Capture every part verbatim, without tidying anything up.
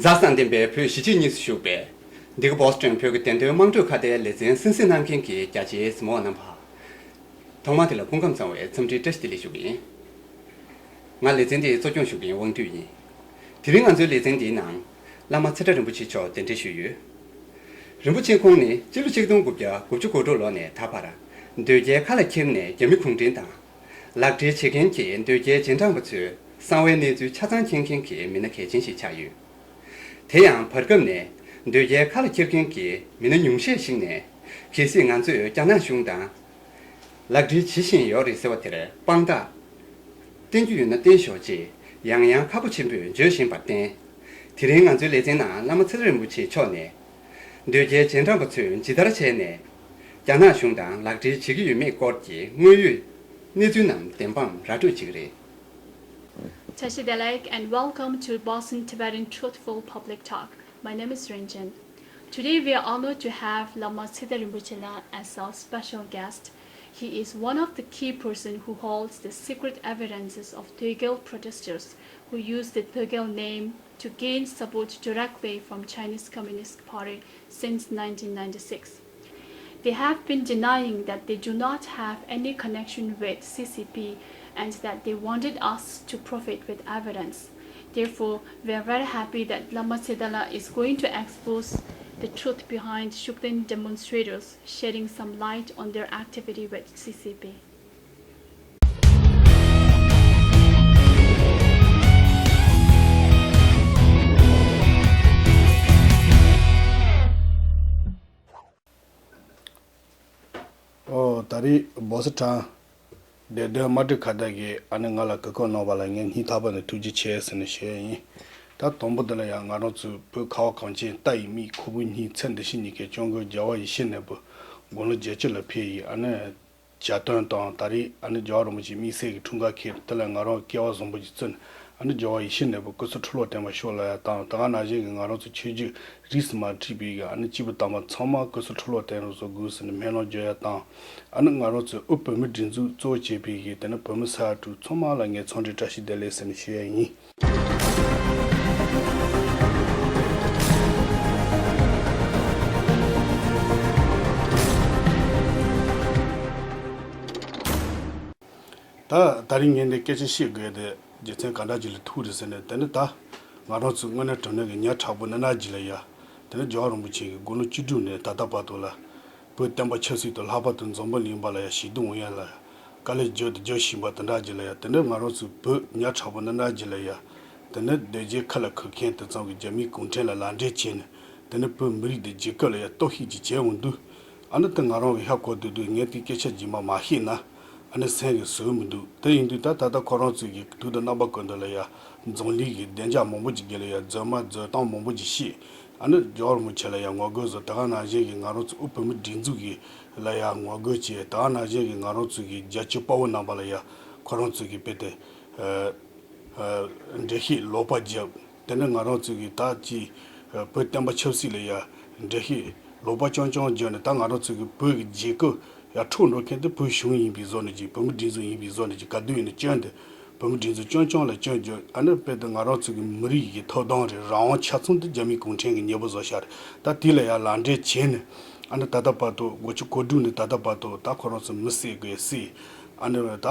ལྷག་བསམ་ལྡན་པའི་བོད་གཞིས་བྱེས་གཉིས་སུ་བཞུགས་པའི་འདི་ག་བོ་སི་ཊོན་བོད་ཀྱི་བདེན་དོན་དམངས་ཁྲོད་ཁ་བརྡའི་ལེ་ཚན་གསན་གཟིགས་གནང་མཁན་གྱི་རྒྱ་ཆེའི་གཟིགས་མོ་བ་རྣམ་པ། ཐོག་མར་དེ་ལ་སྐུ་ཁམས་བཟང་བའི་འཚམས་འདྲིའི་བཀྲ་ཤིས་བདེ་ལེགས་ཞུ་གི་ཡིན། ང་ལེ་ཚན་འདིའི་གཙོ་སྐྱོང་ཞུ་མཁན་དབང་འདུས་ཡིན། དེ་རིང་ང་ཚོའི་ལེ་ཚན་འདིའི་ནང་། བླ་མ་ཚེ་བཀྲ་རིན་པོ་ཆེ་མཆོག་གདན་འདྲེན་ཞུས་ཡོད། རིན་པོ་ཆེ་ཁོང་ནི་སྤྱི་ལོ་ཆིག་སྟོང་དགུ་བརྒྱ་དགུ་བཅུ་གོ་དྲུག་ལོ་ནས་ད་བར། དོལ་རྒྱལ་ཁ་ལ་འཁྱེར་ནས་རྒྱ་མི་གུང་ཁྲན་དང་། ལག་འབྲེལ་བྱེད་མཁན་གྱི་དོལ་རྒྱལ་རྗེས་འབྲང་པ་ཚོའི་གསང་བའི་གནས་ཚུལ་ཆ་ཚང་མཁྱེན་མཁན་གྱི་མི་སྣ་གལ་ཆེན་ཞིག་ཆགས་ཡོད། དེ་ཡང་བར་སྐབས་ནས་དོལ་རྒྱལ་ཁ་ལ་འཁྱེར་མཁན་གྱི་མི་སྣ་ཉུང་ཤས་ཤིག་ནས། གལ་སྲིད་ང་ཚོས་རྒྱ་ནག་གཞུང་དང་། ལག་འབྲེལ་བྱེད་བཞིན་ཡོད་རེད་ཟེར་བ་དེར་དཔང་རྟགས། བསྟན་རྒྱུ་ཡོད་ན་བསྟན་ཤོག་ཅེས་ཡང་ཡང་ཁག་པོ་ཆེན་པོས་བརྗོད་བཞིན་པར་བརྟེན། དེ་རིང་ང་ཚོའི་ལེ་ཚན་ནང་བླ་མ་ཚེ་བཀྲ་རིན་པོ་ཆེ་མཆོག་ནས། དོལ་རྒྱལ་རྗེས་འབྲང་པ་ཚོས་ཇི་ལྟར་བྱས་ནས། རྒྱ་ནག་གཞུང་དང་ལག་འབྲེལ་བྱེད་ཀྱི་ཡོད་མེད་སྐོར་གྱི་དངོས་ཡོད་གནས་ཚུལ་རྣམས་བདེན་དཔང་ར་སྤྲོད་བྱེད་ཀྱི་རེད། Tashi Delek and welcome to Boston Tibetan Truthful Public Talk. My name is Renjin. Today we are honored to have Lama Tshedra Rinpoche Lan as our special guest. He is one of the key person who holds the secret evidences of Doigel protesters who used the Doigel name to gain support directly from Chinese Communist Party since nineteen ninety-six. They have been denying that they do not have any connection with C C P and that they wanted us to profit with evidence. Therefore, we are very happy that Lama Tshedra is going to expose the truth behind Shugden demonstrators, shedding some light on their activity with C C P. ཨོ། ད་རེས་བོ་སི་ཊོན་བདེ་དོན་དམངས་ཁྲོད་ཁ་བརྡ་གིས་ཨ་ནི་ང་ལ་གོ་སྐབས་གནང་བ་ལ་ངས་སྙིང་ཐག་པ་ནས་ཐུགས་རྗེ་ཆེ་ཟེར་ནས་ཞུ་ཡ་ཡིན། ད་དང་པོ་དེ་ལ་ཡང་ང་རང་ཚོའི་བོད་ཁ་བ་གངས་ཅན་ལྟ་ཡི་མིག་ཁོ་བོའི་སྙིང་ཚེ་འདི་ཕྱི་གཉིས་ཀའི་སྐྱབས་མགོན་རྒྱལ་བ་ཡིད་བཞིན་ནོར་བུ་དགུང་ལོ་བརྒྱད་ཅུ་ལ་ཕེབས་ཡི་ཨ་ནི། བྱ་དོན་དང་ད་རེས་ཨ་ནི་རྒྱལ་བ་རིན་པོ་ཆེའི་དམིགས་བསལ་གྱི་འཁྲུངས་སྐར་འཁེལ་དེ་ལ་ང་རང་སྐལ་བ་བཟང་པོ་ཞིག་བརྩོན། ཨ་ནི་རྒྱལ་བ་ཡིད་བཞིན་ནོར་བུ་སྐུ་ཚེ་ཁྲི་ལོ་བརྟན་པར་ཤོག་ལབ་ཡ་དང་། ད་ག་ནང་བཞིན་གྱི་ང་རང་ཚོ་ཆོས་བརྒྱུད་རིས་སུ་མ་མཁྲིས་པའི་གི་ཨ་ནི་སྐྱེས་བུ་དམ་པ་ཚང་མ་སྐུ་ཚེ་ཁྲི་ལོ་བརྟན་རུ་བཟོ་དགོས་ཟེར་ནས་སྨོན་ལམ་བརྗོད་ཡ་དང་། ཨ་ནི་ང་རང་ཚོའི་དབུས་བོད་མིའི་སྒྲིག་འཛུགས་གཙོ་བོ་བྱས་པའི་གི་དེ་ནི་བོད་མི་ས་ཡ་དྲུག་ཚང་མ་ལ་ངས་འཚམས་འདྲི་བཀྲ་ཤིས་བདེ་ལེགས་ཟེར་ནས་ཞུ་ཡ་ཡིན། ད་ད་རིང་ངས་འདི་སྐད་ཆ་བཤད་དགོས་དེ་རྒྱུ་མཚན་ག་འདྲ་ཅིག་ལ་ཐུག་རེད་ཟེར་ནས། དེ་ནི་ད་ང་རང་ཚོའི་དངོས་གནས་དྲང་གནས་ཀྱི་ཉག་ཕྲ་པོ་ནི་ན་ཅིག་ལ་ཡ། དེ་ནི་རྒྱལ་བ་རིན་པོ་ཆེ་གི་དགུང་ལོ་བཅུ་དྲུག་ནས་ད་ལྟ་བར་དུ་ལ། བོད་བསྟན་པ་ཆབ་སྲིད་དུ་ལྷག་པར་དུ་འཛམ་བུ་གླིང་པ་ལ་ཡ་ཞི་བདེ་ཡོང་ཡ་ལ་ཡ། དཀའ་ལས་བརྒྱབ་དང་རྒྱག་བཞིན་པ་དེ་འདྲ་ཅིག་ལ་ཡ། དེ་ནི་ང་རང་ཚོའི་བོད་ཉག་ཕྲ་པོ་ནི་ན་ཅིག་ལ་ཡ། དེ་ནི་དོལ་རྒྱལ་ཁ་ལ་འཁྱེར་མཁན་དེ་ཚོ་གི་རྒྱ་མིའི་གུང་ཁྲན་ལ་ལག་འབྲེལ་བྱས་ནས། དེ་ནི་བོད་མི་རིགས་དེ་རྒྱལ་ཁབ་ལ་ཡ་གཏོར་བཤིག་ཅིག་བྱས་འོང་དུས། ཨ་ནི་དེ་ང་རང་གི་ཧ་གོ་དུས་དུས་ངས་དེ་སྐད་ཆ་རྗེས་མ་མ་བཤད་ན་ཨ་ནི་སེམས་ཀྱི་བཟོད་མི་འདུག་དེ་ཡིན་དུས་ད་ད་ལྟ་ཁོ་རང་ཚོས་ཀྱི་དུས་དང་རྣམ་པ་ཀུན་ཏུ་ལ་ཡ་འཛམ་གླིང་གི་བདེ་འཇགས་མང་པོ་ཅིག་གི་ལ་ཡ་རྫུན་མ་རྫུན་གཏམ་མང་པོ་ཅིག་བཤད། ཨ་ནི་རྒྱལ་བ་རིན་པོ་ཆེ་ལ་ཡ་ངོ་རྒོལ་བཟོ། ད་ག་ནང་བཞིན་གྱི་ང་རང་ཚོ་དབུས་བོད་མིའི་སྒྲིག་འཛུགས་ཀྱི་ལ་ཡ་ངོ་རྒོལ་བྱས། ད་ག་ནང་བཞིན་གྱི་ང་རང་ཚོ་གི་རྒྱལ་གཅེས་དཔའ་བོ་རྣམ་པ་ལ་ཡ་ཁོ་རང་ཚོ་གི་དཔེ་དེ། འགྲེལ་བཤད་ལོག་པ་བརྒྱབ། དེ་ནས་ང་རང་ཚོ་གི་ད་ཅི་བོད་བསྟན་པ་ཆབ་སྲིད་ལ་ཡ་འགྲེལ་བཤད་ལོག་པ་རྐྱང་རྐྱང་བརྒྱབ་ནས། ད་ང་རང་ཚོ་གི་བོད་ཀྱི་རྒྱལ་ཁབ་ཡ་འཕྲོག་འགྲོ་མཁན་དེ་བོད་གཞུང་ཡིན་པའི་བཟོ་ནས་ཅིག་བོད་མི་སྒྲིག་འཛུགས་ཡིན་པའི་བཟོ་ནས་ཅིག་ག་དུས་ཡིན་ན་སྐྱོན་དེ་བོད་མི་སྒྲིག་འཛུགས་རྐྱང་རྐྱང་ལ་སྐྱོན་བརྒྱབ། ཨ་ནི་དཔེ་དེ་ང་རང་ཚོ་གི་མི་རིགས་ཀྱི་ཐོབ་ཐང་རེད། རང་དབང་ཆ་ཚང་དེ་རྒྱ་མིའི་གུང་ཁྲན་གྱི་ཉེ་པོ་བཟོ་བཞག་རེད། ད་དེ་ལ་ཡ་ལག་འབྲེལ་བྱས་ནས་ཨ་ནི་ད་ལྟ་བར་དུ་དགུ་བཅུ་གོ་དྲུག་ནས་ད་ལྟ་བར་དུ་ད་ཁོ་རང་ཚོ་མི་བསད་དགོས་བསད། ཨ་ནི་ད་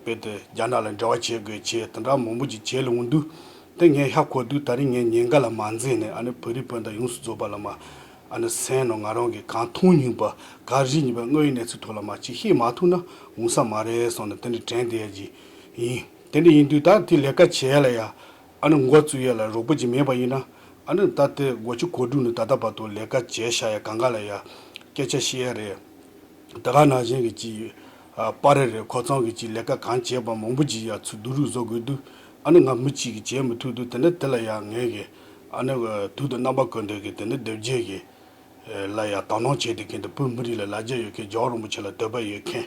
དཔེ་དེ་རྒྱ་ནག་ལ་འབྲེལ་བ་བྱེད་དགོས་བྱེད། དེ་འདྲ་མང་པོ་ཅིག་བྱས་ལ་འོང་དུས། དེ་ངས་ཧ་གོ་དུས་ད་རིང་ངས་ཉེན་ཁ་ལ་མ་འཛེམས་ནས་ཨ་ནི་བོད་རིགས་སྤུན་ཟླ་ཡོངས་སུ་རྫོགས་པ་ལ་མ། ཨ་ནི་སེམས་ནང་ང་རང་གིས་གང་མཐོང་མྱོང་པ་གང་རིག་མྱོང་པ་དངོས་ཡོད་གནས་ཚུལ་ཐོག་ལ་མ་ཅིག་བཤད་མ་ཐུབ་ན་འོང་ས་མ་རེད་བསམ་ནས་དེ་འདྲ་དྲན་བསྡད་ཡ་ཅིག་ཡིན། དེ་འདྲ་ཡིན་དུས་ད་དེ་ལས་ཀ་བྱེད་ཡ་ལ་ཡ་ཨ་ནི་འགོ་བཙུགས་ཡ་ལ་རོགས་པ་ཅིག་མེད་པ་ཡིན་ན། ཨ་ནི་ད་དེ་དགུ་བཅུ་གོ་དྲུག་ནས་ད་ལྟ་བར་དུ་ལས་ཀ་བྱས་བཞག་ཡ་གང་ག་ལ་ཡ་སྐད་ཆ་བཤད་ཡ་རེད། དེ་ག་ནང་བཞིན་གྱི་ཅིག་ཨ་པར་རེ་རེ་ཁོ་ཚང་གི་ཅིག་ལས་ཀ་གང་བྱས་པ་མང་པོ་ཅིག་ཡ་ཚུར་བསྡུ་རུབ་བཟོ་དགོས་དུས། ཨ་ནི་ང་མི་གཅིག་གིས་བྱས་མི་ཐུབ་དུས། དེ་ནས་དེ་ལ་ཡ་ངས་གི་ཨ་ནི་དུས་དང་རྣམ་པ་ཀུན་ཏུ་གི་དེ་ནས་སྡེབ་བརྒྱད་གི་ལ་ཡ་དང་ལེན་བྱས་ཏེ་མཁན་དེ་བོད་མི་རིགས་ལ་ལ་རྒྱ་ཡོད་མཁན། རྒྱལ་བ་རིན་པོ་ཆེ་ལ་དད་པ་ཡོད་མཁན།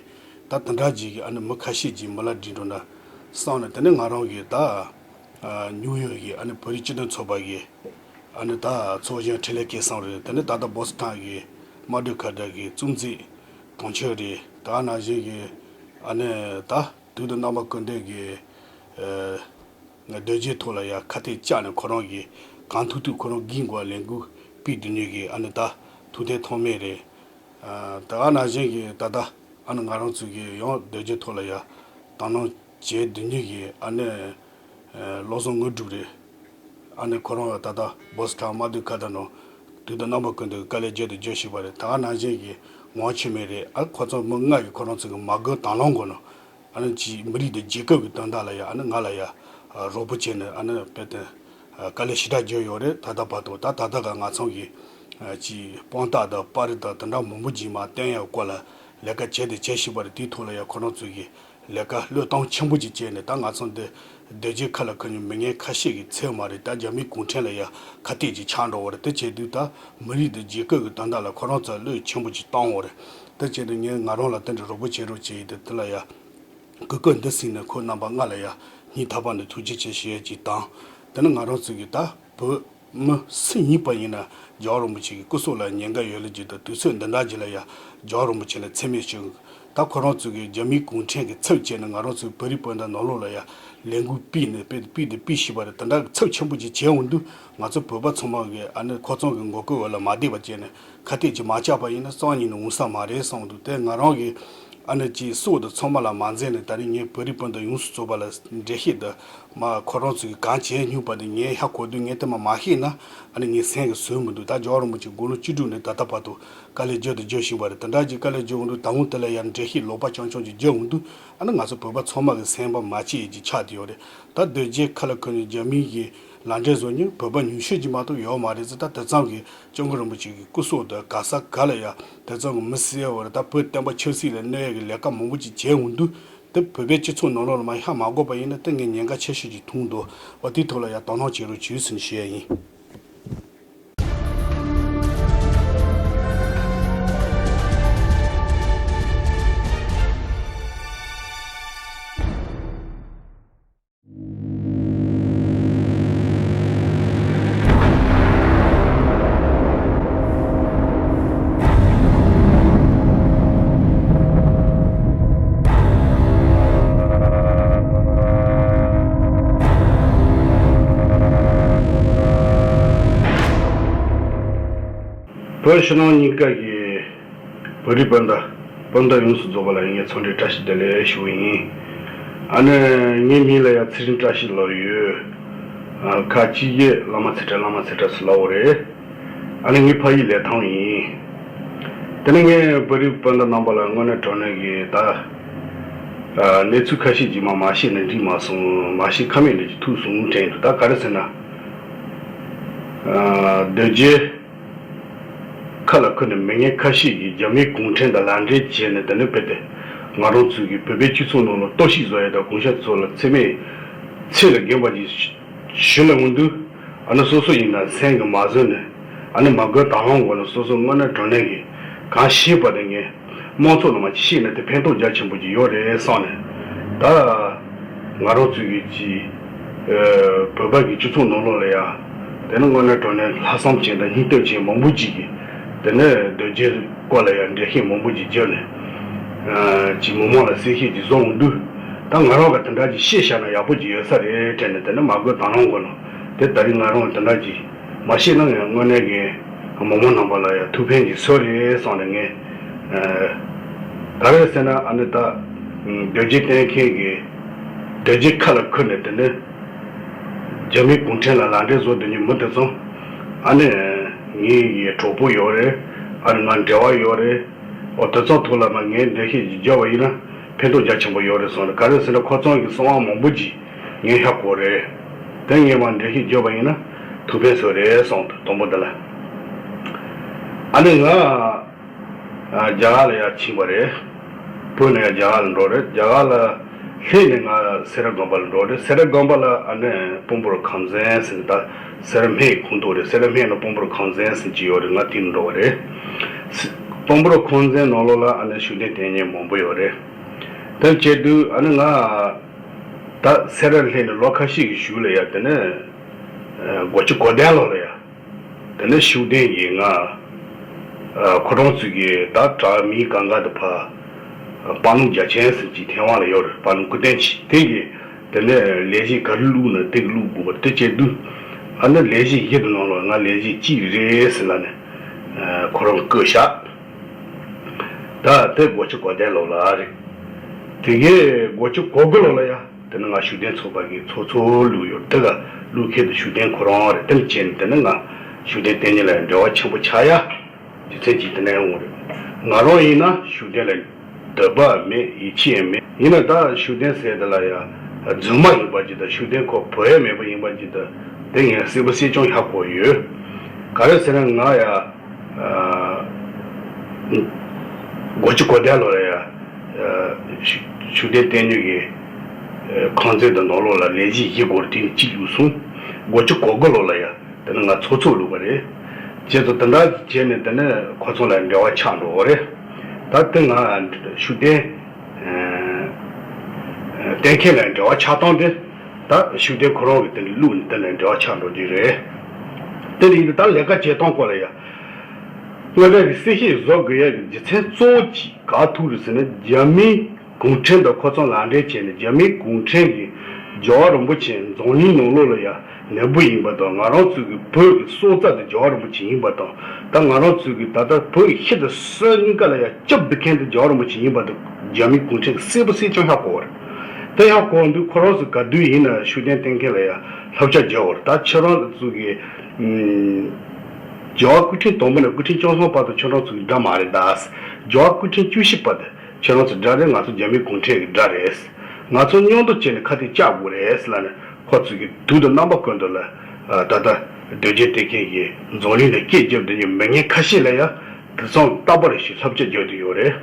ད་དེ་འདྲ་ཅིག་གི་ཨ་ནི་མི་ཁ་ཤས་ཅིག་མི་ལ་འདྲི་འགྲོ་ན་བསམ་ནས། དེ་ནས་ང་རང་གི་ད་ཨ་ཉུའུ་ཡོག་གི་ཨ་ནི་བོད་རིགས་སྤྱི་མཐུན་ཚོགས་པ་གི་ཨ་ནི་ད་ཚོགས་གཞོན་འཕྲིན་ལས་སྐལ་བཟང་རེད། དེ་ནས་ད་ལྟ་བོ་སི་ཊོན་གྱི་དམངས་ཁྲོད་ཁ་བརྡ་གི་གཙོ་འཛིན་དོན་གཅོད་རེད། ད་ནང་བཞིན་གྱི་ཨ་ནི་ད་དུས་དང་རྣམ་པ་ཀུན་ཏུ་གི་ཨ་སྡོད་བྱེད་ཐོག་ལ་ཡ་ཁ་གཏད་བཅག་ནས་ཁོ་རང་གི་ གང་ཐུབ་ཐུབ་ཁོ་རང་སྒེར་སྒོ་ལས་འགུལ་སྤེལ་སྡོད་མཁན་གྱི་ཨ་ནི་ད་ཐུགས་གཏན་ཐོག་མེད་རེད། ཨ་ད་ག་ནང་བཞིན་གྱི་ད་ལྟ་ཨ་ནི་ང་རང་ཚོ་གི་ཡང་སྡོད་རྒྱུ་ཐོག་ལ་ཡ་དང་ལེན་བྱས་སྡོད་མཁན་གྱི་ཨ་ནི་བློ་བཟང་དངོས་གྲུབ་རེད། ཨ་ནི་ཁོ་རང་ད་ལྟ་བོ་སི་ཊོན་དམག་སྡེ་ཁག་དང་ནང་དུས་དང་རྣམ་པ་ཀུན་ཏུ་དཀའ་ལས་བརྒྱབ་དང་རྒྱག་བཞིན་པ་རེད། ད་ག་ནང་བཞིན་གྱི་ངག་ཆེན་མོ་རེད། ཨ་ཁོ་ཚོ་མི་ལྔ་གིས་ཁོ་རང་ཚོ་གི་མ་དགོས་དང་བླངས་སྒོ་ནས་ཨ་ནི་ཅིག་མི་རིགས་དང་རྒྱལ་ཁབ་ཀྱི་དོན་དག་ལ་ཡ་ཨ་ནི་ང་ལ་ཡ་རོགས་པ་བྱས་ནས་ཨ་ནི་དཔེ་དེ་དཀའ་ལས་ཞེ་དྲག་བརྒྱབ་ཡོད་རེད། ད་ལྟ་བར་དུ་ད་ད་ལྟ་ག་ང་ཚོ་གི་ཅིག་དཔང་རྟགས་དང་པར་རིས་དང་དེ་འདྲ་མང་པོ་ཅིག་མར་བསྟན་ཡག་སྐོར་ལ་ལས་ཀ་བྱས་དང་བྱེད་བཞིན་པ་རེད། དེའི་ཐོག་ལ་ཡ་ཁོ་རང་ཚོ་གི་ལས་ཀ་བློས་གཏོང་ཆེན་པོ་ཅིག་བྱས་ནས་ད་ང་ཚོ་འདི་སྡོད་རྒྱུའི་ཁ་ལ་ཁུར་མཁན་མི་ངན་ཁ་ཤས་ཀྱི་ཚད་མ་རེད། ད་རྒྱ་མིའི་གུང་ཁྲན་ལ་ཡ་ཁ་གཏད་ཅིག་ཆགས་འགྲོ་བ་རེད། དེ་བྱས་དུས་ད་མི་རིགས་དང་རྒྱལ་ཁབ་ཀྱི་དོན་དག་ལ་ཁོ་རང་ཚོ་བློས་ཆེན་པོ་ཅིག་བཏང་བ་རེད། དེ་བྱས་དུས་ངས་ང་རང་ལ་དེ་འདྲ་རོགས་པ་བྱེད་རོགས་བྱེད་ཡིན་དེ་དེ་ལ་ཡ་གུས་བཀུར་འདི་ཟིན་ནས་ཁོ་རྣམ་པ་ལྔ་ལ་ཡ་སྙིང་ཐག་པ་ནས་ཐུགས་རྗེ་ཆེ་ཞུ་ཡས་ཅིག་དང་། དེ་ནི་ང་རང་ཚོ་གི་ད་བོད་མི་སུ་ཡིན་པ་ཡིན་ན་རྒྱལ་བ་རིན་པོ་ཆེ་གི་སྐུ་སྲོག་ལ་ཉེན་ཁ་ཡོད་ལ་ཅིག་དང་དུས་ཚོད་འདི་འདྲ་ཅིག་ལ་ཡ་རྒྱལ་བ་རིན་པོ་ཆེ་ལ་མཚན་སྨད་ཞུ། ད་ཁོ་རང་ཚོ་གི་རྒྱ་མིའི་གུང་ཁྲན་གི་ཚབ་བྱས་ནས་ང་རང་ཚོའི་བོད་རིགས་སྤུན་ཟླ་ནང་ལོགས་ལ་ཡ་ལས་འགུལ་སྤེལ་ནས་སྤེལ་སྤེལ་དེ་སྤེལ་བཞིན་པ་རེད། དེ་འདྲ་གི་ཚབས་ཆེན་པོ་ཅིག་བྱས་འོང་དུས་ང་ཚོ་བོད་པ་ཚང་མ་གི་ཨ་ནི་ཁོ་ཚོ་གི་མགོ་སྐོར་འོག་ལ་མ་བསྡད་པ་བྱས་ནས་ཁ་གཏད་ཅིག་མ་བཅག་པ་ཡིན་ན་སང་ཉིན་ནས་འོང་ས་མ་རེད་བསམ་འདུག་དེ་ང་རང་གི་ཨ་ནི་ཅིག་སྲོག་དང་ཚང་མ་ལ་མ་འཛེམས་ནས་ད་རིང་ངས་བོད་རིགས་སྤུན་ཟླ་ཡོངས་སུ་རྫོགས་པ་ལ་འགྲེལ་བཤད་དང་མ་ཁོ་རང་ཚོ་གི་གང་བྱས་སྙིང་པ་དེ་ངས་ཧ་གོ་དུས་ངས་དེ་མ་མ་ཤེས་ན་ཨ་ནི་ངའི་སེམས་ཀྱི་བཟོད་མི་འདུག་ད་རྒྱལ་བ་རིན་པོ་ཆེ་དགུང་ལོ་བཅུ་དྲུག་ནས་ད་ལྟ་བར་དུ་དཀའ་ལས་བརྒྱབ་དང་རྒྱག་བཞིན་པ་རེད། དེ་འདྲ་ཅིག་དཀའ་ལས་བརྒྱབ་འོང་དུས་ད་འོང་དེ་ལ་ཡང་འགྲེལ་བཤད་ལོག་པ་རྐྱང་རྐྱང་ཅིག་བརྒྱབ་འོང་དུས་ཨ་ནི་ང་ཚོ་བོད་པ་ཚང་མ་གི་སེམས་པ་མ་སྐྱིད་ཡས་ཅིག་ཆགས་བསྡད་ཡོད་རེད། ད་སྡོད་རྒྱའི་ཁ་ལ་ཁུར་ནས་རྒྱ་མིའི་གི་ལག་འབྲེལ་བཟོ་མཁན་བོད་པ་ཉུང་ཤས་ཅིག་མ་གཏོགས་ཡོད་མ་རེད་ཟེར། ད་དེ་ཙམ་གྱི་སྐྱབས་མགོན་རིན་པོ་ཆེ་གི་སྐུ་སྲོག་དང་ག་ས་ག་ལ་ཡ་དེ་ཙམ་གྱི་མི་བསད་པ་རེད། ད་བོད་བསྟན་པ་ཆབ་སྲིད་ལ་གནོད་ཡ་གི་ལས་ཀ་མང་པོ་ཅིག་བྱས་འོང་དུས་དེ་བོད་པའི་སྤྱི་ཚོགས་ནང་ལོགས་ལ་མ་ཧ་མ་གོ་བ་ཡིན་ན་དེ་ངས་ཉེན་ཁ་ཆེ་ཤོས་ཅིག་མཐོང་འདུག་འོ་དེའི་ཐོག་ལ་ཡ་དོ་སྣང་བྱེད་རོགས་བྱོས་ཟེར་ནས་ཞུ་ཡ་ཡིན། བོད་ཕྱི་ནང་གཉིས་ཀ་གི་བོད་རིགས་སྤུན་ཟླ་སྤུན་ཟླ་ཡོངས་སུ་རྫོགས་པ་ལ་ངས་འཚམས་འདྲི་བཀྲ་ཤིས་བདེ་ལེགས་ཞུ་གི་ཡིན། ཨ་ནི་ངའི་མིང་ལ་ཡང་ཚེ་རིང་བཀྲ་ཤིས་ལབ་ཡོད། ཨ་ཁ་ཅིག་གིས་བླ་མ་ཚེ་བཀྲ་བླ་མ་ཚེ་བཀྲ་ཟེར་ལབ་ཡོད་རེད། ཨ་ནི་ངའི་ཕ་ཡུལ་ལི་ཐང་ཡིན། དེ་ནི་ངས་བོད་རིགས་སྤུན་ཟླ་རྣམ་པ་ལ་དངོས་གནས་དྲང་གནས་ཀྱི་ད་ཨ་གནས་ཚུལ་ཁ་ཤས་ཅིག་མ་མ་ཤེས་ན་འགྲིག་མ་སོང་། མ་ཤེས་ཁ་མེད་ནས་ཅིག་ཐུག་སོང་དྲན་འདུག་ད་ག་རེ་ཟེར་ན། ཨ་སྡོད་རྒྱའི་ཁ་ལ་ཁུར་ནས་མི་ངན་ཁ་ཤས་ཀྱིས་རྒྱ་མིའི་གུང་ཁྲན་དང་ལག་འབྲེལ་བྱས་ནས་དེ་ནས་བོད་དེ་ང་རང་ཚོའི་གི་བོད་པའི་སྤྱི་ཚོགས་ནང་ལ་གཏོར་བཤིག་བཟོ་ཡས་དང་གུང་ཤ་ཚོ་ལ་མཚན་སྨད་ཚད་ལས་བརྒལ་བ་ཅིག་ཞུ་ལ་འོང་དུས་ཨ་ནི་སོ་སོ་ཡིན་ན་སེམས་ཀྱིས་མ་བཟོད་ནས་ཨ་ནི་མ་དགོས་དང་བླངས་སྒོ་ནས་སོ་སོ་དངོས་གནས་དྲང་གནས་ཀྱི་གང་ཤེས་པ་དེ་ངས་དམངས་གཙོ་ལ་མ་ཅིག་ཤེས་ན་དེ་ཕན་ཐོགས་རྒྱ་ཆེན་པོ་ཅིག་ཡོད་རེད་བསམ་ནས་ད་ང་རང་ཚོའི་གི་ཅིག་བོད་པ་གི་སྤྱི་ཚོགས་ནང་ལོགས་ལ་ཡ་དེ་ནི་དངོས་གནས་དྲང་གནས་ལྷག་བསམ་ཅན་དང་སྙིང་སྟོབས་ཅན་མང་པོ་ཅིག་གིས་དེ་ནི་སྡོད་རྒྱའི་སྐོར་ལ་ཡ་འགྲེལ་བཤད་མང་པོ་ཅིག་བརྒྱབ་ནས་ཅིག་མི་མང་ལ་གསལ་བཤད་ཅིག་བཟོ་འོང་དུས་ད་ང་རང་ག་དེ་འདྲ་ཅིག་ཤེས་བཞག་ན་ཡག་པོ་ཅིག་ཡོད་ས་རེད་དྲན་ནས་དེ་ནི་མ་དགོས་དང་བླངས་སྒོ་ནས་དེ་ད་རིང་ང་རང་དེ་འདྲ་ཅིག་མ་ཤེས་ན་ཡང་དངོས་གནས་ཀྱི་མི་མང་རྣམ་པ་ལ་ཡང་ཐུགས་ཕན་གྱི་ཚོད་རེད་བསམ་ནས་ངས་ཨ་ག་རེ་ཟེར་ན་ཨ་ནི་ད་སྡོད་རྒྱའི་གཏན་འཁེལ་གྱི་སྡོད་རྒྱའི་ཁ་ལ་ཁུར་ནས་དེ་ནི་རྒྱ་མིའི་གུང་ཁྲན་ལ་ལག་འབྲེལ་བཟོ་སྡོད་མཁན་མི་དེ་ཚོ་ཨ་ནི་ངའི་གྲོགས་པོ་ཡོད་རེད། ཨ་ནི་ང་འབྲེལ་བ་ཡོད་རེད། འོ་དེ་ཚོ་ཐོག་ལ་མ་ངས་འགྲེལ་བཤད་ཅིག་བརྒྱབ་པ་ཡིན་ན་ཕན་ཐོགས་རྒྱ་ཆེན་པོ་ཡོད་རེད་བསམ་ནས་ག་རེ་ཟེར་ན་ཁོ་ཚོ་གི་གསང་བ་མང་པོ་ཅིག་ངས་ཧ་གོ་རེད། དེ་ངས་མར་འགྲེལ་བཤད་བརྒྱབ་པ་ཡིན་ན་ཐུགས་ཕན་གསོས་རེད་གསུངས་འདུག་དང་པོ་འདི་ལ། ཨ་ནི་ང་ཨ་རྒྱ་གར་ལ་ཡར་ཕྱིན་པ་རེད། བོད་ནས་ཡར་རྒྱ་གར་ལ་འགྲོ་རེད། རྒྱ་གར་ལ་སླེབས་ནས་ང་སེ་ར་དགོན་པ་ལ་འགྲོ་རེད། སེ་ར་དགོན་པ་ལ་ཨ་ནི་སྤོམ་པོར་ཁང་ཚན་ཟེར་ནས་ད་སེ་ར་སྨད་ཁོངས་གཏོགས་རེད། སེ་ར་སྨད་ནས་སྤོམ་པོར་ཁང་ཚན་ཟེར་གྱི་ཡོད་རེད། ང་དེ་ནས་འགྲོ་བ་རེད། སྤོམ་པོར་ཁང་ཚན་ནང་ལོགས་ལ་ཨ་ནི་ཤུགས་ལྡན་བསྟེན་མཁན་མང་པོ་ཡོད་རེད། དེ་བྱས་དུས་ཨ་ནི་ང་ད་སེ་ར་སླེབས་ནས་ལོ་ཁ་ཤས་ཀྱི་གཞུག་ལ་ཡ་དེ་ནས་སྒོ་ཆེན་སྒོ་བརྡ་ལོགས་ལ་ཡ། དེ་ནས་ཤུགས་ལྡན་གྱིས་ང་ཁོ་རང་ཚོའི་གི་ད་དྲག་མིའི་གང་ག་དུ་ཕ་པ་ལུང་རྒྱ་ཆེན་ཟེར་གྱི་ཐེ་ཝན་ལ་ཡོད་རེད། པ་ལུང་སྐུ་རྟེན་གྱི་དེ་གི་དེ་ནས་ལས་གཞི་ག་རེ་བླུགས་ན་དེ་གི་བླུགས་དགོས་པ་དེ་བྱས་དུས་ ཨ་ནི་ལས་གཞི་བཞི་དེ་ནང་ལ་ང་ལས་གཞི་གཅིག་རེད་ཟེར་ལབ་ནས་ཁོ་རང་བསྐོས་བཞག་ད་དེ་དགུ་བཅུ་གོ་བརྒྱད་ལོ་ལ་རེད། དེ་གའི་དགུ་བཅུ་གོ་དགུ་ལོ་ལ་ཡ་དེ་ནི་ང་ཤུགས་ལྡན་ཚོགས་པ་གི་ཚོགས་གཙོ་བླུགས་ཡོད། དེ་ག་བླུགས་མཁན་དེ་ཤུགས་ལྡན་ཁོ་རང་རེད། དེ་ནི་བྱས་ནས་དེ་ནི་ང་ཤུགས་ལྡན་བསྟེན་ཉིན་ལ་འབྲེལ་བ་ཆེན་པོ་ཆགས་ཡ། རྒྱུ་མཚན་གཅིག་དེ་ནས་ཡོང་གི་རེད། ང་རང་ཡིན་ན་ཤུགས་ལྡན་ལ་འདོད་པ་མེད། ཡིད་ཆེས་མེད། ཡིན་ན་ད་ཤུགས་ལྡན་ཟེར་དེ་ལ་ཡ་རྫུན་མ་ཡིན་པ་ཅིག་དང་། ཤུགས་ལྡན་ཁོ་བོད་ཡ་མེད་པ་ཡིན་པ་ཅིག་དང་། དེ་ངས་གསལ་པོ་གསལ་རྐྱང་ཧ་གོ་ཡོད། ག་རེ་ཟེར་ན་ང་ཡ་དགུ་བཅུ་གོ་བརྒྱད་ལོ་ལ་ཡ་ཤུགས་ལྡན་བསྟེན་ཉིན་གྱི་ཁང་ཚན་དང་ནང་ལོགས་ལ་ལས་གཞི་བཞི་སྐོར་དེ་ནི་གཅིག་བླུགས་སོང་། དགུ་བཅུ་གོ་དགུ་ལོ་ལ་ཡ། དེ་ནི་ང་ཚོགས་གཙོ་བླུགས་པ་རེད། བྱས་ཙང་དེ་འདྲ་བྱས་ནས་དེ་ནི་ཁོ་ཚོ་ལ་འབྲེལ་བ་ཆགས་འགྲོ་བ་རེད། ད་དེ་ང་ཤུགས་ལྡན་བསྟེན་མཁན་ལ་འབྲེལ་བ་ཆགས་སྟངས་དེ་ད་ཤུགས་ལྡན་ཁོ་རང་གི་དེ་ནི་བླུགས་ནས་དེ་ལ་འབྲེལ་བ་ཆགས་འགྲོ་རྒྱུ་རེད། དེ་ནི་ཡིན་དུས་ད་ལས་ཀ་བྱེད་སྟངས་སྐོར་ལ་ཡ། དངོས་གནས་ཀྱི་གསལ་བཤད་བཟོ་དགོས་ཡ་གི་རྒྱུ་མཚན་གཙོ་བོ་གཅིག་ག་ཐུག་རེད་ཟེར་ན། རྒྱ་མིའི་གུང་ཁྲན་དང་ཁོ་ཚོ་ལག་འབྲེལ་བྱས་ནས། རྒྱ་མིའི་གུང་ཁྲན་གྱིས་རྒྱལ་བ་རིན་པོ་ཆེ་འཛམ་གླིང་ནང་ལོགས་ལ་ཡ་ནོར་བུ་ཡིན་པ་དང་། ང་རང་ཚོའི་གི་བོད་ཀྱི་སྲོག་རྩ་དེ་རྒྱལ་བ་རིན་པོ་ཆེ་ཡིན་པ་དང་། ད་ང་རང་ཚོའི་གི་ད་ལྟ་བོད་ཀྱི་ཤི་དང་གསོན་གཉིས་ཀ་ལ་ཡ་སྐྱོབ་བསྡད་མཁན་དེ་རྒྱལ་བ་རིན་པོ་ཆེ་ཡིན་པ་དེ་རྒྱ་མིའི་གུང་ཁྲན་གྱིས་གསལ་པོ་གསལ་རྐྱང་ཧ་གོ་བ་རེད། དེ་ཧ་གོ་དུས་ཁོ་རང་ཚོ་ག་དུས་ཡིན་ན་ཤུགས་ལྡན་བསྟེན་མཁན་ལ་ཡ་བསླབ་བྱ་རྒྱག་དགོས་རེད། ད་ཁྱེད་རང་ཚོ་གི་རྒྱལ་བ་སྐུ་ཕྲེང་དང་པོ་ནས་སྐུ་ཕྲེང་བཅུ་གསུམ་བར་དུ་ཁྱེད་རང་ཚོ་གི་དགྲ་མ་རེད་ད། རྒྱལ་བ་སྐུ་ཕྲེང་བཅུ་བཞི་བར་དུ་ཁྱེད་རང་ཚོ་དགྲ་རེད། ང་ཚོ་རྒྱ་མིའི་གུང་ཁྲན་གྱི་དགྲ་རེད། ང་ཚོ་མཉམ་དུ་བྱས་ནས་ཁ་གཏད་བཅག་དགོས་རེད་ལབ་ནས། ཁོ་ཚོས་ཀྱི་དུས་དང་རྣམ་པ་ཀུན་ཏུ་ལ་ད་ལྟ་སྡུག་སྦྱོང་སྟེར་མཁན་གྱི་འཛམ་གླིང་ལ་སྐད་རྒྱབ་བསྡད་མཁན་མི་ངན་ཁ་ཤས་ལ་ཡ་དེ་ཙམ་རྟག་པར་ཞིག་བསླབ་བྱ་རྒྱག་བསྡད་ཡོད་རེད།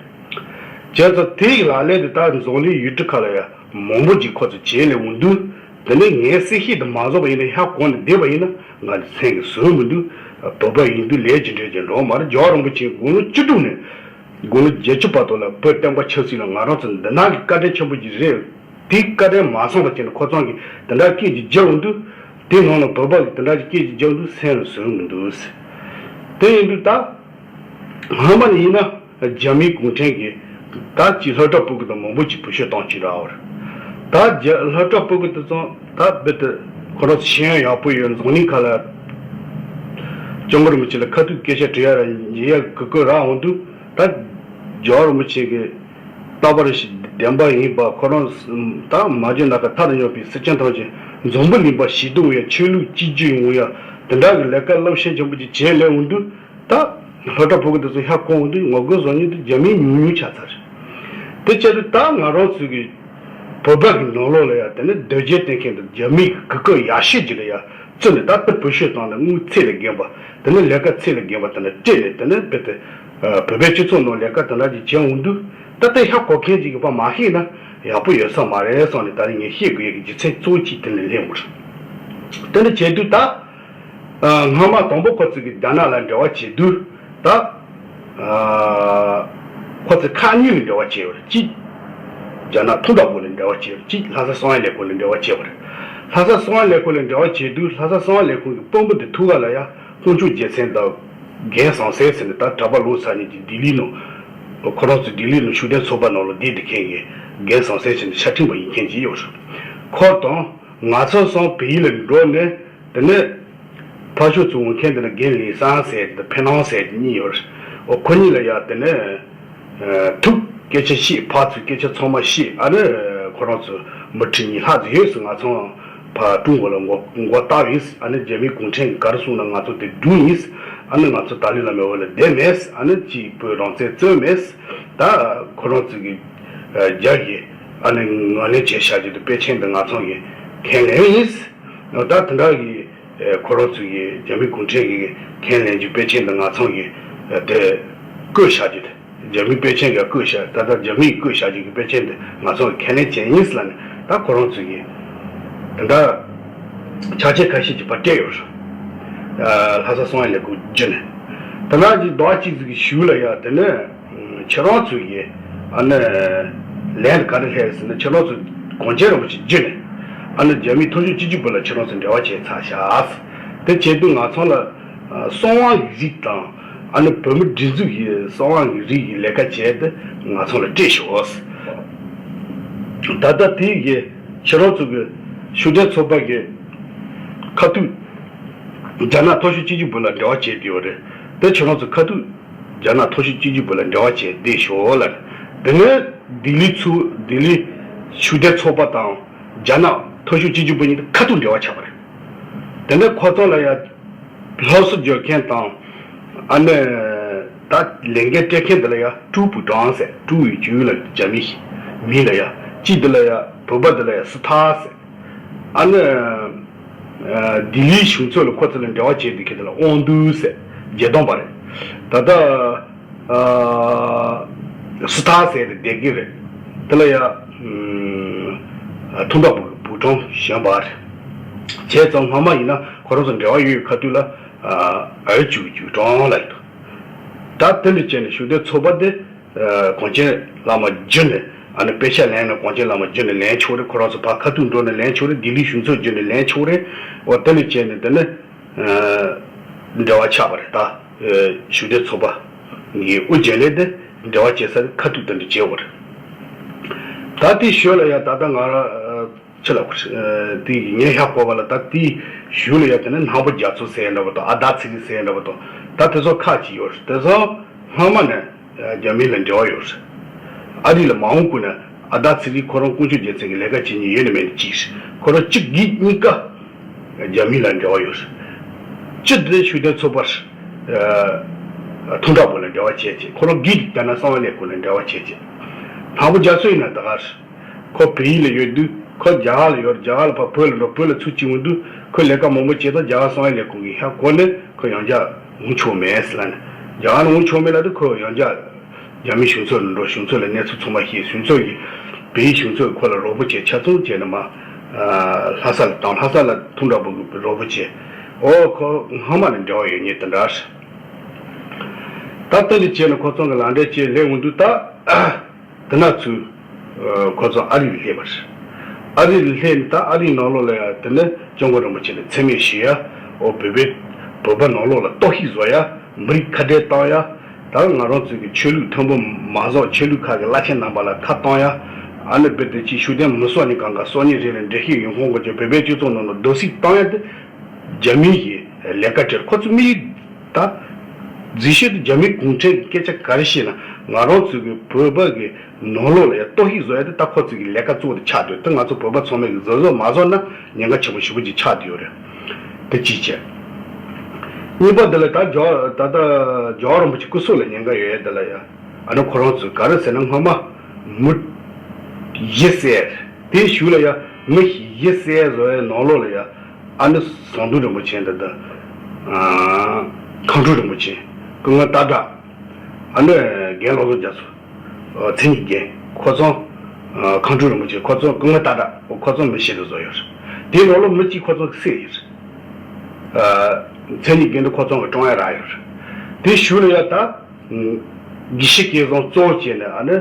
བྱས་ཙང་དེའི་ལག་ལེན་དེ་ད་འཛམ་གླིང་ཡུལ་གྲུ་ཁག་ལ་ཡ་མང་པོ་ཅིག་ཁོ་ཚོས་བྱས་ལས་འོང་དུས། དེ་ནས་ངས་གསལ་བཤད་དེ་མ་བཟོ་བ་ཡིན་ན། ཧ་གོ་ནས་བསྡད་པ་ཡིན་ན་ང་ནི་སེམས་ཀྱི་བཟོད་མི་འདུག་བོད་པ་ཡིན་དུས་ལས་ཀྱི་འབྲས་ཀྱི་འགྲོ་བ་མ་རེད། རྒྱལ་བ་རིན་པོ་ཆེ་དགུང་ལོ་བཅུ་དྲུག་ནས་དགུང་ལོ་བརྒྱད་ཅུ་བར་དུ་ལ་བོད་བསྟན་པ་ཆབ་སྲིད་ལ་ང་རང་ཚོ་འདི་ནང་གི་བཀའ་དྲིན་ཆེན་པོ་ཅིག་རེད། དེའི་བཀའ་དྲིན་མ་སངས་པ་བྱས་ནས་ཁོ་ཚང་གིས་དེ་འདྲ་སྐད་ཅིག་རྒྱག་འོང་དུས། དེ་ནང་ལ་བོད་པ་གིས་དེ་འདྲ་གི་སྐད་ཅིག་རྒྱག་འདུག་སེམས་ལ་བཟོད་མི་འདུག་དེ་ཡིན་དུས་ད་སྔ་མ་ནས་ཡིན་ན་རྒྱ་མིའི་གུང་ཁྲན་གྱིས་ད་ཅིག་སློབ་གྲྭ་ཕྲུ་གུ་དང་མང་པོ་ཅིག་བུ་ཤོད་བཏང་ཅིག་ར་བར། ད་རྒྱ་སློབ་གྲྭ་ཕྲུ་གུ་དེ་ཚོ་ད་རྦད་དེ་ཁོ་རང་ཤེས་ཡོན་ཡག་པོ་ཡོད། འཛམ་གླིང་ཁ་ལ་སྐྱབས་མགོན་རིན་པོ་ཆེ་ལ་ཁ་ཐུག་སྐད་ཆ་དྲི་ཡ་ར་འཇལ་ཡ་གི་གོ་སྐབས་རག་འོང་དུས། ད་རྒྱལ་བ་རིན་པོ་ཆེ་གི་རྟག་པར་ཞིག་བདེན་པ་ཡིན་པ། ཁོ་རང་ད་མ་བརྗོད་ན་ཁ་ཐག་ཏུ་ཉོབ་པའི་སེར་ཆེན་ཐམས་ཅད་འཛམ་བུ་གླིང་པ་ཞིག་ཏུ་ཡ་ཆོས་ལུགས་གཅིག་གྱུར་ཡོང་ཡ་དེ་འདྲ་གི་ལས་ཀ་རླབས་ཆེན་ཆེན་པོ་ཅིག་བྱས་ལས་འོང་དུས། ད་སློབ་གྲྭ་ཕྲུ་གུ་དེ་ཚོ་ཧ་གོ་འོང་དུས་ངོ་རྒོལ་བཟོ་མཁན་དེ་རྒྱ་མི་ཉུང་ཉུང་ཆགས་ཚར་རེད། དེ་བྱས་དུས་ད་ང་རང་ཚོའི་གི་བོད་པ་གི་ནང་ལོགས་ལ་ཡ་དེ་ནི་སྡུག་སྦྱོང་སྟེར་མཁན་དེ་རྒྱ་མི་གི་གོ་སྐབས་ཡག་ཤོས་ཅིག་ལ་ཡ་བཙུགས་ནས། ད་དེ་བུ་ཤོད་བཏང་ནས་དངུལ་ཚད་ལས་བརྒལ་བ། དེ་ནི་ལས་ཀ་ཚད་ལས་བརྒལ་བ་དེ་འདྲ་སྤྲད་ནས། དེ་ནི་རྦད་དེ་བོད་པའི་སྤྱི་ཚོགས་ནང་ལས་ཀ་དེ་འདྲ་ཅིག་བྱས་འོང་དུས། ད་དེ་ཧ་གོ་མཁན་ཅིག་གིས་ཕར་མ་ཤེས་ན་ཡག་པོ་ཡོད་ས་མ་རེད་བསམ་ནས། ད་རེས་ངས་བཤད་དགོས་ཡ་གི་རྒྱུ་མཚན་གཙོ་བོ་གཅིག་དེ་ནས་སླེབས་འོང་། དེ་འདྲ་བྱས་དུས་ད། ཨ། སྔ་མ་དང་པོ་ཁོ་ཚོས་ཀྱི་རྒྱ་ནག་ལ་འབྲེལ་བ་བྱེད་དུས་ད། ཨ། ཁོ་ཚོས་ཁག་གཉིས་ལ་འབྲེལ་བ་བྱས་པ་རེད། གཅིག་རྒྱ་ནག་ཐོག་མདའ་དཔོན་ལ་འབྲེལ་བ་བྱས་པ་རེད། གཅིག་ལྷ་ས་གསང་བའི་ལས་ཁུངས་ལ་འབྲེལ་བ་བྱས་པ་རེད། ལྷ་ས་གསང་བའི་ལས་ཁུངས་ལ་འབྲེལ་བ་བྱེད་དུས། ལྷ་ས་གསང་བའི་ལས་ཁུངས་ཀྱི་དཔོན་པོ་དེ་ཐུག་ག་ལ་ཡ་དཀོན་མཆོག་རྒྱལ་མཚན་དང་རྒན་བཟང་གསལ་ཟེར་ནས། ད་གྲྭ་པ་ལོ་ཙཱ་བ་གཉིས་ཀྱིས་ལྡི་ལི་ནང་། ཁོ་རང་ཚོ་ལྡི་ལི་ནང་ཤུགས་ལྡན་ཚོགས་པ་ནང་ལ་བསྡད་བསྡད་མཁན་གྱི་རྒན་བཟང་གསལ་ཟེར་ནས་ཕྱག་ཕྲེང་པ་ཡིན་མཁན་ཅིག་ཡོད་རེད། ཁོ་དང་ང་ཚོ་གསུམ་བལ་ཡུལ་ལ་འགྲོ་ནས། དེ་ནས་ཕར་ཕྱོགས་སུ་འོང་མཁན་དེ་ལ་རྒན་ལིན་སང་ཟེར་གྱི་དང་ཕེ་ནང་ཟེར་གྱི་གཉིས་ཡོད་རེད། འོ་ཁོ་གཉིས་ལ་ཡ་དེ་ནས་ཐུག་སྐད་ཆ་བཤད། ཕར་ཚུར་སྐད་ཆ་ཚང་མ་བཤད། ཨ་ནི་ཁོ་རང་ཚོ་མི་ཁྲི་གཉིས་ལྷག་ཙམ་ཡོད་ཟེར། ང་ཚོ་ཕར་ཀྲུང་གོ་ལ་མགོ་མགོ་བཏགས་ཡིན་ཟེར། ཨ་ནི་རྒྱ་མི་གུང་ཁྲན་གྱིས་ག་རེ་གསུངས་ན་ང་ཚོ་དེ་སྒྲུབ་ཡིན་ཟེར། ཨ་ནི་ང་ཚོ་ཏཱ་ལའི་བླ་མའི་འོག་ལ་བསྡད་མེད་ཟེར། ཨ་ནི་གཅིག་བོད་རང་བཙན་རྩོད་མེད་ཟེར། ད་ཁོ་རང་ཚོ་གི་རྒྱ་གི་ཨ་ནི་ངོས་ལེན་བྱས་བཞག་རྒྱུ་དེ་དཔེ་ཆེན་དེ་ང་ཚོ་གི་ཁས་ལེན་ཡིན་ཟེར། ད་དེ་འདྲ་གི་ཁོ་རང་ཚོ་གི་རྒྱ་མི་གུང་ཁྲན་གྱི་ཁས་ལེན་རྒྱུ་དཔེ་ཆེན་དེ་ང་ཚོ་གི་དེ་བཀོད་བཞག་རྒྱུ་དེ། རྒྱ་མི་དཔེ་ཆེན་གྱི་བཀོད་བཞག་ད་ལྟ་རྒྱ་མིས་བཀོད་བཞག་རྒྱུ་གི་དཔེ་ཆེན་དེ་ང་ཚོ་གི་ཁས་ལེན་བྱས་ཡིན་ཟེར་ལབ་ནས། ད་ཁོ་རང་ཚོ་གི་དེ་འདྲ་ཕྱག་ཆེན་ཁ་ཤས་ཀྱིས་ཕར་སྤྲད་ཡོད་རེད། ལྷ་ས་གསང་བའི་ལས་ཁུངས་བརྒྱུད་ནས། དེ་འདྲ་གི་ཟླ་བ་གཅིག་ཙམ་གྱི་གཞུག་ལ་ཡ་དེ་ནས། ཁྱེད་རང་ཚོ་ཡིས་ཨ་ནི་ལན་ག་རེ་སླེབས་ཟེར་ན། ཁྱེད་རང་ཚོ་གངས་ཅན་རིན་པོ་ཆེ་བརྒྱུད་ནས་ཨ་ནི་རྒྱ་མིའི་མཐོ་ཤོས་སྤྱི་ཁྱབ་པ་ལ་ཁྱེད་རང་ཚོ་འབྲེལ་བ་བྱས་ཚར་ཤག་དེ་བྱེད་དུས་ང་ཚོ་ལ་གསང་བ་རིགས་དང་ཨ་ནི་བོད་མི་སྒྲིག་འཛུགས་ཀྱི་གསང་བ་རིགས་ཀྱི་ལས་ཀ་བྱས་ཏེ་ང་ཚོ་ལ་སྤྲད་ཤོག་ད་ལྟ་དེ་ཡིས་ཁྱེད་རང་ཚོ་གི་ཤུགས་ལྡན་ཚོགས་པ་གི་ཁ་ཐུག་རྒྱ་ནག་མཐོ་ཤོས་སྤྱི་ཁྱབ་པུའུ་ལ་འབྲེལ་བ་བྱས་བསྡད་ཡོད་རེད། དེ་ཁྱོད་རང་ཚོ་ཁ་ཐུག་རྒྱ་ནག་མཐོ་ཤོས་སྤྱི་ཁྱབ་པུའུ་ལ་འབྲེལ་བ་བྱས་བསྡད་ཤོག་ལབ། དེ་ནས་ལྡི་ལི་ཚུ་ལྡི་ལི་ཤུགས་ལྡན་ཚོགས་པ་དང་རྒྱ་ནག་མཐོ་ཤོས་སྤྱི་ཁྱབ་པུའུ་གཉིས་ཁ་ཐུག་འབྲེལ་བ་ཆགས་པ་རེད། དེ་ནས་ཁོ་ཚོ་ལ་ཡ་སློབ་གསོ་སྦྱོང་མཁན་དང་། ཨ་ནི་ད་ལས་འགན་སྤྲད་མཁན་དེ་ལ་ཡ་ཀྲུའུ་པུའུ་ཀྲང་ཟེར། ཀྲུའུ་ཡི་ཇུའུ་ལ་རྒྱ་མི་ཞིག་མིང་ལ་ཡ། གཅིག་དེ་ལ་ཡ་བོད་པ་དེ་ལ་ཡ་སི་ཐར་ཟེར། ཨ་ནི་ལྡི་ལིའི་གཞུང་ཚབ་ལ་ཁོ་ཚོ་ལ་འབྲེལ་བ་བྱས་འདུག་མཁན་དེ་ལ་དབང་འདུས་ཟེར། བརྒྱད་སྟོང་པ་རེད། ད་ལྟ་སི་ཐར་ཟེར་དེ་སྡེ་དགེ་རེད། དེ་ལ་ཡ་ཐུང་དྲག་པུའུ་པུའུ་ཀྲང་གཞོན་པ་རེད། བྱས་ཙང་སྔ་མ་ཡིན་ན་ཁོ་རང་ཚོ་འབྲེལ་བ་ཡོད་ཡོད་ཁ་ཐུག་ལ་ཨ་ཡོད་ཅུའུ་ཅུའུ་ཀྲང་ལ་ཡོད་དོ། ད་དེ་འདྲ་བྱས་ནས་གཞུང་འབྲེལ་ཚོགས་པ་དེ་གངས་ཅན་བླ་མ་བརྒྱུད་ནས། ཨ་ནི་དཔེ་ཆ་ལེན་ནས་གངས་ཅན་བླ་མ་བརྒྱུད་ནས་ལེན་ཆོག་རེད། ཁོ་རང་ཚོ་ཕར་ཁ་ཐུག་འགྲོ་ནས་ལེན་ཆོག་རེད། ལྡི་ལིའི་གཞུང་ཚབ་བརྒྱུད་ནས་ལེན་ཆོག་རེད། འོ་དེ་འདྲ་བྱས་ནས་དེ་ནས་འབྲེལ་བ་ཆགས་པ་རེད། ད་གཞུང་འབྲེལ་ཚོགས་པ་གི་དབུ་འབྱེད་ལས་དེ་འབྲེལ་བ་བྱེད་ས་ཁ་ཐུག་དེ་འདྲ་བྱས་པ་རེད། ད་དེའི་ཞོར་ལ་ཡ་ད་ལྟ་ང་རང་ཕྱི་ལ་དེ་ངས་ཧ་གོ་བ་ལ། ད་དེའི་གཞུག་ལ་ཡ་དེ་ནས་སྣང་བ་རྒྱ་མཚོ་ཟེར་འདྲ་བ་དང་། ཨ་དར་ཚེ་རིང་ཟེར་འདྲ་བ་དང་། ད་དེ་ཚོ་ཁག་ཅིག་ཡོད་རེད། དེ་ཚོ་སྔོན་མ་ནས་རྒྱ་མི་ལ་འབྲེལ་བ་ཡོད་རེད། ཨ་རི་ལ་མ་འོངས་ཀུན་ནས་ཨ་དར་ཚེ་རིང་ཁོ་རང་དཀོན་མཆོག་རྒྱལ་མཚན་གྱི་ལས་ཀ་བྱེད་མཁན་ཡོད་ནི་མེད་ནི་གཅིག་རེད། ཁོ་རང་གཅིག་གིས་གཉིས་ཀ་རྒྱ་མི་ལ་འབྲེལ་བ་ཡོད་རེད། སྤྱི་བདེ་ཤུགས་ལྡན་ཚོགས་པར་ཐུང་དྲག་པོ་ལ་འབྲེལ་བ་བྱས་བྱས། ཁོ་རང་གིས་ད་ནང་གསང་བའི་ལས་ཁུངས་ལ་འབྲེལ་བ་བྱས་བྱས། སྣང་བ་རྒྱ་མཚོ་ཡིན་ན་ད་ག་རེད། ཁོ་བལ་ཡུལ་ལ་ཡོད་དུས། ཁོ་རྒྱ་གར་ལ་ཡོད། རྒྱ་གར་ལ་ཕར་བོད་ལ་འགྲོ། བོད་ལ་ཚུར་སྐྱེལ་འོང་དུས་ཁོས་ལས་ཀ་མང་པོ་བྱས་ཙང་རྒྱ་གར་གསང་བའི་ལས་ཁུངས་ཀྱིས་ཧ་གོ་ནས་ཁོ་ཡང་བསྐྱར་འོང་ཆོག་མེད་ཟེར་ལབ་ནས། རྒྱ་གར་ལ་འོང་ཆོག་མེད་ལབ་དུས་ཁོ་ཡང་བསྐྱར་རྒྱ་མིའི་གཞུང་ཚབ་ལ་འགྲོ། གཞུང་ཚབ་ལ་གནས་ཚུལ་ཚང་མ་བཤད། གཞུང་ཚབ་ཀྱིས། བལ་ཡུལ་གཞུང་ཚབ་ཁོ་ལ་རོགས་པ་བྱས། ཆ་ཚང་བྱས་ནས་མར་ལྷ་ས་ལ་བཏང་། ལྷ་ས་ལ་ཐུང་དྲག་པོ་གིས་རོགས་པ་བྱས། འོ་ཁོ་སྔོན་མ་ནས་འབྲེལ་བ་ཡོད་མཁན་དེ་འདྲ་རེད། ད་ལྟ་འདི་བྱས་ནས་ཁོ་ཚང་གི་ལག་འབྲེལ་བྱས་སླེབས་འོང་དུས། ད་དེ་ནས་ཚུར་ཁོ་ཚོ་ཨ་རི་ལ་སླེབས་པ་རེད། ཨ་རི་ལ་སླེབས་ནས་ད་ཨ་རིའི་ནང་ལོགས་ལ་ཡ་དེ་ནས་སྐྱབས་མགོན་རིན་པོ་ཆེ་ལ་མཚན་སྨད་ཞུ་ཡ། འོ་བོད་པའི་བོད་པ་ནང་ལོགས་ལ་གཏོར་བཤིག་བཟོ་ཡ། མི་རིགས་ཁ་བྲལ་བཏང་ཡ། ད་ང་རང་ཚོའི་གི་ཆོས་ལུགས་མཐོན་པོ་མ་བཟོ། ཆོས་ལུགས་ཁག་གི་བླ་ཆེན་རྣམ་པ་ལ་ཁ་གཏོང་ཡ། ཨ་ནི་རྦད་དེ་ཅིག་ཤུགས་ལྡན་མི་གསོད་ནི་གང་ག་གསོད་ནི་རེད་ལ་འགྲེལ་བཤད་ཡོང་ཁོང་གི་བོད་པའི་སྤྱི་ཚོགས་ནང་ལ་རྡོག་རྫིས་བཏང་ཡ་དེ་རྒྱ་མི་ཡི་ལས་ཀ་དེ་རེད། ཁོ་ཚོ་མི་ཡི་ད་རྫིག་ཤོས་དེ་རྒྱ་མི་གུང་ཁྲན་གྱི་སྐད་ཆ་ག་རེ་བཤད་ན། ང་རང་ཚོའི་གི་བོད་པ་གི་ནང་ལོགས་ལ་ཡ་གཏོར་བཤིག་བཟོ་ཡ་དེ་ད་ཁོ་ཚོའི་གི་ལས་ཀ་གཙོ་བོ་དེ་ཆགས་བསྡད་ཡོད། དེ་ང་ཚོ་བོད་པ་ཚང་མས་གི་གཟབ་གཟབ་མ་བཟོ་ན་ཉེན་ཁ་ཆེན་པོ་ཞེ་པོ་ཅིག་ཆགས་བསྡད་ཡོད་རེད། དེ་གཅིག་བྱས། གཉིས་པ་དེ་ལ་ད་རྒྱལ་ད་ལྟ་རྒྱལ་བ་རིན་པོ་ཆེ་སྐུ་སྲོག་ལ་ཉེན་ཁ་ཡོད་ཡ་དེ་ལ་ཡ། ཨ་ནི་ཁོ་རང་ཚོས་ག་རེ་ཟེར་ན། སྔོན་མ་མི་བཞི་བསད། དེའི་གཞུག་ལ་ཡ་མི་བཞི་བསད་བཟོ་ཡའི་ནང་ལོགས་ལ་ཡ། ཨ་ནི་ཟམ་གདོང་རིན་པོ་ཆེ་འདི་དང་། ཨ་མཁའ་འགྲོ་རིན་པོ་ཆེ། སྐུ་ངོ་སྟག་བྲག་ཨ་ནི་རྒན་བློ་བཟང་རྒྱ་མཚོ། མཚན་ཉིད་རྒན། ཁོ་ཚང་། མཁའ་འགྲོ་རིན་པོ་ཆེ། ཁོ་ཚང་། སྐུ་ངོ་སྟག་བྲག་ཁོ་ཚང་མི་བཞི་དེ་བཟོ་ཡོད་རེད། དེའི་ནང་ལོགས་མི་གཅིག་ཁོ་ཚང་གིས་བསད་ཡོད་རེད། མཚན་ཉིད་རྒན་དེ་ཁོ་ཚང་གིས་བཀྲོངས་ཡ་རག་ཡོད་རེད། དེའི་གཞུག་ལ་ཡ་ད། དགེ་བཤེས་སྐལ་བཟང་གཙོ་བོ་བྱས་ནས། ཨ་ནི་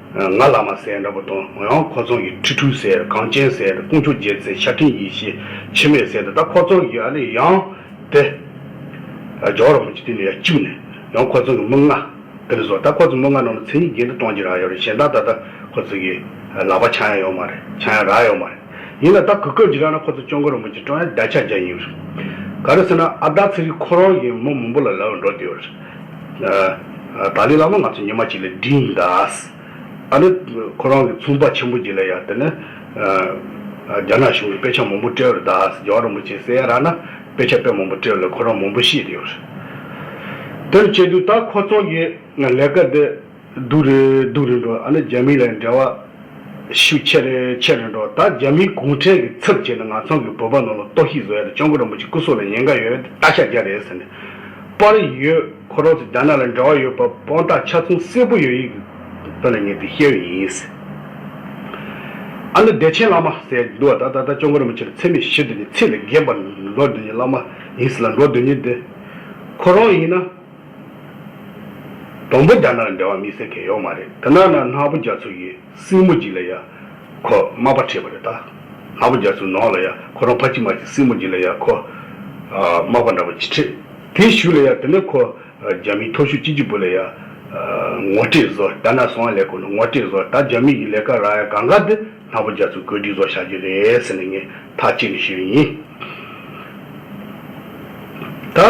ང་བླ་མ་ཟེར་འདྲ་པོ་དང་། ཡང་ཁོ་ཚང་གིས་ཁྲི་ཁྲུང་ཟེར། གངས་ཅན་ཟེར། དཀོན་མཆོག་རྒྱལ་མཚན། ཤཱཀྱ་ཐུན་ཡེ་ཤེས། འཆི་མེད་ཟེར་ཏེ། ད་ཁོ་ཚང་གིས་ཨ་ནི་ཡང་དེ་རྒྱལ་བ་རིན་པོ་ཆེ་དེ་ནས་ཡར་བཅུག་ནས། ཡང་ཁོ་ཚང་གིས་མི་ལྔ་དེ་འདྲ་བཟོ། ད་ཁོ་ཚོ་མི་ལྔ་ནང་ནས་མཚན་ཉིད་རྒན་དེ་གཏོང་རྒྱུ་རག་ཡོད་རེད། གཞན་དག་ད་ལྟ་ཁོ་ཚོ་གིས་ལག་པ་འཆང་ཡ་ཡོད་མ་རེད། འཆང་ཡ་རག་ཡོད་མ་རེད། ཡིན་ན་ད་གོ་སྐབས་ཅིག་རག་ན་ཁོ་ཚོ་སྐྱབས་མགོན་རིན་པོ་ཆེ་བཀྲོངས་ཡ་ད་ཆ་རྒྱག་ཡིན་རེད། ག་རེ་ཟེར་ན། ཨ་དར་ཚེ་རིང་ཁོ་རང་གིས་མི་མང་པོ་ལ་ལབ་འགྲོ་བསྡད་ཡོད་རེད། ཨ། ཏཱ་ལའི་བླ་མ་ང་ཚོ་ཉི་མ་གཅིག་ལ་སྒྲིང་གདའ། ཨ་ནི་ཁོ་རང་གི་ཚོང་པ་ཆེན་པོ་ཅིག་ལ་ཡ་དེ་ནས། ཨ། རྒྱ་ནག་གཞུང་གིས་དཔེ་ཆ་མང་པོ་སྤྲད་ཡོད་རེད་ད། རྒྱལ་བ་རིན་པོ་ཆེ་གསན་ཡ་རག་ན་དཔེ་ཆ་དཔེ་མང་པོ་སྤྲད་ཡོད་ལ་ཁོ་རང་མང་པོ་ཤེས་བསྡད་ཡོད་རེད། དེར་བྱས་དུས་ད་ཁོ་ཚོ་གི་ལས་ཀ་དེ་སྡུག་རུ་སྡུག་རུ་འགྲོ། ཨ་ནི་རྒྱ་མི་ལ་འབྲེལ་བ་ཤུགས་ཆེ་རུ་ཆེ་རུ་འགྲོ། ད་རྒྱ་མིའི་གུང་ཁྲན་གྱི་ཚབ་བྱས་ནས་ང་ཚང་གི་བོད་པ་ནང་ལ་གཏོར་བཤིག་བཟོ་ཡ་དང་། སྐྱབས་མགོན་རིན་པོ་ཆེ་སྐུ་སྲོག་ལ་ཉེན་ཁ་ཡོད་ཡ་དེ་ད་ཆ་རྒྱག་རེད་ཟེར་ནས། པར་ཡོད། ཁོ་རང་ཚོ་རྒྱ་ནག་ལ་འབྲེལ་བ་ཡོད་པ་དཔང་རྟགས་ཆ་ཚང་གསལ་པོ་ཡོད་ཡིག་གི་དོན་ལ་ངས་དེ་བཤད་ཡོད་ཡིན་ཟེར། ཨ་ནི་བདེ་ཆེན་བླ་མ་ཟེར་འདུག་བ། ད་ད་ད་སྐྱབས་མགོན་རིན་པོ་ཆེ་ལ་མཚན་སྨད་ཞུ་དུས་ནས་ཚེ་ལས་རྒན་པ་འགྲོ་དུས་ནས་བླ་མ་ཡིན་ཟེར་ལབ་འགྲོ་དུས་ནས་དེ། ཁོ་རང་ཡིན་ན། དང་པོ་རྒྱ་ནག་ལ་འབྲེལ་བ་དམིགས་བསལ་གང་ཡང་ཡོད་མ་རེད། དེ་ནས་ན་སྣང་བ་རྒྱ་མཚོ་ཡིས་སྲིང་མོ་ཅིག་ལ་ཡ་ཁོ་མ་པ་ཁྲིད་པ་རེད་ད། སྣང་བ་རྒྱ་མཚོའི་ནང་ལ་ཡ་ཁོ་རང་ཕ་གཅིག་མ་གཅིག་སྲིང་མོ་ཅིག་ལ་ཡ་ཁོ་ཨ་མ་པ་འདྲ་པོ་ཅིག་ཁྲིད། དེའི་གཞུག་ལ་ཡ་དེ་ནས་ཁོ་ཨ་རྒྱ་མིའི་མཐོ་ཤོས་སྤྱི་ཁྱབ་པུའུ་ལ་ཡ་ཨ་ངོ་སྤྲོད་བཟོ། རྒྱ་ནག་གསང་བའི་ལས་ཁུངས་ནས་ངོ་སྤྲོད་བཟོ། ད་རྒྱ་མི་ཡི་ལས་ཀ་རག་ཡ་གང་ག་དེ་སྣང་བ་རྒྱ་མཚོས་གོ་སྒྲིག་བཟོ་བྱ་རྒྱུ་རེད་ཟེར་ནས་ངས་ཐག་བཅད་ནས་ཞུས་ཡིན། ད་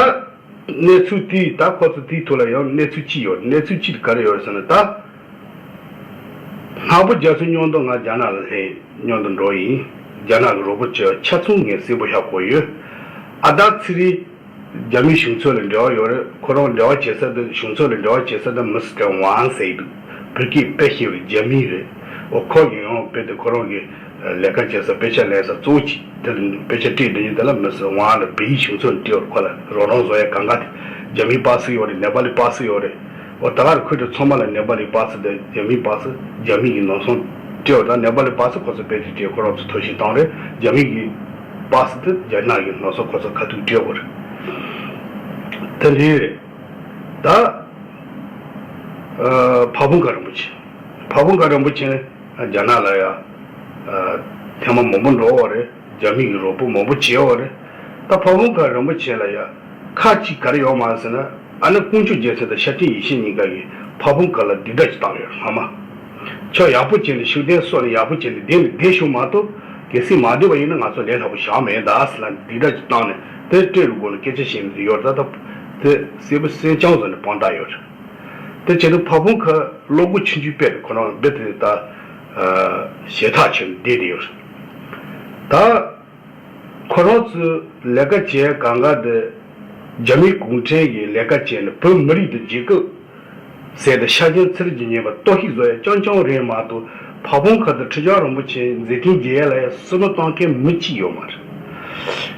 གནས་ཚུལ་དེའི་ད་ཁོ་ཚོ་དེའི་ཐོག་ལ་ཡང་གནས་ཚུལ་གཅིག་ཡོད། གནས་ཚུལ་གཅིག་དེ་ག་རེ་ཡོད་ཟེར་ན། ད་སྔ་པོ་རྒྱ་མཚོ་མཉམ་དུ་ང་རྒྱ་ནག་ལ་སླེབས་མཉམ་དུ་འགྲོ་ཡིན། རྒྱ་ནག་གི་རོགས་པ་བྱས་ཆ་ཚང་ངས་གསལ་པོ་ཤར་གོ་ཡོད། ཨ་ད་ཚི་རི་རྒྱ་མིའི་གཞུང་ཚབ་ལ་འབྲེལ་བ་ཡོད་རེད། ཁོ་རང་འབྲེལ་བ་བྱེད་ས་དེ་གཞུང་ཚབ་ལ་འབྲེལ་བ་བྱེད་ས་དེ་མི་སི་ཊར་ཝང་ཟེར་གྱི་འདུག་བོད་སྐད་དཔེ་ཤེས་པའི་རྒྱ་མི་རེད། འོ་ཁོ་ཡིན་ཡང་དཔེ་དེ་ཁོ་རང་གི་ལས་ཀ་བྱེད་ས་དཔེ་ཆ་ལེན་ས་གཙོ་བོ་གཅིག་དེ་ལ་དཔེ་ཆ་སྤྲད་འདི་ཉིད་དེ་ལ་མི་སི་ཝང་ལ་བོད་ཡིག་གཞུང་ཚབ་སྤྲད་པར་ཁོ་ལ་རོགས་རམ་བཟོ་ཡ་གང་ག་དེ་རྒྱ་མིའི་པ་སི་ཡོད་རེད། ནེ་པ་ལི་པ་སི་ཡོད་རེད། འོ་ད་ག་རེ་ཁོས་དེ་ཚང་མ་ལ་ནེ་པ་ལི་པ་སི་དེ་རྒྱ་མིའི་པ་སི་རྒྱ་མི་གི་ནང་སོང་སྤྲད་པ་དང་ནེ་པ་ལི་པ་སི་ཁོ་ཚོ་དཔེ་དེ་སྤྲད་ཁོ་རང་ཚོ་ཐོ་ཤིག་བཏང་རེད། རྒྱ་མི་གི་པ་སི་དེ་རྒྱ་ནག་གི་ནང་སོང་ཁོ་ཚོ་ཁ་ཐུག་སྤྲད་པ་རེད། དེ་འདྲ་རེད། ད་ཨ་ཕ་བོང་ཁ་རིན་པོ་ཆེ། ཕ་བོང་ཁ་རིན་པོ་ཆེ་ནི་རྒྱ་ནག་ལ་ཡ་ཨ་ཐེངས་མ་མང་པོ་འགྲོ་བ་རེད། རྒྱ་མི་གི་རོགས་པ་མང་པོ་བྱས་པ་རེད། ད་ཕ་བོང་ཁ་རིན་པོ་ཆེ་ལ་ཡ་ཁག་ཅིག་ག་རེ་ཡོད་མ་རེད་ཟེར་ན། ཨ་ནི་དཀོན་མཆོག་རྒྱལ་མཚན་དང་ཤཱཀྱ་ཡེ་ཤེས་གཉིས་ཀ་གིས་ཕ་བོང་ཁ་ལ་སྡིགས་ར་ཅིག་བཏང་ཡོད་རེད། སྔ་མ་ཁྱོད་ཡག་པོ་བྱས་ནས་ཤུགས་ལྡན་གསོ་ནས་ཡག་པོ་བྱས་ནས་བསྡད་ནས་བསྡད་ཤོག་མ་གཏོགས་གལ་སྲིད་མ་བསྡད་པ་ཡིན་ན་ང་ཚོ་ལས་སླ་པོ་བཞག་མེད་ད་ཟེར་ལ་སྡིགས་ར་ཅིག་བཏང་ནས་དེ་སྤྲད་རུ་སྒོ་ནས་སྐད་ཆ་བཤད་ནས་ཡོད་རེད། ད་ད་དེ་གསལ་པོ་གསལ་རྐྱང་བཟོ་ནས་དཔང་རྟགས་ཡོད་རེད། དེ་བྱས་ན་ཕ་བོང་ཁ་བློ་སྒོ་ཆུང་ཆུང་སྤེལ་ནས་ཁོ་རང་རྦད་དེ་ད་ཨ་ཞེད་ཐག་ཆོད་ནས་བསྡད་བསྡད་ཡོད་རེད། ད་ཁོ་རང་ཚོའི་ལས་ཀ་བྱེད་གང་ག་དེ་རྒྱ་མིའི་གུང་ཁྲན་གྱི་ལས་ཀ་བྱས་ནས་བོད་མི་རིགས་དང་རྒྱལ་ཁབ་ཟེར་ཏེ་ཤ་ཞེན་ཚུལ་གྱིས་ཉེས་པ་གཏོར་བཤིག་བཟོ་ཡ་རྐྱང་རྐྱང་རེད་མ་གཏོགས་ཕ་བོང་ཁ་དང་ཁྲི་བྱང་རིན་པོ་ཆེ་མཛད་འཕྲིན་རྒྱས་ཡ་ལ་ཡ་བསམ་བློ་གཏོང་མཁན་མི་གཅིག་ཡོད་མ་རེད།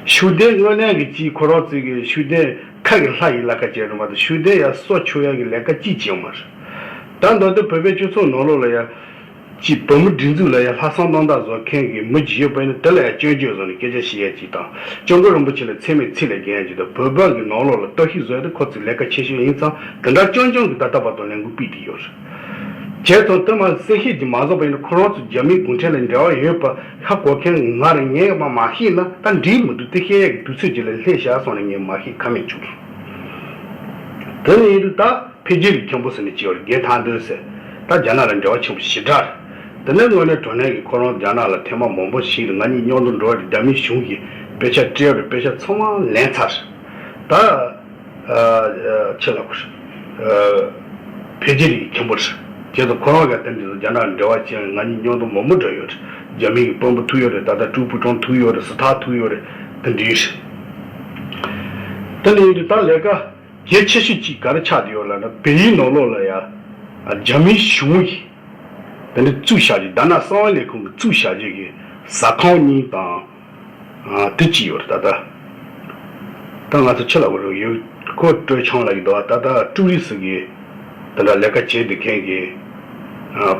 ཤུགས་ལྡན་དངོས་གནས་ཀྱི་གཅིག་ཁོ་རང་ཚོས་ཀྱི་ཤུགས་ལྡན་ཁ་གི་ལྷ་ཡི་ལས་ཀ་བྱས་རེད་མ་གཏོགས་ཤུགས་ལྡན་ཡ་སྲོག་སྐྱོབ་ཡ་གི་ལས་ཀ་གཅིག་བྱས་ཡོད་མ་རེད། ད་མདོ་སྟོད་བོད་པའི་སྤྱི་ཚོགས་ནང་ལོགས་ལ་ཡ། གཅིག་བོད་མི་སྒྲིག་འཛུགས་ལ་ཡ་ལྷག་བསམ་རྣམ་དག་བཟོ་མཁན་གྱི་མི་གཅིག་ཡོད་པ་ཡིན་ན་དེ་ལ་ཡ་སྐྱོན་བརྗོད་བཟོ་ནས་སྐད་ཆ་བཤད་ཡ་གཅིག་དང་། སྐྱབས་མགོན་རིན་པོ་ཆེ་ལ་མཚན་སྨད་ཚིག་ལ་འགེལ་ཡ་གཅིག་དང་། བོད་པ་གི་ནང་ལོགས་ལ་གཏོར་བཤིག་བཟོ་ཡ་དེ་ཁོ་ཚོའི་ལས་ཀ་ཆེ་ཤོས་ཡིན་ཙང་དེ་འདྲ་རྐྱང་རྐྱང་གི་ད་ལྟ་བར་དུ་ལས་འགུལ་སྤེལ་བསྡད་ཡོད་རེད། བྱས་ཙང་དེ་མ་གསལ་བཤད་ཀྱིས་མ་བཟོ་བ་ཡིན་ན་ཁོ་རང་ཚོ་རྒྱ་མིའི་གུང་ཁྲན་ལ་འབྲེལ་བ་ཡོད་པ་ཧ་གོ་མཁན་ང་རང་ངས་མ་མ་ཤེས་ན་ད་འགྲིག་མི་འདུག་དེ་བཤད་ཡ་གི་དུས་ཚོད་ཅིག་ལ་སླེབས་བཞག་སོང་ནས་ངས་མ་ཤེས་ཁ་མེད་བྱུང་། དེ་ནས་ཡིན་དུས་ད། འཕེལ་རྒྱས་ཀྱི་མཁན་པོ་ཟེར་ནས་ཅིག་ཡོད་རེད། རྒན་ཐང་འདོན་ཟེར། ད་རྒྱ་ནག་ལ་འབྲེལ་བ་ཆེན་པོ་ཞེ་དྲག་རེད། དེ་ནས་དངོས་གནས་དྲང་གནས་ཀྱི་ཁོ་རང་རྒྱ་ནག་ལ་ཐེངས་མ་མང་པོ་ཞིག་ལ་ང་གཉིས་མཉམ་དུ་འགྲོ་བ་རེད། རྒྱ་མིའི་གཞུང་གིས་དཔེ་ཆ་སྤྲད་རེད། དཔེ་ཆ་ཚང་མ་ལེན་ཚར་རེད། ད་ཨ་ཨ་ཆེ་ལབ་དགོས་རེད། ཨ་འཕེལ་རྒྱས་ཀྱི་མཁན་པོ་རེད། བྱས་ཙང་ཁོ་རང་ག་དེ་འདྲ་རྒྱ་ནག་ལ་འབྲེལ་བ་བྱས་ང་གཉིས་མཉམ་དུ་མང་པོ་འགྲོ་ཡོད་རེད། རྒྱ་མི་གི་དཔོན་པོ་ཐུག་ཡོད་རེད། ད་ལྟ་ཀྲུའུ་ཕུའུ་ཀྲང་ཐུག་ཡོད་རེད། སི་ཐར་ཐུག་ཡོད་རེད། དེ་འདྲ་རེད། དེ་འདྲ་ཡིན་དུས་ད་ལས་ཀ་གལ་ཆེ་ཤོས་གཅིག་ག་རེ་ཆགས་བསྡད་ཡོད་ལབ་ན་བལ་ཡུལ་ནང་ལོགས་ལ་ཡ་རྒྱ་མིའི་གཞུང་གིས་དེ་འདྲ་བཙུགས་བཞག་རྒྱུ། རྒྱ་ནག་གསང་བའི་ལས་ཁུངས་ཀྱིས་བཙུགས་བཞག་རྒྱུ་གི་ཟ་ཁང་གཉིས་དང་དེ་གཅིག་ཡོད་རེད། ད་ལྟ་ད་ང་ཚོ་ཕྱི་ལ་བོར་ཡོད་ཁོ་སྤྲོ་འཆམ་ལ་ཡོད་དོ། ད་ལྟ་ཀྲུའུ་རི་སི་གི་དེ་འདྲ་ལས་ཀ་བྱེད་བསྡད་མཁན་གྱི་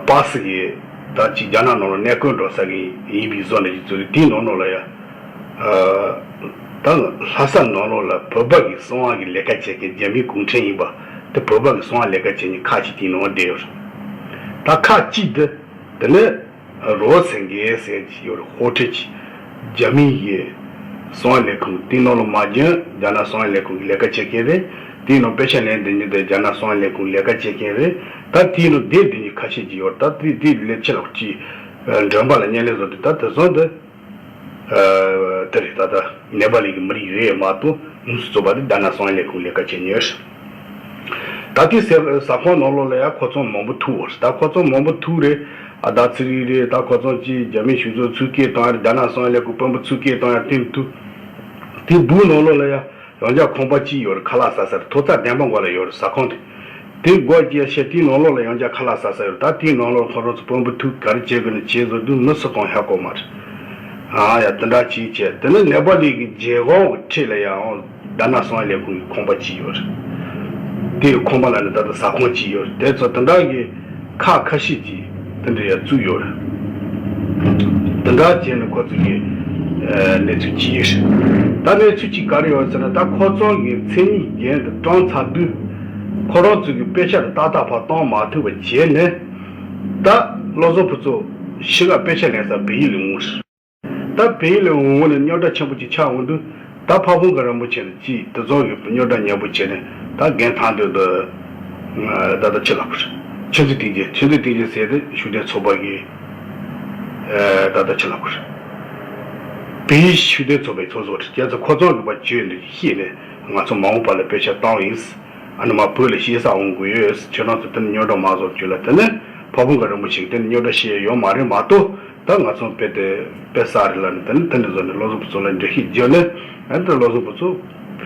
པ་སི་གི་ད་ཅིག་རྒྱ་ནག་ནང་ལ་གནས་སྐོར་འགྲོ་ས་གི་ཡིན་པའི་བཟོ་འདྲ་ཅིག་བཙུགས་རེད། དེའི་ནང་ལོགས་ལ་ཡ། ད་ལྷ་ས་ནང་ལོགས་ལ་བོད་པ་གི་གསང་བ་གི་ལས་ཀ་བྱེད་མཁན་རྒྱ་མིའི་གུང་ཁྲན་ཡིན་པ་དེ་བོད་པ་གི་གསང་བ་ལས་ཀ་བྱེད་མཁན་ཁག་ཅིག་དེའི་ནང་བསྡད་ཡོད་རེད། ད་ཁག་ཅིག་དེ་དེ་ནས་རོ་སེང་གེ་ཟེར་གྱི་ཡོད་རེད། ཧོ་ཁྲི་ཅིག་རྒྱ་མི་ཡི་གསང་བ་ལས་ཁུངས་དེའི་ནང་ལ་མ་འཇོན། རྒྱ་ནག་གསང་བ་ལས་ཁུངས་ཀྱི་ལས་ཀ་བྱེད་མཁན་རེད། དེའི་ནང་དཔེ་ཆ་ལེན་བསྡད་མཁན་དེ་རྒྱ་ནག་གསང་བ་ལས་ཁུངས་ལས་ཀ་བྱེད་མཁན་རེད། ད་དེའི་ནང་བསྡད་བསྡད་མཁན་ཁ་ཤས་ཅིག་ཡོད་རེད། ད་དེ་དེ་ལས་ཕྱི་ལོགས་ཀྱི་མགྲོན་པ་ལ་བརྙན་ལེན་བཟོ་དུས་ད་དེ་ཚོ་འདི། ཨ་དེ་རེད། ད་ལྟ་ནེ་པ་ལི་གི་མི་རིགས་རེད་མ་གཏོགས་དངོས་སུ་རྫོགས་པ་དེ་རྒྱ་ནག་གསང་བའི་ལས་ཁུངས་ལས་ཀ་བྱེད་མཁན་རེད། ད་ལྟའི་ཟ་ཟ་ཁང་ནང་ལོགས་ལ་ཡང་ཁོ་ཚོ་མང་པོ་ཐུག་ཡོད་རེད། ད་ཁོ་ཚོ་མང་པོ་ཐུག་རེད། ཨ་ད་ཚི་རི་རེད། ད་ཁོ་ཚོ་ཅིག་རྒྱ་མི་གཞུང་ཚབ་ཚུར་སྐད་བཏང་ཡ་རེད། རྒྱ་ནག་གསང་བའི་ལས་ཁུངས་དཔོན་པོ་ཚུར་སྐད་བཏང་ཡ་རེད། དེ་མི་ཐུག་དེ་སྦུག་ནང་ལོགས་ལ་ཡང་། ཡང་བསྐྱར་ཁང་པ་གཅིག་ཡོད་རེད། ཁ་ལག་ཟ་ས་རེད། ཐོག་རྩེག་འདན་མ་མགོ་ལ་ཡོད་རེད་ཟ་ཁང་དེ། དེ་སྒོ་བརྒྱབ་བྱས་དེའི་ནང་ལོགས་ལ་ཡང་བསྐྱར་ཁ་ལག་ཟ་ས་ཡོད་རེད། ད་དེའི་ནང་ལོགས་ཁོ་རང་ཚོ་དཔོན་པོ་ཐུག་ག་རེ་བྱེད་དགོས་ན་བྱེད་བཟོ་དུས་མི་སུ་གང་ཧ་གོ་མ་རེད། ཨ་ཡ་དེ་འདྲ་ཅིག་བྱས་དེ་ནས་ནེ་པ་ལི་གི་རྒྱལ་ཁོངས་ཀྱི་འཁྲིས་ལ་ཡང་རྒྱ་ནག་གསང་བའི་ལས་ཁུངས་ཀྱི་ཁང་པ་གཅིག་ཡོད་རེད། དེའི་ཁང་པ་ལ་ནི་ད་ལྟ་ཟ་ཁང་གཅིག་ཡོད་རེད། དེ་ཚོ་དེ་འདྲ་གི་ཁག་ཁ་ཤས་ཀྱིས་དེ་འདྲ་ཡང་བཙུགས་ཡོད་རེད། དེ་འདྲ་བྱས་ནས་ཁོ་ཚོ་གི་ཨ་གནས་ཚུལ་ཅིག་ཡོད་རེད། ད་གནས་ཚུལ་ཅིག་ག་རེ་ཡོད་ཟེར་ན། ད་ཁོ་ཚོ་གི་མཚན་ཉིད་རྒྱན་དེ་བཀྲམ་ཚར་དུས་ཁོ་རང་ཚོ་གི་དཔེ་ཆ་དེ་ཏག་ཏག་ཕར་བཏང་མ་ཐུབ་པ་བྱས་ནས། ད་བློ་བཟང་ཕུན་ཚོགས་ཕྱི་ལ་དཔེ་ཆ་ལེན་ས་བལ་ཡུལ་ལ་འོང་རེད། ད་བལ་ཡུལ་ལ་འོང་ནས་རྙོག་དྲ་ཆེན་པོ་ཅིག་ཆགས་འོང་དུས། ད་ཕ་བོང་ཁ་རིན་པོ་ཆེ་ནས་ཅིག་དེ་ཚོ་གི་རྙོག་དྲ་ཉེ་པོ་བྱས་ནས་ད་རྒན་ཐང་འདོད་དུ་ད་ལྟ་ཕྱི་ལ་བུར་ཆོས་འཛིན་བསྟན་རྒྱས། ཆོས་འཛིན་བསྟན་རྒྱས་ཟེར་དེ་ཤུགས་ལྡན་ཚོགས་པ་གི་ད་ལྟ་ཕྱི་ལ་བུར་བལ་ཡུལ་ཤུགས་ལྡན་ཚོགས་པའི་ཚོགས་གཙོ་རེད། སྐྱེ་ཚོ་ཁོ་ཚོ་གི་བ་བྱོས་འདུག་ཤེས་ནས་ ང་ཚོ་མ་འོངས་པ་ལ་དཔེ་ཆ་བཏང་ཡིན། ཨ་ནི་མ་བོད་ལ་གཤེགས་ས་འོང་དགོས་ཡོད། ཁྱེད་རང་ཚོ་དེ་ནི་རྙོག་དྲ་མ་བཟོ་རྒྱུ་ལ། དེ་ནི་ཕ་བོང་ཁ་རིན་པོ་ཆེ་གིས་དེ་ནི་རྙོག་དྲ་བཤད་ཡོད་མ་རེད་མ་གཏོགས། ད་ང་ཚོ་དཔེ་དེ་དཔེ་ས་རེད་ལ་ནི། དེ་ནི་དེ་འདྲ་བཟོ་ནས་བློ་བཟང་ཕུན་ཚོགས་ལ་འགྲེལ་བཤད་བརྒྱབ་ནས། ཨ་ནི་བློ་བཟང་ཕུན་ཚོགས་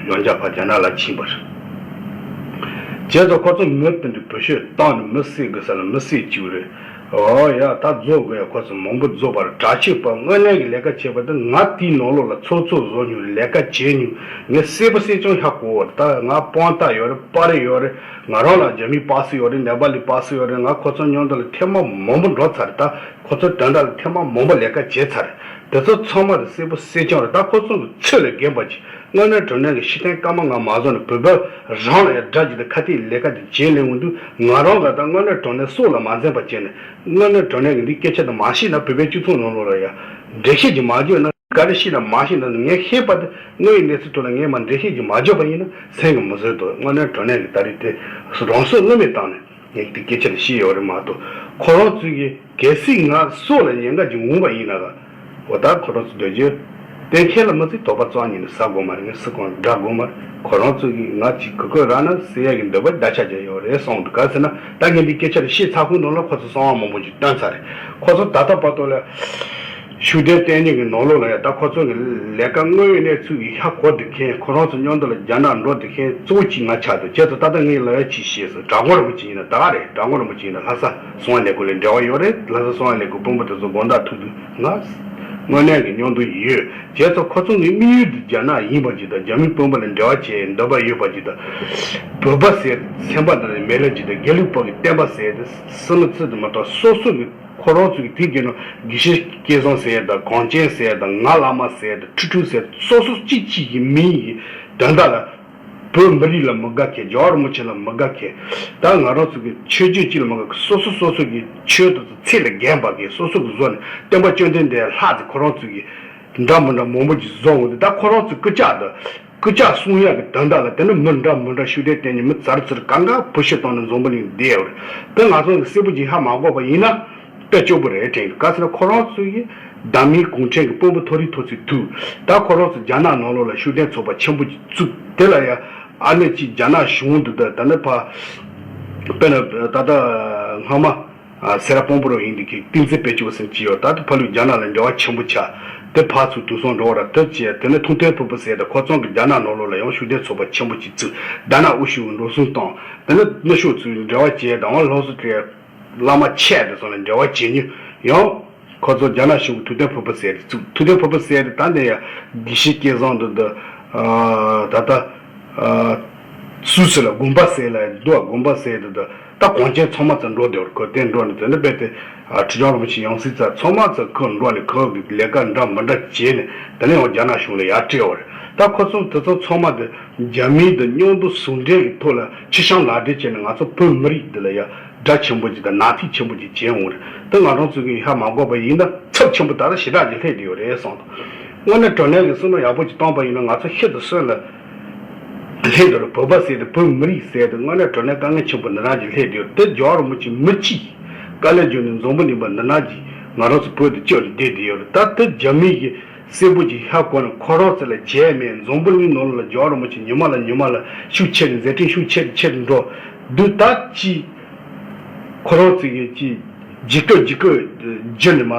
ཡང་བསྐྱར་ཕར་རྒྱ་ནག་ལ་ཕྱིན་པ་རེད། བྱས་ཙང་ཁོ་ཚོ་མི་དེ་འདྲ་བུ་ཤོད་བཏང་ནས་མི་བསད་དགོས་ས་ལ་མི་བསད་བཅུག་རེད། ཨོ་ཡ། ད་རྫོགས་དགོས་ཡ། ཁོ་ཚོ་མང་པོ་རྫོགས་པ་རེད། དྲག་ཤོས་པ་དངོས་གནས་ཀྱི་ལས་ཀ་བྱེད་པ་དེ། ང་དེའི་ནང་ལོགས་ལ་ཚོགས་གཙོ་བཟོ་མྱོང་རེད། ལས་ཀ་བྱེད་མྱོང་། ངས་གསལ་པོ་གསལ་རྐྱང་ཧ་གོ་བ་རེད། ད་ང་དཔང་རྟགས་ཡོད་རེད། པར་ཡོད་རེད། ང་རང་ལ་རྒྱ་མིའི་པར་སི་ཡོད་རེད། ནེ་པ་ལི་པར་སི་ཡོད་རེད། ང་ཁོ་ཚོ་མཉམ་དུ་ལ་ཐེངས་མ་མང་པོ་འགྲོ་ཚར་རེད། ད་ཁོ་ཚོ་དོན་དག་ལ་ཐེངས་མ་མང་པོ་ལས་ཀ་བྱས་ཚར་རེད། དེ་ཚོ་ཚང་མ་དེ་གསལ་པོ་གསལ་རྐྱང་རེད། ད་ཁོ་ཚོ་གི་ཚོད་ལས་རྒན་པ་ཅིག་དངོས་གནས་དྲང་གནས་ཀྱི་ཤི་ཐན་སྐར་མ་ལྔ་མ་བཟོ་ནས་བོད་པ་རང་ལ་ཡང་དགྲ་ཅིག་དང་ཁ་གཏད་ལས་ཀ་དེ་བྱེད་ལས་འོང་དུས། ང་རང་ལ་ད་དངོས་གནས་དྲང་གནས་སྲོག་ལ་མ་འཛེམ་པ་བྱས་ནས། དངོས་གནས་དྲང་གནས་ཀྱི་འདི་སྐད་ཆ་དེ་མ་བཤད་ན། བོད་པའི་སྤྱི་ཚོགས་ནང་ལོགས་ལ་ཡང་འགྲེལ་བཤད་ཅིག་མ་བརྒྱབ་ན། ག་རེ་བཤད་ན་མ་བཤད་ན། ངས་ཤེས་པ་དེ། དངོས་ཡོད་གནས་ཚུལ་ཐོག་ལ་ངས་མར་འགྲེལ་བཤད་ཅིག་མ་བརྒྱབ་པ་ཡིན་ན་སེམས་ཀྱིས་མི་བཟོད་དོ། དངོས་གནས་དྲང་གནས་ཀྱི་ད་རེས་དེ་རང་སྲོག་བློས་མེད་བཏང་ནས། ངས་འདི་སྐད་ཆ་དེ་བཤད་ཡོད་རེད་མ་གཏོགས། ཁོ་རང་ཚོས་ཀྱི་གལ་སྲིད་ང་སྲོག་ལ་ཉེན་ཁ་ཅིག་འོང་བ་ཡིན་ན་ག་འོ་ད་ཁོ་རང་ཚོ་འདོད་རྒྱུ་གཏན་འཁེལ་ལ་མི་བརྩི། དོགས་པ་རྩ་བ་ཉིད་ནས་ཟ་དགོས་མ་རེད། ངས་སུ་གང་དགྲ་དགོས་མ་རེད། ཁོ་རང་ཚོ་གིས་ང་ཅིག་གི་གོ་རག་ན་ཟེར་ཡ་གི་འདོད་པ་བརྡ་ཆད་བྱས་ཡོད་རེད་གསུངས་འདུག་ག་ཟེར་ན། ད་ངས་འདི་སྐད་ཆ་དེ་བཤད་ཚར་ཁུངས་ནང་ལ་ཁོ་ཚོ་གསང་བ་མང་པོ་ཅིག་བཏོན་ཚར་རེད། ཁོ་ཚོ་ད་ལྟ་བར་དུ་ལ་ཤུགས་ལྡན་བསྟེན་གཉིས་ཀྱི་ནང་ལོགས་ལ་ཡང་ད་ཁོ་ཚོ་གི་ལས་ཀ་དངོས་ཡོད་གནས་ཚུལ་གྱི་ཧ་གོ་བསྡད་མཁན། ཁོ་རང་ཚོ་མཉམ་དུ་ལ་རྒྱ་ནག་འགྲོ་བསྡད་མཁན་གཙོ་བོ་གཅིག་ང་ཆགས་འདུག་བྱས་ཙང་ད་ལྟ་ངས་ལབ་ཡ་གཅིག་བཤད་སོང་། གྲྭ་སྐོར་རིན་པོ་ཆེ་ཡིན་ན་ད་ག་རེད། གྲྭ་སྐོར་རིན་པོ་ཆེ་ཡིན་ན་ལྷ་ས་གསང་བ་ལས་ཁུངས་ལ་འབྲེལ་བ་ཡོད་རེད། ལྷ་ས་གསང་བ་ལས་ཁུངས་དཔོན་པོ་དེ་ཚོ་དགོང་དག་ཐུག་དུས་ང་དངོས་གནས་ཀྱི་མཉམ་དུ་ཡོད། བྱས་ཙང་ཁོ་ཚོ་ནི་དམིགས་ཡུལ་དེ་རྒྱ་ནག་ཡིན་པ་ཅིག་དང་། རྒྱ་མིའི་དཔོན་པོ་ལ་འབྲེལ་བ་བྱེད་འདོད་པ་ཡོད་པ་ཅིག་དང་། བོད་པ་ཟེར་ཚན་པ་དང་མེད་ལ་ཅིག་དང་། དགེ་ལུགས་པ་གི་བསྟན་པ་ཟེར་དེ་སུ་མི་ཚུད་དུ་མ་གཏོགས། སོ་སོ་གི་ཁོ་རང་ཚོ་གི་དེ་གི་ནང་དགེ་བཤེས་སྐལ་བཟང་ཟེར་ཡ་དང་། གངས་ཅན་ཟེར་ཡ་དང་། ང་བླ་མ་ཟེར་ཡ་དང་། ཁྲི་ཁྲི་ཟེར་ཡ་དང་། སོ་སོ་གཅིག་གཅིག་གི་མིང་གི་དོན་དག་ལ། བོད་མི་རིགས་ལ་མི་དགའ་མཁན། རྒྱལ་བ་རིན་པོ་ཆེ་ལ་མི་དགའ་མཁན། ད་ང་རང་ཚོ་གི་ཆོས་བརྒྱུད་གཅིག་ལ་མི་དགའ་མཁན། སོ་སོ་སོ་སོ་གི་ཆོས་དང་ཚེ་ལ་འགན་འབག་མཁན། སོ་སོ་གི་བཟོ་ནས་སྟོན་པ་བཅོམ་ལྡན་འདས་ལྷག་ཙམ་ཁོ་རང་ཚོ་གི་འདྲ་མི་འདྲ་མང་པོ་ཅིག་བཟོ་འོང་དུས། ད་ཁོ་རང་ཚོའི་སྐུ་ཕྱག་དང་སྐུ་ཕྱག་སྲུང་ཡག་གི་དོན་དག་ལ་དེ་ནི་མི་འདྲ་མི་འདྲ་ཤུགས་ལྡན་བསྟེན་གཉིས་མི་ཚར་ཚུར་གང་ག་བུ་ཤི་བཏང་ནས་འཛམ་བུ་གླིང་བསྡད་ཡོད་རེད། དེ་ང་ཚོ་གི་གསལ་པོ་ཅིག་ཧ་མ་གོ་བ་ཡིན་ན། དཔེ་སྐྱོ་པོ་རེད་དྲན་གི། ག་ཟེར་ན་ཁོ་རང་ཚོ་ཡིས་བདག་མེད་གུང་ཁྲན་གྱི་དཔོན་པོ་མཐོ་རིས་ཐོབ་ཚུལ་ཐུག་ད་ཁོ་རང་ཚོ་རྒྱ་ནག་ནང་ལོགས་ལ་ཤུགས་ལྡན་ཚོགས་པ་ཆེན་པོ་ཅིག་བཙུགས། དེ་ལ་ཡང་ཨ་ནེ་ཅིག་རྒྱ་ནག་གཞུང་དུ་ད་ད་ནི་ཕ་དཔེར་ན་ད་ལྟ་སྔ་མ་ཨ་སེ་ར་དཔོན་པོ་རང་ཡིན་དུས་ཀྱི་བསྟན་འཛིན་དཔལ་སྐྱབས་ཟེར་གྱི་ཡོད། ད་ལྟ་ཕ་ལུགས་རྒྱ་ནག་ལ་འབྲེལ་བ་ཆེན་པོ་ཆགས། དེ་ཕར་ཚུར་དུས་སང་འགྲོ་བ་ར་དེ་བྱས། དེ་ནས་ཐུབ་བསྟན་ཕུར་བུ་ཟེར་ད་ཁོ་ཚང་གི་རྒྱ་ནག་ནང་ལོགས་ལ་ཡང་ཤུགས་ལྡན་ཚོགས་པ་ཆེན་པོ་ཅིག་བཙུགས། རྒྱ་ནག་དབུ་བཞུགས་འགྲོ་སོང་བཏང་། དེ་ནས་ནུབ་ཕྱོགས་ཚོས་འབྲེལ་བ་བྱས། དང་བ་ལྷོ་སུ་ཁྲེ། བླ་མ་ཆེ་དེ་ཚོ་ལ་འབྲེལ་བ་བྱེད་མྱོང་ཡང་། ཁོ་ཚོ་རྒྱ་ནག་གཞུང་གི་ཐུབ་བསྟན་ཕུར་བུ་ཟེར་དེ་བཙུགས། ཐུབ་བསྟན་ཕུར་བུ་ཟེར་དེ་ད་འདི་ཡ་དགེ་བཤེས་སྐལ་བཟང་དུ་འདི། ད་ལྟ་སུད་སི་ལ་དགོན་པ་ཟེར་ལ་འདུག་དགོན་པ་ཟེར་དེ་འདི་ད་གངས་ཅན་ཚང་མ་ཚོ་འགྲོ་བསྡད་ཡོད་རེད། ཁོ་དེ་འགྲོ་ནས་དེ་ནི་རྦད་དེ་ཁྲི་བྱང་རིན་པོ་ཆེ་ཡང་སྲིད་ཚར། ཚང་མ་ཚོ་ཁོ་འགྲོ་ནས་ཁོ་གི་ལས་ཀ་འདྲ་མི་འདྲ་བྱས་ནས་དེ་ནས་ཡང་རྒྱ་ནག་གཞུང་ལ་ཡར་སྤྲད་ཡོད་རེད། ད་ཁོ་ཚོ་དེ་ཚོ་ཚང་མ་དེ་རྒྱ་མིའི་དེ་མཉམ་དུ་ཟུང་འབྲེལ་གྱི་ཐོག་ལ་ཕྱི་བཤམས་ལག་སྦྲེལ་བྱས་ནས་ང་ཚོ་བོད་མི་རིགས་འདི་ལ་ཡ། དགྲ་ཆེན་པོ་ཅིག་དང་ནག་ཐིག་ཆེན་པོ་ཅིག་བྱས་འོང་རེད། དེ་ང་རང་ཚོ་གིས་ཧ་མ་གོ་བ་ཡིན་ན་ཚབས་ཆེན་པོ་ད་ལྟ་ཞེ་དྲག་ཅིག་སླེབས་བསྡད་ཡོད་རེད་གསུངས་འདུག་དངོས་གནས་དྲང་གནས་ཀྱི་བསམ་བློ་ཡག་པོ་ཅིག་བཏང་པ་ཡིན་ན། ང་ཚོ་ཤི་དང་གསོན་ལ་སླེབས་འདུག་རེད། བོད་པ་ཟེར་དེ་བོད་མི་རིགས་ཟེར་དེ་དངོས་གནས་དྲང་གནས་དཀའ་ངལ་ཆེན་པོ་འདི་འདྲ་ཅིག་སླེབས་བསྡད་ཡོད་རེད། དེ་རྒྱལ་བ་རིན་པོ་ཆེ་མི་གཅིག་དཀའ་ལས་བརྒྱབ་ནས་འཛམ་བུ་གླིང་པ་འདི་འདྲ་ཅིག་ང་རང་ཚོ་བོད་དུ་བསྐྱོད་ནས་བསྡད་བསྡད་ཡོད་རེད། ད་དེ་རྒྱ་མི་གིས་གསལ་པོ་ཅིག་ཧ་གོ་ནས་ཁོ་རང་ཚོ་ལ་བྱས་མེད། འཛམ་བུ་གླིང་ནང་ལ་རྒྱལ་བ་རིན་པོ་ཆེ་ཉི་མ་ལ་ཉི་མ་ལ་ཤུགས་ཆེ་རུ་མཛད་འཕྲིན་ཤུགས་ཆེ་རུ་ཆེ་རུ་འགྲོ་འདུག་ད་ཅི་ཁོ་རང་ཚོ་གིས་ཅི་ཇི་སྐད་ཇི་སྐད་བརྒྱུད་ནས་མ་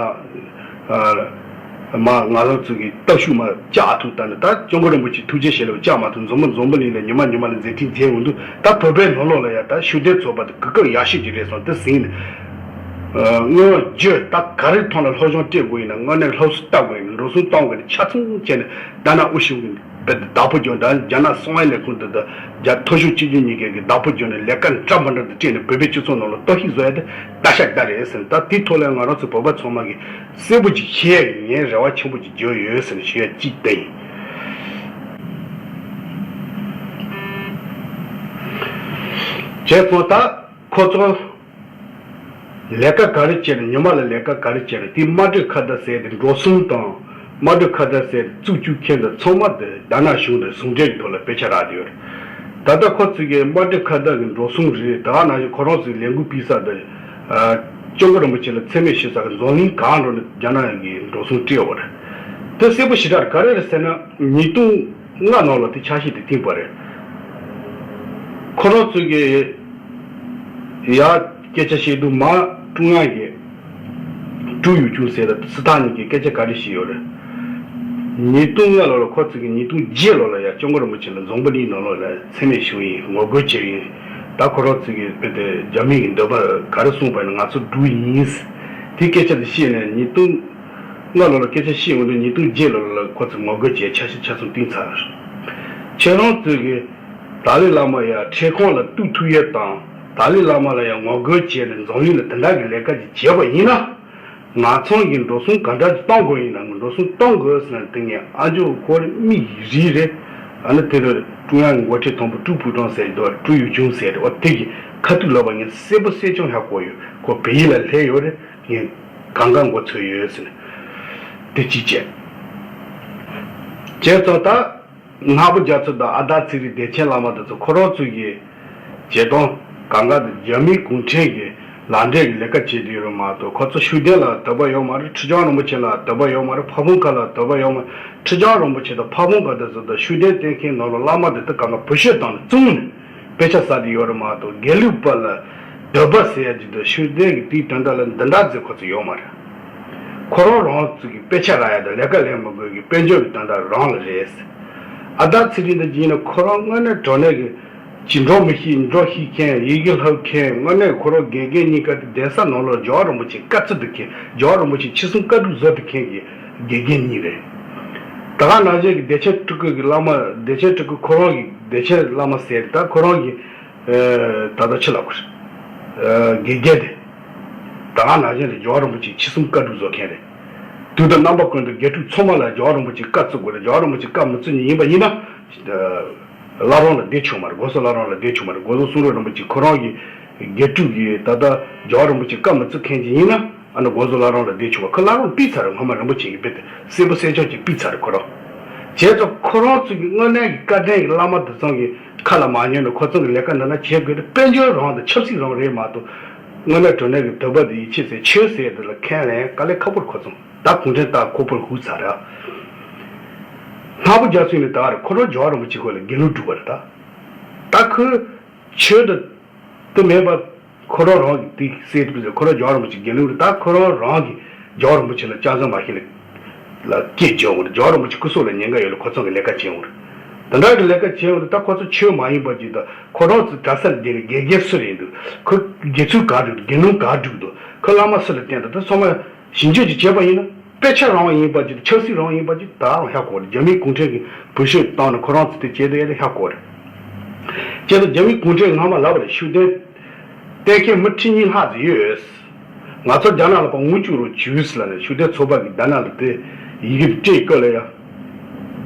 མ་ང་རང་ཚོ་གི་སྟོབས་ཤུགས་མ་བཅག་ཐུབ། ད་ནི་ད་སྐྱབས་མགོན་རིན་པོ་ཆེ་ཐུགས་རྗེ་ཆེ་ལ་བཅག་མ་ཐུབ། འཛམ་བུ་འཛམ་བུ་གླིང་ལ་ཉི་མ་ཉི་མ་ལ་མཛད་འཕྲིན་རྒྱས་འོང་དུས། ད་བོད་པའི་ནང་ལོགས་ལ་ཡ་ད་ཤུགས་ལྡན་ཚོགས་པ་དེ་གོ་སྐབས་ཡག་ཤོས་ཅིག་རེད་བསམ་དེ་ཟིན་ནས། ཨ། སྔོན་རྒྱུ་ད་ག་རེ་ཐོག་ལ་སློབ་སྦྱོང་སྤྲད་དགོས་ཡིན་ན། དངོས་གནས་སློབ་གསོ་ལྟ་དགོས་ཡིན་ན། འགྲོ་སོང་གཏོང་དགོས་ཡིན་ན། ཆ་ཚང་བྱས་ནས་རྒྱ་ནག་དབུ་བཞུགས་ཀྱི་བདག་པོ་རྒྱག་ད་རྒྱ་ནག་གསང་བའི་ལས་ཁུངས་དེ་དང་རྒྱ་མཐོ་ཤོས་སྤྱི་ཁྱབ་གཉིས་ཀས་ཀྱི་བདག་པོ་བརྒྱབ་ནས་ལས་ཀ་འདྲ་མི་འདྲ་དེ་སྤྲད་ནས་བོད་པའི་སྤྱི་ཚོགས་ནང་ལ་གཏོར་བཤིག་བཟོ་ཡ་དེ་ལྟ་ཤ་ལྟ་རེད་ཟེར་ནས། ད་དེའི་ཐོག་ལ་ང་རང་ཚོ་བོད་པ་ཚང་མ་གིས་གསལ་པོ་ཅིག་ཤེས་ཡ་གི་ངས་རེ་བ་ཆེན་པོ་ཅིག་བརྗོད་ཡོད་ཟེར་ནས་ཞུ་ཡ་གཅིག་དེ་ཡིན། བྱས་ཙང་ད་ཁོ་ཚོ་ལས་ཀ་ག་རེ་བྱས་ན། ཉི་མ་ལ་ལས་ཀ་ག་རེ་བྱས་ན། དེའི་དམག་སྒར་ཁ་བརྡ་ཟེར་དེ་འགྲོ་སོང་དང་། དམག་སྒར་ཁ་བརྡ་ཟེར་བཙུགས་བཅུག་མཁན་དེ་ཚང་མ་དེ་རྒྱ་ནག་གཞུང་དང་ཟུང་འབྲེལ་གྱི་ཐོག་ལ་དཔེ་ཆ་རག་བསྡད་ཡོད་རེད། ད་ལྟ་ཁོ་ཚོ་གི་དམག་སྒར་ཁ་བརྡ་གི་འགྲོ་སོང་རེད། ད་ག་ནང་བཞིན་ཁོ་རང་ཚོའི་ལས་འགུལ་སྤེལ་ས་དེ། ཨ། སྐྱབས་མགོན་རིན་པོ་ཆེ་ལ་མཚན་སྨད་ཞུ་ས་གི་འཛམ་གླིང་གང་འགྲོ་ནས་རྒྱ་ནག་གི་འགྲོ་སོང་སྤྲད་ཡོད་རེད། དེ་གསལ་པོ་ཞེ་དྲག་རེད། ག་རེ་རེད་ཟེར་ན། ཉིས་སྟོང་ ལྔ་ནང་ལ་དེ་ཆ་ཤས་དེ་བཏིང་པ་རེད། ཁོ་རང་ཚོས་ཀྱི་ཡ་སྐད་ཆ་བཤད་དུས་མ་ཀྲུང་དབྱང་གི་ཀྲུའུ་ཡུས་ཅུན་ཟེར་ད་སི་ཐན་གཉིས་ཀྱིས་སྐད་ཆ་ག་རེ་བཤད་ཡོད་རེད། ཉིས་སྟོང་ལྔ་ལོ་ལ་ཁོ་ཚོས་ཀྱི་ཉིས་སྟོང་བརྒྱད་ལོ་ལ་ཡ་ལྕང་སྐུ་རིན་པོ་ཆེ་ལ་འཛམ་བུ་གླིང་ནང་ལོགས་ལ་མཚན་སྨད་ཞུ་ཡིན། ངོ་རྒོལ་བྱས་ཡིན། ད་ཁོ་རང་ཚོས་ཀྱི་དཔེ་དེ་རྒྱ་མི་གི་འདོད་པ་ག་རེ་གསུངས་པ་ཡིན་ན་ང་ཚོ་འགྲོ་གི་ཡིན། དེ་སྐད་ཆ་དེ་བཤད་ནས་ཉིས་སྟོང་ལྔ་ལོ་ལ་སྐད་ཆ་བཤད་འོང་དུས་ཉིས་སྟོང་བརྒྱད་ལོ་ལ་ཁོ་ཚོས་ངོ་རྒོལ་བྱས་ཆ་ཤས་ཆ་ཚང་བཏིང་ཚར། ཁྱེད་རང་ཚོས་ཀྱི་ཏཱ་ལའི་བླ་མ་ཡ་ཁྲིམས་ཁང་ལ་གཏུག་ཐུབ་ཡས་དང་ཏཱ་ལའི་བླ་མ་ལ་ཡ་ངོ་རྒོལ་བྱས་ནས་འཛམ་གླིང་ལ་དེ་འདྲ་གི་ལས་ཀ་ཅིག་བྱས་པ་ཡིན་ན། ང་ཚང་གིས་འགྲོ་སོང་ག་འདྲ་ཅིག་གཏོང་དགོས་ཡིན་ན་འགྲོ་སོང་གཏོང་དགོས་ཟེར་ན་དེ་ངས་ཨ་ཇོ་ཁོ་རེ་མི་རིགས་རེད། ཨ་ནི་དེ་ལ་ཀྲུང་དབྱང་གི་འགོ་ཁྲིད་དང་པོ་ཀྲུའུ་ཕུའུ་ཀྲང་ཟེར་གྱི་འདུག་ཀྲུའུ་ཡུས་ཅུན་ཟེར་རེད། འོ་དེ་གི་ཁ་ཐུག་ལབ་པ་ངས་གསལ་པོ་གསལ་རྐྱང་ཧ་གོ་ཡོད། ཁོ་བལ་ཡུལ་ལ་སླེབས་ཡོད་རེད། ངས་གང་ག་མགོ་ཚོས་ཡོད་ཟེར་ནས་དེ་གཅིག་བྱས། བྱས་ཙང་ད། ནག་པོ་རྒྱ་མཚོ་དང་ཨ་དར་ཚེ་རིང་བདེ་ཆེན་བླ་མ་དེ་ཚོ་ཁོ་རང་ཚོ་གི་བྱེད་སྟངས་གང་ག་དེ་རྒྱ་མིའི་གུང་ཁྲན་གྱི་ལག་འབྲེལ་གྱི་ལས་ཀ་བྱེད་དུ་ཡོད་རེད་མ་གཏོགས་ཁོ་ཚོ་ཤུགས་ལྡན་ལ་དད་པ་ཡོད་མ་རེད། ཁྲི་བྱང་རིན་པོ་ཆེ་ལ་དད་པ་ཡོད་མ་རེད། ཕ་བོང་ཁ་ལ་དད་པ་ཡོད་མ་རེད། ཁྲི་བྱང་རིན་པོ་ཆེ་དང་ཕ་བོང་ཁ་དེ་ཚོ་དང་ཤུགས་ལྡན་བསྟེན་མཁན་ནང་ལ་བླ་མ་དེ་དག་གང་ག་བོད་ཤོད་སྟངས་ནས་བཙོང་ནས་དཔེ་ཆ་ཟ་དུ་ཡོད་རེད་མ་གཏོགས་དགེ་ལུགས་པ་ལ་དད་པ་ཟེར་ཡ་ཅིག་དང་ཤུགས་ལྡན་གྱི་དེའི་དོན་དག་ལ་འདི་འདྲ་ཟེར་ཁོ་ཚོ་ཡོད་མ་རེད། ཁོ་རང་རང་ཚོ་གི་དཔེ་ཆ་རག་ཡ་དང་ལས་ཀ་ལས་མི་དགོས་ཀྱི་དཔལ་འབྱོར་གྱི་དོན་དག་རང་ལ་རེད། ཨ་དར་ཚེ་རིང་དང་གཅིག་ཡིན་ན་ཁོ་རང་དངོས་གནས་དྲང་གནས་ཀྱི་ཅི་འགྲོ་མི་ཤེས་འགྲོ་ཤེས་མཁན་ཡི་གེ་ལྷབ་མཁན་དངོས་གནས་ཁོ་རང་དགེ་རྒན་གཉིས་ཀ་དེ་གདན་ས་ནང་ལོགས་རྒྱལ་བ་རིན་པོ་ཆེ་བཀའ་བརྩི་འདུག་མཁན་རྒྱལ་བ་རིན་པོ་ཆེ་ཆི་གསུང་བཀའ་སྒྲུབ་བཟོ་འདུག་མཁན་གྱི་དགེ་རྒན་གཉིས་རེད། ད་ག་ནང་བཞིན་གྱི་བདེ་ཆེན་སྤྲུལ་སྐུ་གི་བླ་མ་བདེ་ཆེན་སྤྲུལ་སྐུ་ཁོ་རང་གི་བདེ་ཆེན་བླ་མ་ཟེར་ད་ཁོ་རང་གི་ད་ལྟ་ཕྱི་ལ་གོ་རེད། དགེ་རྒན་དེ། ད་ག་ནང་བཞིན་དུ་རྒྱལ་བ་རིན་པོ་ཆེ་ཆི་གསུང་བཀའ་སྒྲུབ་བཟོ་མཁན་རེད། དུས་དང་རྣམ་པ་ཀུན་ཏུ་དགེ་ཕྲུག་ཚང་མ་ལ་རྒྱལ་བ་རིན་པོ་ཆེ་བཀའ་བརྩི་དགོས་རེད། རྒྱལ་བ་རིན་པོ་ཆེ་བཀའ་མི་བརྩི་མཁན་ཡིན་པ་ཡིན་ན། བླ་བྲང་ལ་བསྡད་ཆོག་མ་རེད། སྒོ་བཟོ་བླ་བྲང་ལ་བསྡད་ཆོག་མ་རེད། སྒོ་བཟོ་གསུང་རབ་རིན་པོ་ཆེ་ཁོ་རང་གི་དགེ་ཕྲུག་གིས་ད་ལྟ་རྒྱལ་བ་རིན་པོ་ཆེ་བཀའ་མི་བརྩི་མཁན་ཅིག་ཡིན་ན་ཨ་ནི་སྒོ་བཟོ་བླ་བྲང་ལ་བསྡད་ཆོག་པ་ཁོ་བླ་བྲང་ཕུད་ཚར་རེད། སྔོན་མ་རིན་པོ་ཆེ་གིས་དཔེ་དེ་གསལ་པོ་གསལ་རྐྱང་ཅིག་ཕུད་ཚར་རེད་ཁོ་རང་། བྱས་ཙང་ཁོ་རང་ཚོ་གི་དངོས་གནས་ཀྱི་བཀའ་དྲིན་གྱི་བླ་མ་དེ་ཚང་གི་ཁ་ལ་མ་ཉན་ནས་ཁོ་ཚང་གི་ལས་ཀ་འདི་ན་བྱེད་དགོས་ཏེ་དཔལ་འབྱོར་རང་དང་ཆབ་སྲིད་རང་རེད་མ་གཏོགས་དངོས་གནས་དྲང་གནས་ཀྱི་དད་པ་དེ་ཡིད་ཆེས་ཟེར་ཆོས་ཟེར་དེ་ལ་ཁས་ལེན་དཀའ་ལས་ཁག་པོ་རེད་ཁོ་ཚང་། ད་གུང་ཁྲན་ཏང་ཁོག་པར་ཧུབ་ཚར་ར། སྣ་བུ་རྒྱ་མཚོ་ནི་ད་རེ་ཁོ་རང་རྒྱལ་བ་རིན་པོ་ཆེ་ཁོ་ལ་དགེ་ལུགས་སྒྲུབ་པ་རེད་ད། ད་ཁོས་ཆོས་དང་དེ་མེད་པ་ཁོ་རང་རང་གི་དེ་སྲིད་དུ་ཁོ་རང་རྒྱལ་བ་རིན་པོ་ཆེ་དགེ་ལུགས་རེད་ད། ཁོ་རང་རང་གི་རྒྱལ་བ་རིན་པོ་ཆེ་ལ་སྐྱབས་བཟང་མ་ཤེས་ལ་ལ་སྐད་རྒྱག་འོང་རེད། རྒྱལ་བ་རིན་པོ་ཆེ་སྐུ་སྲོག་ལ་ཉེན་ཁ་ཡོད་ལ་ཁོ་ཚང་གི་ལས་ཀ་བྱེད་འོང་རེད། དེ་འདྲ་གི་ལས་ཀ་བྱེད་འོང་རེད་ད། ཁོ་ཚོ་ཆོས་མ་ཡིན་པ་ཅིག་དང་ཁོ་རང་ཚོ་གྲྭ་སར་བསྡད་ནས་དགེ་རྒན་སུ་རེད་འདུག་ཁོ་དགེ་ཚུལ་ག་སྒྲུབ་འདུག་དགེ་སློང་ག་སྒྲུབ་འདུག་ཁོ་བླ་མ་སུ་ལ་བསྟེན་འདུག་ད་ཚང་མ། ཞིབ་འཇུག་ཅིག་བྱས་པ་ཡིན་ན་དཔེ་ཆ་རང་ཡིན་པ་ཅིག་ཆབ་སྲིད་རང་ཡིན་པ་ཅིག་ད་རང་ཧ་གོ་རེད། རྒྱ་མིའི་གུང་ཁྲན་གྱི་བུ་ཤོད་བཏང་ནས་ཁོ་རང་ཚོ་དེ་བྱས་དེ་ཡ་དེ་ཧ་གོ་རེད། བྱས་ཙང་རྒྱ་མིའི་གུང་ཁྲན་སྔ་མ་ལབ་པ་རེད། ཤུགས་ལྡན་བསྟེན་མཁན་མི་ཁྲི་གཉིས་ལྷག་ཙམ་ཡོད། ང་ཚོ་རྒྱ་ནག་ལ་ཕར་དངུལ་བཅུག་རོགས་བྱོས་ཟེར་ལབ་ནས་ཤུགས་ལྡན་ཚོགས་པ་གིས་རྒྱ་ནག་ལ་དེ་ཡི་གེ་སྤྲད་སྐབས་ལ་ཡ།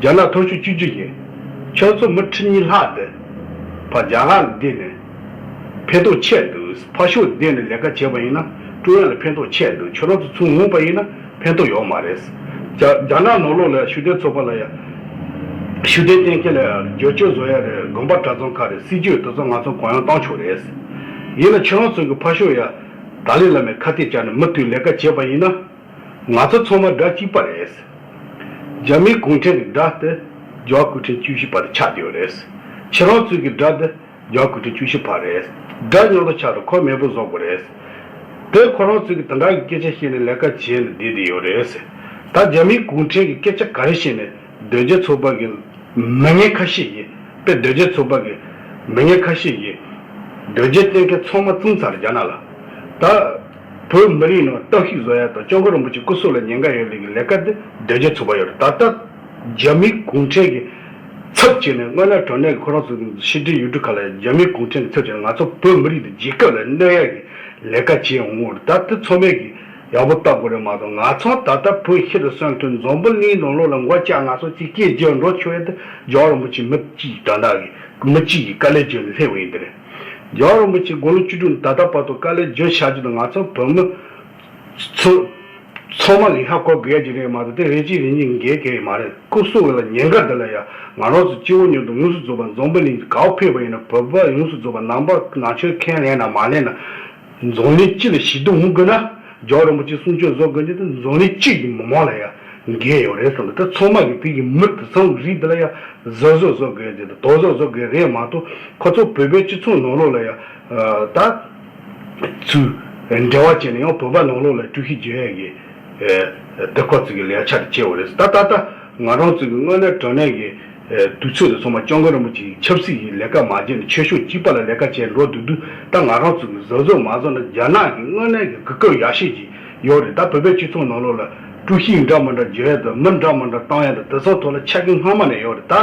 རྒྱ་ནག་ཐོབ་ཤུགས་བཅུ་གཅིག་གིས་ཁྱོད་ཚོ་མི་ཁྲི་གཉིས་ལྷག་དེ་ཕར་རྒྱ་གར་ལ་བསྡད་ནས་ཕན་ཐོགས་ཆེ་འདུག་ཕར་ཕྱོགས་བསྡད་ནས་ལས་ཀ་བྱས་པ་ཡིན་ན་ཀྲུང་དབྱང་ལ་ཕན་ཐོགས་ཆེ་འདུག་ཁྱོད་རང་ཚོ་ཚུར་འོང་པ་ཡིན་ན་ཕན་ཐོགས་ཡོད་མ་རེད། རྒྱ་རྒྱ་ནག་ནང་ལོགས་ལ་ཤུགས་ལྡན་ཚོགས་པ་ལ་ཡ་ཤུགས་ལྡན་བསྟེན་མཁན་ལ་ཡ་བསྒྱུར་བཅོས་བཟོ་ཡ་རེད། དགོན་པ་གྲྭ་ཚང་ཁག་རེད། སྲིད་ཇུས་དེ་ཚོ་ང་ཚོ་གུ་ཡངས་བཏང་ཆོག་རེད། ཡིན་ན་ཁྱོད་རང་ཚོ་གི་ཕར་ཕྱོགས་ཡ་ཏཱ་ལའི་བླ་མའི་ཁ་གཏད་བཅག་ནས་མུ་མཐུད་ལས་ཀ་བྱས་པ་ཡིན་ན། ང་ཚོ་ཚང་མ་དགྲ་གཅིག་པ་རེད། རྒྱ་མིའི་གུང་ཁྲན་གྱི་དགྲ་དེ་རྒྱལ་བ་སྐུ་ཕྲེང་བཅུ་བཞི་པ་དེ་ཆགས་བསྡད་ཡོད་རེད། ཁྱེད་རང་ཚོའི་གི་དགྲ་དེ་རྒྱལ་བ་སྐུ་ཕྲེང་བཅུ་བཞི་པ་རེད། དགྲ་མཉམ་དུ་ཆགས་དང་ཁོ་མེས་པོ་བཟོ་དགོས་རེད། དེ་ཁོ་རང་ཚོའི་གི་དེ་འདྲ་གི་སྐད་ཆ་བཤད་ནས་ལས་ཀ་བྱས་ནས་བསྡད་བསྡད་ཡོད་རེད། ད་རྒྱ་མིའི་གུང་ཁྲན་གྱི་སྐད་ཆ་ག་རེ་བཤད་ནས་གདོན་བརྒྱད་ཚོགས་པ་གི་མི་ངན་ཁ་ཤས་ཀྱིས་དཔེ་གདོན་བརྒྱད་ཚོགས་པ་གི་མི་ངན་ཁ་ཤས་ཀྱིས་གདོན་བརྒྱད་བསྟེན་མཁན་ཚང་མ་བཙོང་ཚར་རྒྱ་ནག་ལ། ད་བོད་མི་རིགས་ནང་ལྟ་ཞིབ་བཟོ་ཡ་དང་སྐྱབས་མགོན་རིན་པོ་ཆེ་སྐུ་སྲོག་ལ་ཉེན་ཁ་ཡོད་ལེ་གི་ལས་ཀ་དེ་གདོན་བརྒྱད་ཚོགས་པ་ཡོད་རེད། ད་ལྟ་རྒྱ་མིའི་གུང་ཁྲན་གྱི་ཚབ་བྱས་ནས་དངོས་གནས་དྲང་གནས་ཀྱི་ཁོ་རང་ཚོ་ཕྱི་དྲིལ་ཡུལ་གྲུ་ཁག་ལ་རྒྱ་མིའི་གུང་ཁྲན་གྱི་ཚབ་བྱས་ནས་ང་ཚོ་བོད་མི་རིགས་དེ་རྒྱལ་ཁབ་ལ་གནོད་ཡ་གི་ལས་ཀ་བྱས་འོང་ངོ་། ད་དེ་ཚང་མས་ཀྱི་ཡག་པོ་ལྟ་དགོས་རེད་མ་གཏོགས་ང་ཚོ་ད་ལྟ་བོད་ཤི་རུ་སོན་ཐོན་འཛམ་བུ་གླིང་ནང་ལོགས་ལ་མགོ་བཀྱག་ང་ཚོ་ཅིག་སྐད་རྒྱག་འགྲོ་ཆོག་ཡ་དེ་རྒྱལ་བ་རིན་པོ་ཆེ་མི་གཅིག་དྲན་དག་གི་མི་གཅིག་གིས་དཀའ་ལས་བརྒྱབ་ནས་སླེབས་པ་ཡིན་དེ་རེད། རྒྱལ་བ་རིན་པོ་ཆེ་དགུང་ལོ་བཅུ་དྲུག་ནས་ད་ལྟ་བར་དུ་དཀའ་ལས་བརྒྱབ་བཞག་རྒྱུ་དང་ང་ཚོ་བོད་མི་ཚོ་ཚང་མ་གིས་ཧ་གོ་དགོས་ཀྱི་རེད་མ་གཏོགས་དེ་རེ་གཅིག་རེ་གཉིས་འགལ་གྱི་མ་རེད། སྐུ་སྲོག་ལ་ཉེན་ཁ་འདི་ལ་ཡ་ང་རང་ཚོ་སྤྱི་བོ་མཉམ་དུ་དངོས་སུ་རྫོགས་པ་འཛམ་བུ་གླིང་ག་པར་ཕེབས་པ་ཡིན་ན་བོད་པ་དངོས་སུ་རྫོགས་པ་ནང་པ་ནང་ཆོས་ཁས་ལེན་ན་མ་ལེན་ན། འཛམ་གླིང་སྤྱི་ལ་ཞི་བདེ་འོང་དགོས་ན་རྒྱལ་བ་རིན་པོ་ཆེ་གསུང་ཆོས་བཟོ་དགོས་རྒྱུ་དེ་འཛམ་གླིང་སྤྱི་ཡི་མི་མང་ལ་ཡ་ འགལ་ཡོད་རེད་བསམ་གི། ད་ཚང་མ་གི་དེ་གི་མི་དེ་ཚང་གི་རིགས་དེ་ལ་ཡ་གཟབ་གཟབ་བཟོ་དགོས་དེ་དང་དོགས་གཟབ་བཟོ་དགོས་རེད་མ་གཏོགས། ཁོ་ཚོ་བོད་པའི་སྤྱི་ཚོགས་ནང་ལོགས་ལ་ཡ་ད་ཚུར་འབྲེལ་བ་བྱས་ནས་ཡང་བོད་པ་ནང་ལོགས་ལ་དཀྲུག་ཤིང་རྒྱག་ཡ་གི་དེ་ཁོ་ཚོ་གི་ལས་ཆ་དེ་བྱས་ཡོད་རེད། ད་ད་ད་ང་རང་ཚོ་གི་དངོས་གནས་དྲང་གནས་གི་དུས་ཚོད་དེ་ཚང་མ་སྐྱབས་མགོན་རིན་པོ་ཆེ་གི་ཆབ་སྲིད་ཀྱི་ལས་ཀ་མ་བྱས་ནས་ཆོས་ཕྱོགས་གཅིག་པ་ལ་ལས་ཀ་བྱས་འགྲོ་འདུག་དུས། ད་ང་རང་ཚོ་གི་གཟབ་གཟབ་མ་བཟོ་ན་རྒྱ་ནག་གི་དངོས་གནས་ཀྱི་གོ་སྐབས་ཡག་ཤོས་ཅིག་ཡོད་རེད། ད་བོད་པའི་སྤྱི་ཚོགས་ནང་ལོགས་ལ་དཀྲུག་ཤིང་འདྲ་མི་འདྲ་རྒྱག་ཡ་དང་། མི་འདྲ་མི་འདྲ་བཏང་ཡ་དང་། དེ་ཚོ་ཐོག་ལ་ཆ་རྐྱེན་སྔ་མ་ནས་ཡོད་རེད། ད་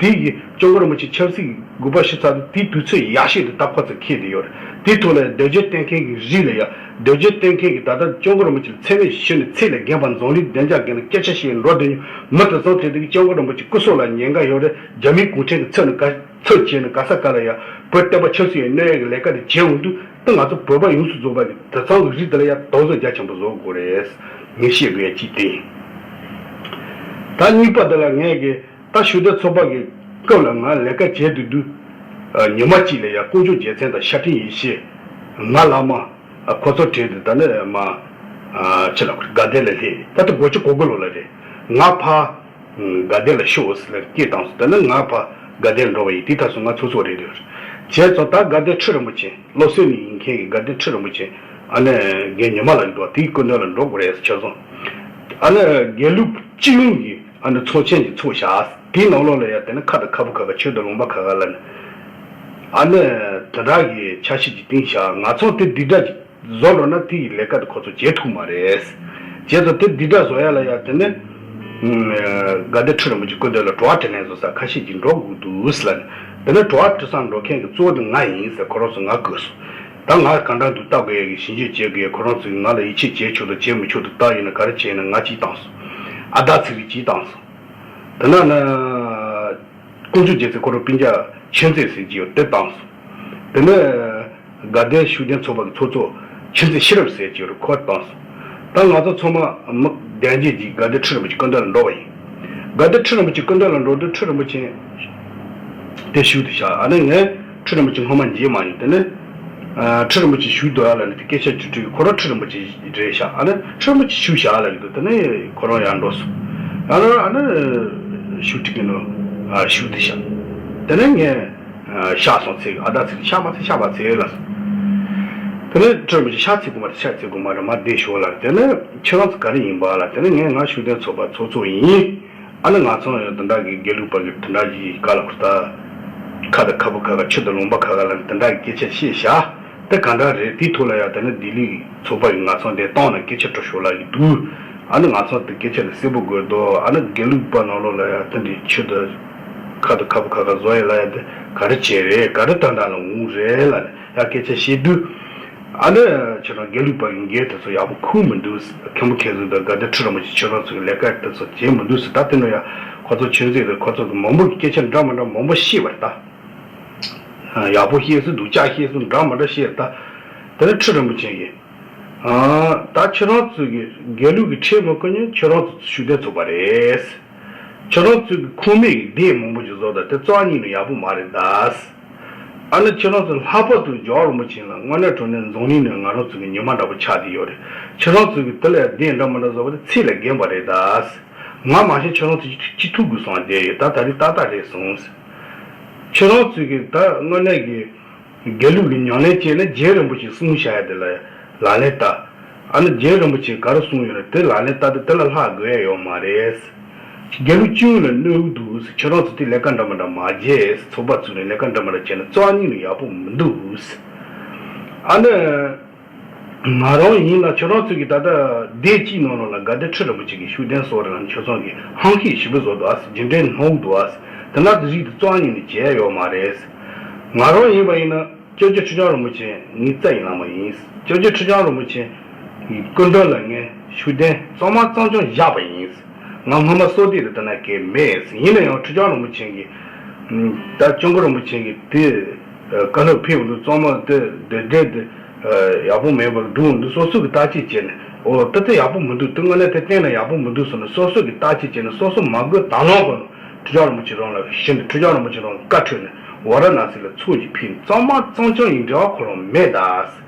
དེ་གི་སྐྱབས་མགོན་རིན་པོ་ཆེ་ཆབ་སྲིད་ཀྱི་དགོངས་པ་ཞུ་ཚར་དུས། དེའི་དུས་ཚོད་ཡག་ཤོས་དེ་ད་ཁོ་ཚོས་འཁེལ་བསྡད་ཡོད་རེད། དེའི་ཐོག་ལ་རྡོ་རྗེ་གཏན་འཁེལ་གྱི་རིགས་ལ་ཡ། རྡོ་རྗེ་གཏན་འཁེལ་གྱིས་ད་ལྟ་སྐྱབས་མགོན་རིན་པོ་ཆེ་ལ་མཚན་སྨད་ཞུས་ནས་ཚད་ལས་བརྒལ་བ་འཛམ་གླིང་བདེ་འཇགས་སྒང་ལ་སྐད་ཆ་བཤད་འགྲོ་དུས། མི་དེ་ཚོ་དེ་དུས་སྐྱབས་མགོན་རིན་པོ་ཆེ་སྐུ་སྲོག་ལ་ཉེན་ཁ་ཡོད་རེད། རྒྱ་མིའི་གུང་ཁྲན་གྱི་ཚབ་ནས་ག་ཚབ་བྱས་ནས་ག་ས་ག་ལ་ཡ་བོད་བསྟན་པ་ཆབ་སྲིད་ཡར་གནོན་ཡ་གི་ལས་ཀ་དེ་བྱས་འོང་དུས། ད་ང་ཚོ་བོད་པ་ཡོངས་སུ་རྫོགས་པ་གི་དེ་ཚང་གི་རིགས་དེ་ལ་ཡ་དོགས་གཟབ་རྒྱ་ཆེན་པོ་བཟོ་དགོས་རེད། ངས་བཤད་དགོས་ཡ་གཅིག་དེ་ཡིན། ད་གཉིས་པ་དེ་ལ་ངས་གི་ད་ཤུགས་ལྡན་ཚོགས་པ་གི་སྐབས་ལ་ང་ལས་ཀ་བྱས་དུས་དུས། ཨ། ཉི་མ་གཅིག་ལ་ཡ་དཀོན་མཆོག་རྒྱལ་མཚན་དང་ཤར་སྤྲིན་ཡེ་ཤེས། ང་བླ་མ། ཨ། ཁོ་ཚོ་བྲོས་ཏེ་ད་ནི་མ། ཨ། ཕྱི་ལ་དགའ་ལྡན་ལ་སླེབས། ད་ལྟ་དགུ་བཅུ་གོ་དགུ་ལོ་ལ་རེད། ང་ཕ། ཨ། དགའ་ལྡན་ལ་ཤོག་ཟེར་ལ་སྐད་བཏང་སོང་། ད་ནི་ང་ཕ་དགའ་ལྡན་ལ་འགྲོ་བ་ཡིན། དེ་ད་སོང་ང་ཚོ་ཚོ་རེད་དེ། བྱས་ཙང་ད་དགའ་ལྡན་ཁྲི་རིན་པོ་ཆེ། བློ་གསལ་ནས་ཡིན་མཁན་གྱི་དགའ་ལྡན་ཁྲི་རིན་པོ་ཆེ། ཨ་ནི་རྒན་ཉི་མ་ལགས་འདུག་པ། དེའི་སྐུ་མདུན་ལ་འགྲོ་དགོས་རེད་ཟེར་ཆ་སོང་། ཨ་ནི་དགེ་ལུགས་སྤྱི་ཡོངས་ཀྱི་ཨ་ནི་ཚོགས་ཆེན་ཅིག་ཚོགས་བཞག། དེའི་ནང་ལོགས་ལ་ཡ་དེ་ནི་ཁ་དང་ཁ་བུ་ཁ་ཁ་ཆོས་དང་ལུང་པ་ཁ་ཁ་ལ་ནི། ཨ་ནི་དེ་འདྲ་གི་ཆ་ཤས་ཅིག་བཏིང་བཞག། ང་ཚོ་དེ་འདི་འདྲ་ཅིག་བཟོ་འགྲོ་ན་དེ་ཡི་ལས་ཀ་དེ་ཁོ་ཚོ་བྱེད་ཐུབ་མ་རེད། བྱས་ཙང་དེ་འདི་འདྲ་བཟོ་ཡ་ལ་ཡ་དེ་ནི། ཨ། དགའ་ལྡན་ཁྲི་རིན་པོ་ཆེ་སྐུ་མདུན་ལ་དྲི་བ་དྲིས་ལན་བཟོ་ས་ཁ་ཤས་ཅིག་འགྲོ་དགོས་འདུག་ཟེར་ལ་ནི། དེ་ནི་དྲི་བ་དྲི་ས་འགྲོ་མཁན་གྱི་གཙོ་བོ་དེ་ང་ཡིན་ཟེར་ཁོ་རང་ཚོས་ང་བསྐོས་སོང་། ད་ང་གང་འདྲ་འདུག་ལྟ་དགོས་ཡ་གི་ཞིབ་འཇུག་བྱེད་དགོས་ཡ། ཁོ་རང་ཚོས་ང་ལ་ཡིད་ཆེས་བྱེད་ཆོག་དང་བྱེད་མི་ཆོག་དང་། ད་ཡིན་ན་ག་རེ་བྱས་ན་ང་གཅིག་བཏང་སོང་། ཨ་ད་ཚིག་རིགས་གཅིག་བཏང་སོང་། དེ་ན་ན། དཀོན་མཆོག་རྒྱལ་མཚན་ཁོ་རང་སྤུན་ཀྱག་ཆོས་མཛད་ཟེར་གྱི་ཡོད་དེ་བཏང་སོང་། དེ་ནས་དགའ་ལྡན་ཤུགས་ལྡན་ཚོགས་པ་གི་ཚོགས་གཙོ་ཆོས་མཛད་ཤེས་རབ་ཟེར་གྱི་ཡོད་རེད། ཁོ་བཏང་སོང་། ད་ང་ཚོ་ཚང་མ་མི་གདན་འདྲེན་གྱིས་དགའ་ལྡན་ཁྲི་རིན་པོ་ཆེ་སྐུ་མདུན་ལ་འགྲོ་བ་ཡིན། དགའ་ལྡན་ཁྲི་རིན་པོ་ཆེ་སྐུ་མདུན་ལ་འགྲོ་དུས་ཁྲི་རིན་པོ་ཆེ་དེ་བཞུགས་དེ་བཞག། ཨ་ནི་ངས་ཁྲི་རིན་པོ་ཆེ་སྔོན་མ་མཇལ་མ་མྱོང་། དེ་ནས་ཨ། ཁྲི་རིན་པོ་ཆེ་བཞུགས་འདུག་ཨ་ལབ་ནས་དེ་སྐད་ཆ་ཅིག་དྲིས། ཁོ་རང་ཁྲི་རིན་པོ་ཆེ་རེད་ཤག། ཨ་ནི་ཁྲི་རིན་པོ་ཆེ་བཞུགས་ཤག་ལབ་ཀྱི་འདུག། དེ་ནས་ཁོ་རང་ཡར་འགྲོ་སོང་། ཡར་འགྲོ། ཨ་ནི་ཞུ་དྲི་གི་ནོ། ཨ། ཞུ་དེ་ཤག། དེ་ནས་ངས་ཨ། ཤག་སོང་ཚེ་ཨ་ད་ཚིག་ཤག་མ་ཚེ་ཤག་མ་ཚེ་ལ་སོང་། དེ་ནས་ཁྲི་རིན་པོ་ཆེ་ཤག་ཚིག་གོ་མ་རེད། ཤག་ཚིག་གོ་མ་རེད། མ་བསྡད་ཤོག་ལ། དེ་ནས་ཁྱེད་རང་ཚོ་ག་རེ་ཡིན་པ་ལ། དེ་ནས་ངས་ང་ཤུགས་ལྡན་ཚོགས་པ་ཚོགས་གཙོ་ཡིན། ཨ་ནི་ང་ཚོ་ཡང་དེ་འདྲ་གི་དགེ་ལུགས་པ་གི་དེ་འདྲ་གི་བཀའ་ལ་ཁུར་ད། ཁ་དང་ཁ་བུ་ཁ་ཁ་ཆོས་དང་ལུང་པ་ཁ་ཁ་ལ་ནི་དེ་འདྲ་གི་སྐད་ཆ་བཤད་བཞག། དེ་ག་འདྲ་རེད། དེའི་ཐོག་ལ་ཡང་དེ་ནི་ལྡི་ལི་ཚོགས་པ་གི་ང་ཚོ་འདིར་བཏང་ནས་སྐད་ཆ་དྲི་ཤོག་ལབ་ཀྱི་འདུག། ཨ་ནི་ང་ཚོ་དེ་སྐད་ཆ་དེ་གསལ་པོ་དགོས་འདུག། ཨ་ནི་དགེ་ལུགས་པ་ནང་ལོགས་ལ་ཡང་དེ་འདྲའི་ཆོས་དང་ཁ་དང་ཁ་བུ་ཁ་ཁ་བཟོ་ཡ་ལ་ཡང་དེ་ག་རེ་བྱས་རེད། ག་རེ་ད་འདྲ་ལ་འོང་རེད་ལབ་ནས་ཡང་སྐད་ཆ་བཤད་དུས། ཨ་ནི་ཁྱེད་རང་དགེ་ལུགས་པ་གི་འགན་དེ་ཚོ་ཡག་པོ་ཁུར་མི་འདུག། མཁན་པོ་མཁས་བཙུན་དང་དགའ་ལྡན་ཁྲི་རིན་པོ་ཆེ་ཁྱེད་རང་ཚོ་གི་ལས་ཀ་དེ་ཚོ་བྱེད་མི་འདུག་ཟེར། ད་དེ་ནས་ཡང་ཁོ་ཚོ་ཆོས་མཛད་དང་ཁོ་ཚོ་གི་མང་པོ་གི་སྐད་ཆ་འདྲ་མི་འདྲ་མང་པོ་བཤད་པ་རེད་ད། ཡག་པོ་བཤད་སྲོལ་འདུག། སྐྱག་བཤད་སྲོལ་འདྲ་མི་འདྲ་བཤད་རེད་ད། དེ་ནས་ཁྲི་རིན་པོ་ཆེ་གིས། ཨ། ད་ཁྱེད་རང་ཚོ་གི་དགེ་ལུགས་ཀྱི་ཁྲལ་མི་བསྐུར་ཉིན་ཁྱེད་རང་ཚོ་ཤུགས་ལྡན་ཚོགས་པ་རེད། ཁྱེད་རང་ཚོ་གི་ཁུངས་མེད་ཀྱི་སྡེ་མང་པོ་ཞིག་བཟོ་དང་དེ་རྩ་བ་ཉིད་ནས་ཡག་པོ་མ་རེད་ད། ཨ་ནི་ཁྱེད་རང་ཚོ་ལྷག་པར་དུ་རྒྱལ་བ་རིན་པོ་ཆེ་ལ་དངོས་གནས་དྲང་གནས་འཛམ་གླིང་ནང་ང་རང་ཚོ་གི་ཉི་མ་འདྲ་པོ་ཆགས་བསྡད་ཡོད་རེད། ཁྱེད་རང་ཚོ་གི་དེ་ལས་སྡེ་འདྲ་མི་འདྲ་བཟོ་བ་དེ་ཚད་ལས་བརྒལ་བ་རེད་ད། ང་མ་གཞི་ཁྱེད་རང་ཚོ་ཅིག་ཐུག་དགོས་བསམ་བསྡད་ཡོད། ད་ད་རེས་ཏག་ཏག་རེད་སོང་། ཁྱེད་རང་ཚོ་གི་ད་དངོས་གནས་ཀྱི་དགེ་ལུགས་ཀྱི་ཉམས་ལེན་བྱས་ན་རྗེ་རིན་པོ་ཆེ་གསུངས་བཞག་ཡ་དེ་ལ་ལག་ལེན་བསྟར། ཨ་ནི་རྗེ་རིན་པོ་ཆེ་ག་རེ་གསུངས་ཡོད་ན་དེ་ལག་ལེན་བསྟར་ཏེ་དེ་ལ་ལྷག་དགོས་ཡ་ཡོད་མ་རེད། དགེ་ལུགས་སྤྱི་ཡོངས་ལ་གནོད་འདུག། ཁྱེད་རང་ཚོ་དེ་ལས་ཀ་འདྲ་མི་འདྲ་མ་བྱེད། ཚོགས་པ་བཙུགས་ནས་ལས་ཀ་འདྲ་མི་འདྲ་བྱས་ན་རྩ་བ་ཉིད་ནས་ཡག་པོ་མི་འདུག། ཨ་ནི། ང་རང་ཡིན་ལ་ཁྱོད་རང་ཚོ་གི་ད་ལྟ་སྡེ་གཅིག་ནང་ལོགས་ལ་དགའ་ལྡན་ཁྲི་རིན་པོ་ཆེ་གི་ཤུགས་ལྡན་སོགས་རེད་ལ་ཁྱོད་ཚོ་གི་ཧང་ཤེད་ཞིབ་པོ་བཟོ་འདུག་ཨ། རྒྱུ་འབྲས་སྣང་འདུག་ཨ། དེ་འདྲ་དེ་རིགས་དེ་རྩ་བ་ཉིད་ནས་བྱས་ཡོད་མ་རེད། ང་རང་ཡིན་པ་ཡིན་ན་སྐྱབས་རྗེ་ཁྲི་བྱང་རིན་པོ་ཆེ་ངའི་རྩ་ཡི་བླ་མ་ཡིན། སྐྱབས་རྗེ་ཁྲི་བྱང་རིན་པོ་ཆེ་གི་སྐུ་མདུན་ལ་ངས་ཤུགས་ལྡན་གཙང་མ་གཙང་རྐྱང་བཞག་པ་ཡིན། ང་སྔོན་མ་བསོད་བདེ་རེད་ལྟ་ན་གལ་མེད། ཡིན་ན་ཡང་ཁྲི་བྱང་རིན་པོ་ཆེ་གིས་ད་སྐྱབས་མགོན་རིན་པོ་ཆེ་གིས་དེ་བཀའ་སློབ་ཕེབས་འདུག། གཙང་མ་དེ་དེ་དེ་དེ་ཡག་པོ་མེད་པར་སྒྲུང་འདུག། སོ་སོ་གིས་བརྟག་དཔྱད་བྱས་ནས་འོ་དེ་དེ་ཡག་པོ་མི་འདུག། དེ་དངོས་གནས་དེ་གཏན་ལ་ཡག་པོ་མི་འདུག་ཟེར་ནས་སོ་སོ་གིས་བརྟག་དཔྱད་བྱས་ནས་སོ་སོ་མ་དགོས་དང་བླངས་པ་ནས་ཁྲི་བྱང་རིན་པོ་ཆེ་རང་ལ་ཞུས་ནས་ཁྲི་བྱང་རིན་པོ་ཆེ་རང་ལ་བཀའ་འཁྲོལ་ནས་ཝཱ་ར་ཎཱ་སི་ལ་ཚོགས་ཀྱིས་ཕེབས་ནས་གཙང་མ་གཙང་རྐྱང་ཡིན་འབྲེལ་བ་ཁོ་རང་མེད་ད།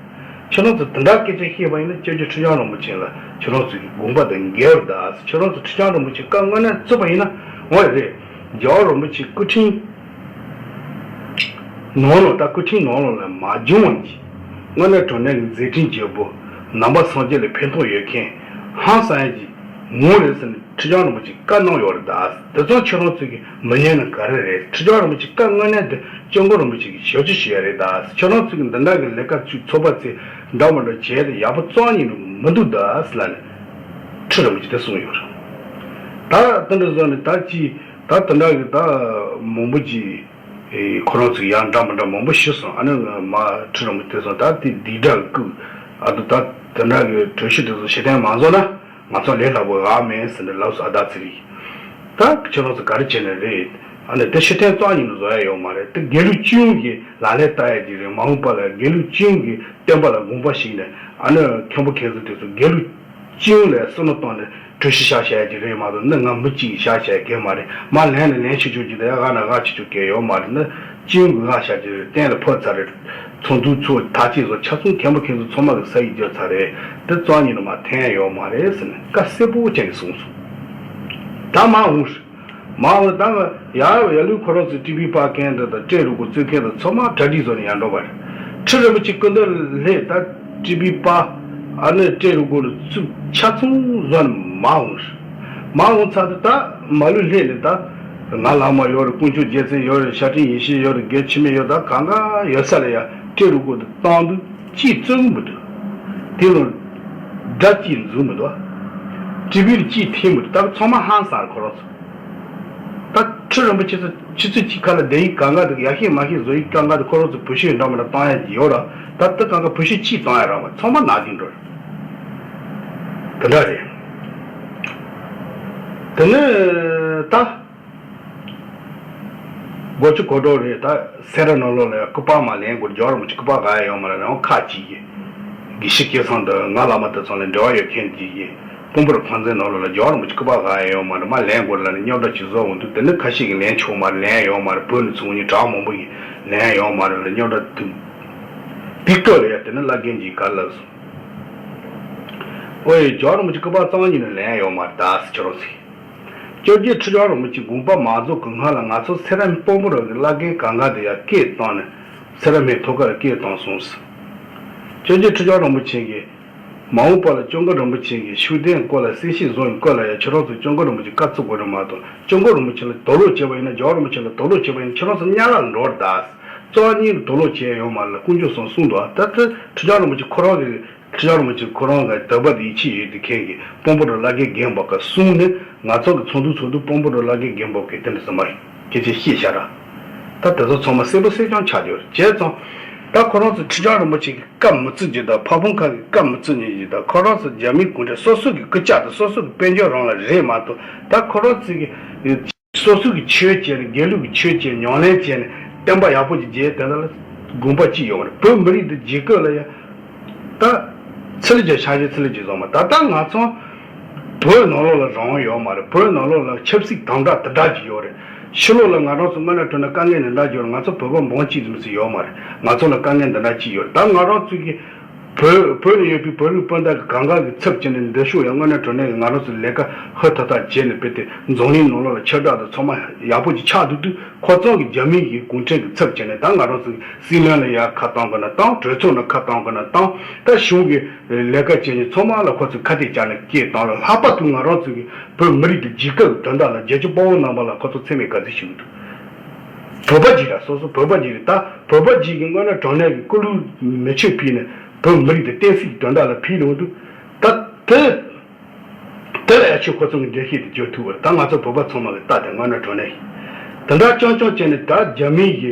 ཁྱེད་རང་ཚོ་དེ་འདྲ་སྐད་ཆ་བཤད་པ་ཡིན་ན། སྐྱབས་རྗེ་ཁྲི་བྱང་རིན་པོ་ཆེ་ལ་ཁྱེད་རང་ཚོ་གི་དགོངས་པ་དང་འགལ་བ་རེད་ད། ཁྱེད་རང་ཚོ་ཁྲི་བྱང་རིན་པོ་ཆེ་བཀའ་དངོས་གནས་བརྩིས་པ་ཡིན་ན་འོ་རེད། རྒྱལ་བ་རིན་པོ་ཆེ་སྐུ་ཕྲེང་ནང་ལོགས། ད་སྐུ་ཕྲེང་ནང་ལོགས་ལ་མ་བྱུང་བ་ཅིག་དངོས་གནས་དྲང་གནས་ཀྱི་མཛད་འཕྲིན་རྒྱས་པོ། ནང་པ་སངས་རྒྱས་ལ་ཕན་ཐོགས་ཡོད་མཁན་ཧང་སང་ཡ་ཅིག་ངོ་རེད་ཟེར་ནས་ཁྲི་བྱང་རིན་པོ་ཆེ་བཀའ་གནང་ཡོད་རེད་ད། དེ་ཚོ་ཁྱེད་རང་ཚོས་ཀྱིས་མི་ཉན་ན་ག་རེ་རེད། ཁྲི་བྱང་རིན་པོ་ཆེ་བཀའ་དངོས་གནས་དེ་སྐྱབས་མགོན་རིན་པོ་ཆེ་གིས་ཞབས་ཕྱི་ཞུ་ཡ་རེད་ད། ཁྱེད་རང་ཚོས་ཀྱིས་འདི་འདྲ་གི་ལས་ཀ་ཚུད་ཚོགས་པ་ཚོས་འདྲ་མི་འདྲ་བྱས་ཏེ་ཡག་པོ་རྩོམ་ཉན་ནི་མི་འདུག་ད་ཟེར་ལབ་ནས་ཁྲི་རིན་པོ་ཆེ་དེ་གསུངས་ཡོད་རེད། ད་དེ་འདྲ་བཟོ་ནས་ད་ཅི་ད་དེ་འདྲ་གི་ད་མང་པོ་ཅིག་ཁོ་རང་ཚོས་ཡང་འདྲ་མི་འདྲ་མང་པོ་ཞུས་སོང་། ཨ་ནི་མ་ཁྲི་རིན་པོ་ཆེ་སོང་ད་དེ་འདི་འདྲ་བཀུག་ཨ་དུ་ད་དེ་འདྲ་གི་གྲོས་གཞི་དེ་ཚོ་ཕྱིར་འཐེན་མ་བཟོ་ན། ང་ཚོ་ལས་སླ་པོ་ཨ་མེད་ཟེར་ནས་ལབ་སོང་། ཨ་ད་ཚེ་རིང་། ད་ཁྱེད་རང་ཚོ་ག་རེ་བྱས་ནས་རེད། ཨ་ནི་དེ་ཕྱིར་འཐེན་རྩོམ་ཉན་ནས་བཟོ་ཡ་ཡོད་མ་རེད། དེ་དགེ་ལུགས་སྤྱི་ཡོངས་ཀྱི་ལག་ལེན་བསྟར་ཡ་ཅིག་རེད། མ་འོངས་པ་ལ་དགེ་ལུགས་སྤྱི་ཡོངས་ཀྱི་བསྟན་པ་ལ་དགོངས་པ་བཞེས་ནས། ཨ་ནི་མཁན་པོ་མཁན་ཟུར་དེ་ཚོ་དགེ་ལུགས་སྤྱི་ཡོངས་ལ་བསམ་བློ་བཏང་ནས་གྲོས་གཞི་བཞག་བཞག་ཡ་ཅིག་རེད་མ་གཏོགས། ནི་ང་མི་གཅིག་གིས་བཞག་བཞག་ཡ་གལ་མ་རེད། མར་ལེན་ན་ལེན་ཆོག་ཆོག་ཅིག་དང་། ཡར་བཀག་ན་བཀག་ཆོག་ཆོག་གལ་ཡོད་མ་རེད། ནི་སྤྱི་ཡོངས་ཀྱི་བཀའ་ཤག་ཅིག་རེད། གཏན་ལ་ཕབ་ཚར་རེད། ཚོགས་འདུ་ཚོགས་ཐག་བཅད་སོང་། ཆ་ཚང་མཁན་པོ་མཁན་ཟུར་ཚང་མ་གི་ས་ཡིག་བརྒྱབ་ཚར་རེད། དེ་རྩོམ་ཉན་ནས་མར་འཐེན་ཡ་ཡོད་མ་རེད་ཟེར་ནས་བཀའ་གསལ་པོ་བྱས་ནས་གསུངས་སོང་། ད་མ་འོངས་རེད། མ་འོངས་ད་ང་ཡར་ཡར་ལུས་ཁོ་རང་ཚོའི་ཊི་བི་ཕབ་མཁན་འདི་དང་སྤྲེལ་རུ་གུ་བཙུགས་མཁན་དང་ཚང་མ་གྲ་སྒྲིག་བཟོ་ནས་ཡར་འགྲོ་བ་རེད། ཁྲི་རིན་པོ་ཆེ་སྐུ་མདུན་སླེབས། ད་ཊི་བི་ཕབ་ཨ་ནི་སྤྲེལ་རུ་གུ་ལ་བཙུགས། ཆ་ཚང་བཟོ་ནས་མ་འོངས་རེད། མ་འོངས་ཚར་དུས་ད་མ་ལུས་སླེབས་ནས། ད་ང་བླ་མ་ཡོད་རེད། དཀོན་མཆོག་རྒྱལ་མཚན་ཡོད་རེད། ཤར་སྤྲིན་ཡེ་ཤེས་ཡོད་རེད། དགེ་ཆེ་མེ་ཡོད། ད་གང་ག་ཡོད་ས་ལ་ཡ་སྤྲེལ་རུ་གུ་དེ་བཏང་དུས་གཅིག་བཙུགས་མི་འདུག་དེ་ལ་སྒྲ་གཅིག་འཛུགས་མི་འདུག་ཊི་བི་ལ་གཅིག་འཐེན་མི་འདུག་ད་ཚང་མ་ཧང་སང་རེད་ཁོ་རང་ཚོ། ད་ཁྲི་རིན་པོ་ཆེ་ཚོ་ཆུ་ཚོད་གཅིག་ཁ་ལ་བསྡད་ཡིག་གང་ག་དེ་ཡར་བཤད་མར་བཤད་བཟོ་ཡིག་གང་ག་དེ་ཁོ་རང་ཚོ་བོད་ཤོད་འདྲ་མི་འདྲ་བཏང་ཡ་ཡོད་ར། ད་དེ་གང་ག་བོད་ཤོད་གཅིག་བཏང་ཡ་རག་མ། ཚང་མ་ནག་ཅིག་འགྲོ་རེད། དེ་འདྲ་རེད། དེ་ནས་ད། སྒོ་ཆུ་གོ་གྲོགས་རེད། ད་སེ་ར་ནང་ལོགས་ལ་ཡང་སྐུ་པར་མར་ལེན་དགོས། རྒྱལ་བ་རིན་པོ་ཆེ་སྐུ་པར་ག་ཡང་ཡོད་མ་རེད། རང་ཁ་ཅིག་གིས་དགེ་བཤེས་སྐལ་བཟང་དང་ང་བླ་མ་དེ་ཚོ་ལ་འབྲེལ་བ་ཡོད་མཁན་ཅིག་གིས་དཔོན་པོ་རི་ཁང་ཚན་ནང་ལོགས་ལ་རྒྱལ་བ་རིན་པོ་ཆེ་སྐུ་པར་ག་ཡང་ཡོད་མ་རེད། མར་ལེན་དགོས་ལབ་ནས་རྙོག་དྲ་ཅིག་བཟོ་འོང་དུས། དེ་ནི་ཁ་ཤས་ཀྱིས་ལེན་ཆོག་མ་རེད། ལེན་ཡོད་མ་རེད། བོད་ནས་ཚོང་གཉེར་གྲགས་མང་པོ་ཡིས་ལེན་ཡོད་མ་རེད་ལབ་རྙོག་དྲ་འདུག་དེའི་སྐབས་ལ་ཡང་དེ་ནི་བླ་རྒན་གྱིས་ག་རེ་ལབ་སོང་། ཨོ་ཡེ། རྒྱལ་བ་རིན་པོ་ཆེ་སྐུ་པར་རྩོམ་ཉན་ནས་ལེན་ཡོད་མ་རེད་ད་ཟེར། ཁྱོད་རང་ཚོས། སྐྱབས་རྗེ་ཁྲི་བྱང་རིན་པོ་ཆེ་དགོངས་པ་མ་རྫོགས་ཀྱི་སྔ་ལ་ང་ཚོ་སེ་ར་དཔོན་པོ་རི་གི་བླ་རྒན་གང་ག་དེ་ཡར་སྐད་བཏང་ནས་སེ་ར་སྨད་ཐོག་ཁ་ལ་སྐད་བཏང་སོང་ཟེར། སྐྱབས་རྗེ་ཁྲི་བྱང་རིན་པོ་ཆེ་གིས་མ་འོངས་པ་ལ་སྐྱབས་མགོན་རིན་པོ་ཆེ་གིས་ཤུགས་ལྡན་སྐོར་ལ་གསལ་བཤད་བཟོ་ཡི་སྐོར་ལ་ཡང་ཁྱེད་རང་ཚོས་སྐྱབས་མགོན་རིན་པོ་ཆེ་བཀའ་བརྩི་དགོས་རེད་མ་གཏོགས། སྐྱབས་མགོན་རིན་པོ་ཆེ་ལ་དོགས་སློང་བྱས་པ་ཡིན་ན། རྒྱལ་བ་རིན་པོ་ཆེ་ལ་དོགས་སློང་བྱས་པ་ཡིན་ན་ཁྱེད་རང་ཚོ་དམྱལ་བར་འགྲོ་རེད་ད། རྩ་བ་ཉིད་ནས་དོགས་སློང་བྱས་ཡོད་མ་རེད་ལབ་དཀོན་མཆོག་གསུམ་གསུངས་འདུག་ད་ལྟ་ཁྲི་བྱང་རིན་པོ་ཆེ་ཁོ་རང་གི་ཁྲི་བྱང་རིན་པོ་ཆེ་ཁོ་རང་གི་དད་པ་དང་ཡིད་ཆེས་ཡོད་དེ་མཁན་གྱི་དཔོན་པོ་རི་བླ་རྒན་རྒན་པ་ག་གསུངས་ནས། ང་ཚོ་གི་ཚོགས་འདུ་ཚོགས་དུས་དཔོན་པོ་རི་བླ་རྒན་རྒན་པ་གིས་དེ་འདྲ་ཟེར་མ་རེད། སྐད་ཆ་བཤད་བཞག་ར། ད་དེ་ཚོ་ཚང་མ་གསལ་པོ་གསལ་རྐྱང་ཆགས་ཡོད་རེད། བྱས་ཙང་། ད་ཁོ་རང་ཚོ་ཁྲི་བྱང་རིན་པོ་ཆེ་གི་བཀའ་མི་བརྩི་རྒྱུ་དང་། ཕ་བོང་ཁ་གི་བཀའ་མི་བརྩི་ཉན་རྒྱུ་དང་། ཁོ་རང་ཚོ་རྒྱ་མིའི་གུང་ཁྲན་སོ་སོ་གི་སྐུ་ཕྱག་དང་སོ་སོ་གི་དཔལ་འབྱོར་རང་ལ་རེད་མ་གཏོགས། ད་ཁོ་རང་ཚོ་གི་སོ་སོ་གི་ཆོས་བྱས་ནས། དགེ་ལུགས་ཀྱི་ཆོས་བྱས། ཉམས་ལེན་བྱས་ནས་བསྟན་པ་ཡག་པོ་ཅིག་རྒྱས། དེ་ལ་དགོངས་པ་ཅི་ཡོད་རེད། བོད་མི་རིགས་འདི་རྒྱལ་ཁབ་ལ་ཡ། ད་ཚི་ལི་ཅན་ཆ་ཤས་ཚི་ལི་ཅན་བཟོ་མ། ད་ལྟ་ང་ཚོ་བོད་ནང་ལོགས་ལ་རང་དབང་ཡོད་མ་རེད། བོད་ནང་ལོགས་ལ་ཆབ་སྲིད་དམ་དྲག་དེ་འདྲ་ཅིག་ཡོད་རེད། ཕྱི་ལོགས་ལ་ང་རང་ཚོ་དངོས་གནས་དྲང་གནས་དཀའ་ངལ་འདི་འདྲ་ཅིག་ཡོད་རེད། ང་ཚོ་བོད་པ་འབངས་གཅིག་ཙམ་ཞིག་ཡོད་མ་རེད། ང་ཚོ་ལ་དཀའ་ངལ་འདི་འདྲ་ཅིག་ཡོད་རེད། ད་ང་རང་ཚོ་གི་བོད་བོད་ནས་ཡོད་པའི་བོད་རིགས་སྤུན་ཟླ་གི་གང་ག་གི་ཚབ་བྱས་ནས་འདི་ཕྱོགས་ཡང་དངོས་གནས་དྲང་གནས་ཀྱི་ང་རང་ཚོ་ལས་ཀ་ཧུར་ཐག་ཐག་བྱས་ནས་དཔེ་དེ་འཛམ་གླིང་ནང་ལོགས་ལ་ཁྱབ་བསྒྲགས་དང་ཚང་མ་ཡག་པོ་ཅིག་ཆགས་འདུག་དུས། ཁོ་ཚོ་གིས་རྒྱ་མི་གི་གུང་ཁྲན་གྱི་ཚབ་བྱས་ནས། ད་ང་རང་ཚོ་སྲིད་བློན་ལ་ཡར་ཁ་བཏང་དགོས་ན་བཏང་། གྲོས་ཚོགས་ནང་ཁ་བཏང་དགོས་ན་བཏང་། ད་གཞུང་གི་ལས་ཀ་བྱེད་མཁན་ཚང་མ་ལ་ཁོ་ཚོས་ཁ་གཏད་བཅག་ནས་སྐད་བཏང་ལ། ལྷག་པར་དུ་ང་རང་ཚོ་གི་བོད་མི་རིགས་དང་རྒྱལ་ཁབ་ཀྱི་དོན་དག་ལ་རྒྱལ་གཅེས་དཔའ་བོ་རྣམ་པ་ལ་ཁོ་ཚོ་མཚན་སྨད་ག་ཚོད་ཞུ་གི་འདུག་བོད་པ་ཅིག་ར། སོ་སོ་བོད་པ་ཅིག་རེད། ད་བོད་པ་ཅིག་གིས་དངོས་གནས་དྲང་གནས་ཀྱི་སྐུ་ལུས་མེ་མཆོད་ཕུལ་ནས་བོད་མི་རིགས་དང་བསྟན་སྲིད་ཀྱི་དོན་དག་ལ་ཕུལ་ཡོང་དུས། ད་དེ། དེ་ལ་ཡ་ཁྱོད་ཁོ་ཚོ་གི་འགྲེལ་བཤད་དེ་བརྗོད་ཐུབ་པ་རེད། ད་ང་ཚོ་བོད་པ་ཚང་མ་གི་ལྟ་དེ་དངོས་གནས་དྲང་གནས་ཡིན། དེ་འདྲ་རྐྱང་རྐྱང་བྱས་ནས་ད་རྒྱ་མི་ཡི་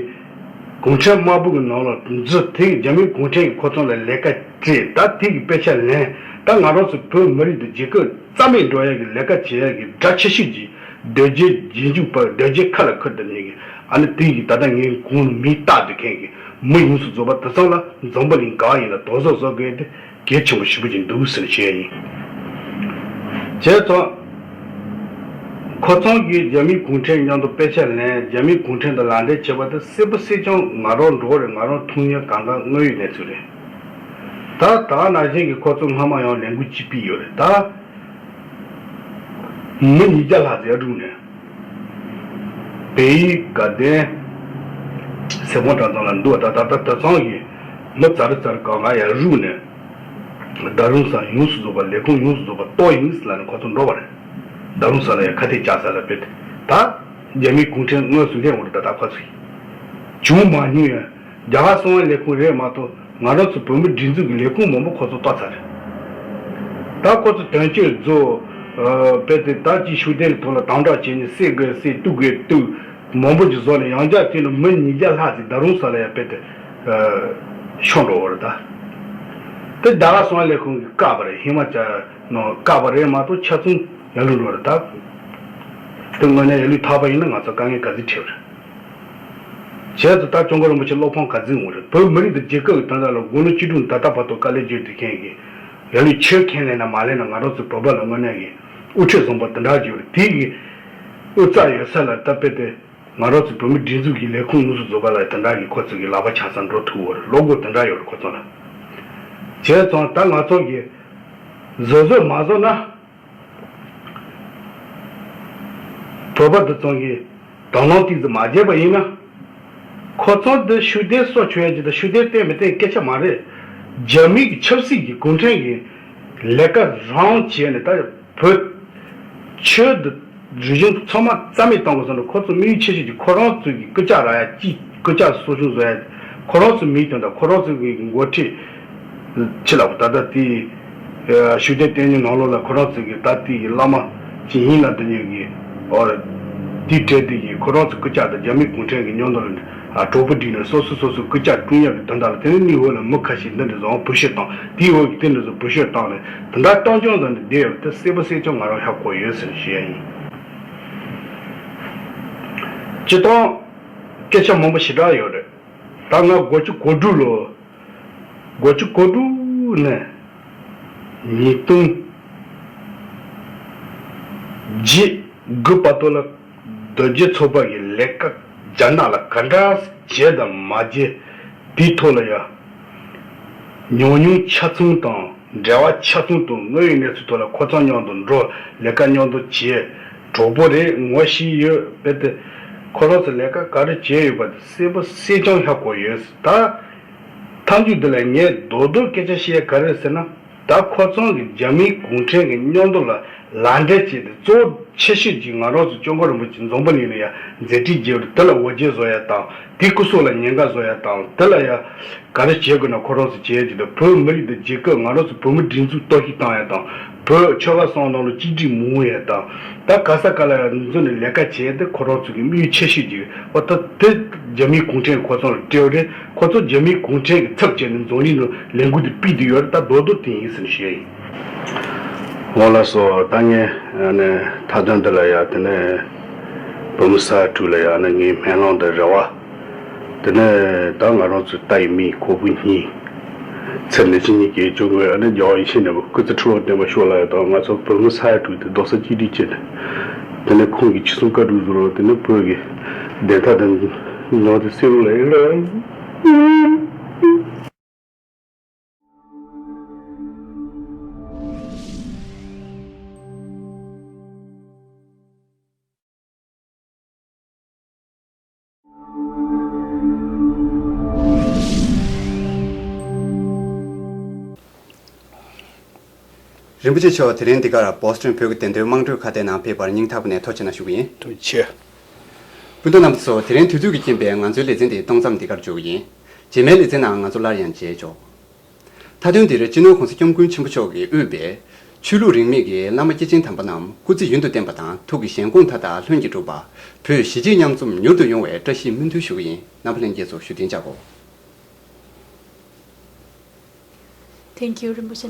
གུང་ཁྲན་དམར་པོ་གི་ནང་ལ་འཛུལ། དེ་རྒྱ་མིའི་གུང་ཁྲན་གྱིས་ཁོ་ཚོ་ལ་ལས་ཀ་སྤྲད། ད་དེ་གི་དཔེ་ཆ་ལེན། ད་ང་རང་ཚོ་བོད་མི་རིགས་དང་རྒྱལ་ཁབ་རྩ་མེད་འགྲོ་ཡ་གི་ལས་ཀ་བྱེད་ཡ་གི་དགྲ་ཆེ་ཤོས་ཀྱི་རྡོ་རྗེ་རྗེས་འཇུག་པ། རྡོ་རྗེ་ཁ་ལ་ཁུར་དང་ཉིད་ཀྱི། ཨ་ནི་དེ་ཡི་ད་ལྟ་ངའི་གོང་ནས་མིང་བཏགས་སྡོད་མཁན་གྱི་མི་ཡོངས་སུ་རྫོགས་པ་དེ་ཚང་ལ་འཛམ་བུ་གླིང་ག་བ་ཡིན་ན་དོགས་ཟོན་བཟོ་དགོས་དེ་གལ་ཆེན་པོ་ཞེ་པོ་ཅིག་འདུག་ཟེར་ནས་བཤད་ཡ་ཡིན། བྱས་ཙང་། ཁོ་ཚང་གིས་རྒྱ་མིའི་གུང་ཁྲན་མཉམ་དུ་དཔེ་ཆ་ལེན། རྒྱ་མིའི་གུང་ཁྲན་དང་ལག་འབྲེལ་བྱས་པ་དེ་གསལ་པོ་གསལ་རྐྱང་ང་རང་འགྲོ་རེད། ང་རང་མཐོང་མྱོང་གང་ག་དངོས་ཡོད་གནས་ཚུལ་རེད། ད་ད་ནང་བཞིན་གྱི་ཁོ་ཚོ་སྔ་མ་ཡང་ལས་འགུལ་གཅིག་སྤེལ་ཡོད་རེད། ད་མི་ཉིས་བརྒྱ་ལྷག་ཙམ་བསྒྲུགས་ནས་བལ་ཡུལ། དགའ་ལྡན། སེ་བོང་བྲག་ཚང་ལ་འདུག་ད་ད་ད་དེ་ཚང་གི་མི་ཙ་རི་ཙ་རི་གང་ག་ཡར་རུབ་ནས། རྡ་རམ་ས་ཡོངས་སུ་རྫོགས་པ་ལས་ཁུངས་ཡོངས་སུ་རྫོགས་པ་གཏོར་ཡིན་ཟེར་ལབ་ནས་ཁོ་ཚོ་འགྲོ་བ་རེད། རྡ་རམ་ས་ལ་ཡང་ཁ་གཏད་བཅག་ས་ལ་བེད་ད་རྒྱ་མིའི་གུང་ཁྲན་དངོས་སུ་སླེབས་འོང་རེད། ད་ད་ཁོ་ཚོ་ཡིན་བྱུང་མ་མྱོང་ཡང་རྒྱ་གར་གསང་བའི་ལས་ཁུངས་རེད་མ་གཏོགས་ང་རང་ཚོ་བོད་མི་སྒྲིག་འཛུགས་ཀྱི་ལས་ཁུངས་མང་པོ་ཁོ་ཚོ་གཏོར་ཚར་རེད། ད་ཁོ་ཚོ་དོན་གཅོད་རྫོགས། བེད་དེ་ད་ཅི་ཤུགས་ལྡན་གྱི་ཐོག་ལ་དམ་དྲག་བྱས་ནས་བསད་དགོས་བསད། གཏུབ་དགོས་གཏུབ། མང་པོ་ཅིག་བཟོ་ནས་ཡང་བསྐྱར་དེ་ལ་མི་ཉིས་བརྒྱ་ལྷག་ཅིག་རྡ་རམ་ས་ལ་ཡར་བེད་དེ་ཤོར་འགྲོ་བ་རེད་ད། དེ་རྒྱ་གར་གསང་བའི་ལས་ཁུངས་ཀྱིས་བཀག་པ་རེད། ཧི་མ་ཅལ་ནང་བཀག་པ་རེད་མ་གཏོགས་ཆ་ཚང་ཡར་ལུས་འགྲོ་རེད་ད། དེ་དངོས་གནས་ཡར་ལུས་ཐར་པ་ཡིན་ན་ང་ཚོ་དཀའ་ངལ་ག་ཚོད་འཕྲད་པ་རེད། བྱས་ཙང་ད་སྐྱབས་མགོན་རིན་པོ་ཆེ་བློ་ཕམ་ག་ཚོད་འོང་རེད། བོད་མི་རིགས་དང་རྒྱལ་ཁབ་ཀྱི་དོན་དག་ལ་དགུང་ལོ་བཅུ་དྲུག་ད་ལྟ་བར་དུ་དཀའ་ལས་བརྒྱབ་བསྡད་མཁན་གྱི་ཡར་ལུས་ཆོས་ཁས་ལེན་ན་མ་ལེན་ན་ང་རང་ཚོ་བོད་པ་ལ་དངོས་གནས་ཀྱི་དབུ་ཁྲིད་བཟང་པོ་དེ་འདྲ་བརྗོད་རེད། དེ་གི་དབུ་རྩ་ཡོད་ས་ལ་ད་དཔེ་དེ་ང་རང་ཚོ་བོད་མི་སྒྲིག་འཛུགས་ཀྱི་ལས་ཁུངས་དངོས་སུ་རྫོགས་པ་ལ་དེ་འདྲ་གི་ཁོ་ཚོ་གི་ལག་པ་ཆགས་ས་འགྲོ་ཐུབ་བོ་རེད། བློ་སྒོ་དེ་འདྲ་ཡོད་རེད་ཁོ་ཚོ་ལ། བྱས་ཙང་ད་ང་ཚོ་གི་བཟོ་བཟོས་མ་བཟོ་ན། བོད་པ་འདི་ཚོ་གིས་དང་བླངས་ཏོག་ཙམ་མ་བྱས་པ་ཡིན་ན། ཁོ་ཚོ་འདི་ཤུགས་ལྡན་གསོ་བཅུག་ཡ་ཅིག་དང་ཤུགས་ལྡན་བསྟེན་མི་བསྟེན་སྐད་ཆ་མ་རེད། རྒྱ་མི་གི་ཆབ་སྲིད་ཀྱི་གུང་ཁྲན་གྱི་ལས་ཀ་རང་བྱས་ནས་ད་བོད་ཆོས་འདི་རིག་གཞུང་ཚང་མ་རྩ་མེད་གཏོང་དགོས་བསམ་ན་ཁོ་ཚོ་དམིགས་ཡུལ་ཆེ་ཤོས་ཀྱི་ཁོ་རང་ཚོའི་གི་སྐུ་ཕྱག་རག་ཡ་གཅིག་སྐུ་ཕྱག་གསོ་སྐྱོང་བཟོ་ཡ་ཁོ་རང་ཚོའི་མིང་དོན་དང་ཁོ་རང་ཚོའི་གི་འགོ་ཁྲིད། ཕྱི་ལ་ད་ལྟ་དེའི་ཤུགས་ལྡན་བསྟེན་ནས་ནང་ལོགས་ལ་ཁོ་རང་ཚོའི་གི་ད་ལྟའི་བླ་མ་ཅིག་ཡིན་ལ་དེ་ཉིད་ཀྱི་ཨོ་དེའི་གྲས་དེ་གི་ཁོ་རང་ཚོའི་སྐུ་ཕྱག་དང་རྒྱ་མི་གུང་ཁྲན་གྱི་མཉམ་དུ་ལ་གྲོགས་པོ་བསྒྲིགས་ནས་སོ་སོ་སོ་སོའི་སྐུ་ཕྱག་བསྐྲུན་ཡག་གི་དོན་དག་ལ་དེ་ནས་ནི་འོག་ལ་མི་ཁ་ཤས་འདི་འདྲ་བཟང་བུ་ཤོད་བཏང་དེའི་འོག་གི་དེ་འདྲ་བཟོ་བུ་ཤོད་བཏང་ནས་དེ་འདྲ་གཏོང་སྐྱོང་དང་འདི་བསྡད་ཡོད་དེ་གསལ་པོ་གསལ་རྐྱང་ང་རང་ཧ་གོ་ཡོད་ཟེར་ཞུ་ཡ་ཡིན། སྤྱིར་བཏང་སྐད་ཆ་མང་པོ་ཞེ་དྲག་ཡོད་རེད། ད་ང་དགུ་བཅུ་གོ་དྲུག་ལོ། དགུ་བཅུ་གོ་དྲུག་ནས་ཉིས་སྟོང་བརྒྱད་དགུ་བར་དུ་ལ་རྡོ་རྗེ་ཚོགས་པ་གི་ལས་ཀ་རྒྱ་ནག་ལ་ག་འདྲ་བྱས་དང་མ་བྱས་དེའི་ཐོག་ལ་ཡང་ཉམས་མྱོང་ཆ་ཚང་དང་འབྲེལ་བ་ཆ་ཚང་དང་དངོས་ཡོད་གནས་ཚུལ་ཐོག་ལ་ཁོ་ཚང་མཉམ་དུ་འགྲོ་ལས་ཀ་མཉམ་དུ་བྱས་གྲོགས་པོ་རེད་ངོ་ཤེས་ཡོད་དཔེ་དེ་ཁོ་རང་ཚོ་ལས་ཀ་ག་རེ་བྱས་ཡོད་པ་དེ་གསལ་པོ་གསལ་རྐྱང་ཧ་གོ་ཡོད་ད། མཐའ་མཇུག་འདི་ལ་ངས་རྡོག་རྡོག་སྐད་ཆ་བཤད་ཡ་ག་རེ་ཟེར་ན། ད་ཁོ་ཚང་གིས་རྒྱ་མིའི་གུང་ཁྲན་གྱི་མཉམ་དུ་ལ་ལག་འབྲེལ་བྱས་ཏེ་གཙོ་བོ་ཆེ་ཤོས་ཀྱི་ང་རང་ཚོ་སྐྱབས་མགོན་རིན་པོ་ཆེ་འཛམ་བུ་གླིང་ལ་ཡ་མཛད་འཕྲིན་རྒྱས་པ་དེ་ལ་འོ་བརྒྱལ་བཟོ་ཡ་དང་དེའི་སྐུ་སྲོག་ལ་ཉེན་ཁ་བཟོ་ཡ་དང་དེ་ལ་ཡ་ག་རེ་བྱེད་དགོས་ན་ཁོ་རང་ཚོ་བྱེད་ཡ་ཅིག་དང་བོད་མི་རིགས་དང་རྒྱལ་ཁབ་ང་རང་ཚོ་བོད་མི་སྒྲིག་འཛུགས་གཏོར་བཤིག་བཏང་ཡ་དང་བོད་ཆོལ་ཁ་གསུམ་ནང་ལ་གཅིག་སྒྲིལ་མི་ཡོང་ཡ་དང་ད་ག་ས་ག་ལ་ཡ་འཛུལ་ནས་ལས་ཀ་བྱེད་ཡ་དེ་ཁོ་རང་ཚོ་གི་དམིགས་ཡུལ་ཆེ་ཤོས་ཅིག་རེད། འོ་ད་དེ་རྒྱ་མིའི་གུང་ཁྲན་ཁོ་ཚོ་ལ་སྤྲད་པ་རེད། ཁོ་ཚོ་རྒྱ་མིའི་གུང་ཁྲན་གྱི་ཚབ་བྱས་ནས་འཛམ་གླིང་ནང་ལས་འགུལ་དེ་སྤེལ་བསྡད་ཡོད་རེད། ད་རྡོག་རྡོག་དེ་ཡིན་ཟེར་ནས་བཤད་ཡིན། འོ་ལགས་སོ། ད་ངས་ཨ་ནི་མཐའ་དོན་འདི་ལ་ཡ་དེ་ནས་བུ་མོ་ས་ཡ་དྲུག་ལ་ཡ་ཨ་ནི་ངའི་སྨོན་ལམ་དང་རེ་བ། དེ་ནས་ད་ང་རང་ཚོའི་ལྟ་ཡི་མིག་ཁོག་པའི་སྙིང་། ཚེ་འདི་ཕྱི་གཉིས་ཀྱི་སྐྱབས་མགོན་ཨ་ནི་རྒྱལ་བ་ཡིད་བཞིན་ནོར་བུ་སྐུ་ཚེ་ཁྲི་ལོ་བརྟན་པར་ཤོག་ལབ་ཡ་དང་ང་ཚོ་བུ་མོ་ས་ཡ་དྲུག་དེ་རྡོག་རྩ་གཅིག་སྒྲིལ་བྱས་ནས་དེ་ནས་ཁོང་གི་ཁྱི་སྲུང་བཀའ་དྲིན་གཟུར་བ་དེ་ནས་བོད་ཀྱི་བདེན་མཐའ་དང་ཉམས་དེ་སེལ་རོགས་ལ་ཡིན་ར། རིན་པོ་ཆེ་མཆོག་དེ་རིང་འདི་གར་བོ་སི་ཊོན་བོད་ཀྱི་བདེན་དོན་དམངས་ཁྲོད་ཁ་བརྡའི་ནང་ཕེབས་པར་སྙིང་ཐག་པ་ནས་ཐུགས་རྗེ་ཆེ་གནང་ཞུ་གི་ཡིན། ཐུགས་རྗེ་ཆེ། སྤུན་ཟླ་རྣམ་པ་ཚོ་དེ་རིང་དུས་ཚོད་ཀྱི་རྐྱེན་པས་ང་ཚོའི་ལེ་ཚན་འདི་གཏོང་མཚམས་འདི་གར་འཇོག་གི་ཡིན། རྗེས་མའི་ལེ་ཚན་ནང་ང་ཚོ་སླར་ཡང་མཇལ་ཆོག་མཐའ་དོན་འདིར་སྤྱི་ནོར་༸གོང་ས་༸སྐྱབས་མགོན་ཆེན་པོ་མཆོག་གིས་དབུས་པའི་ཆོས་ལུགས་རིས་མེད་ཀྱི་བླ་མ་སྐྱེས་ཆེན་དམ་པ་རྣམས་སྐུ་ཚེ་ཡུན་དུ་བརྟན་པ་དང་ཐུགས་ཀྱི་བཞེད་དགོངས་མཐའ་དག་ལྷུན་གྱིས་གྲུབ་པ། བོད་གཞིས་བྱེས་མཉམ་འཛོམས་མྱུར་དུ་ཡོང་བའི་བཀྲ་ཤིས་སྨོན་འདུན་ཞུ་གི་ཡིན། རྣམ་པ་ལྷན་རྒྱས་ཚོ་བཞུགས་གདན་འཇགས་དགོས། Thank you, Rinpoche.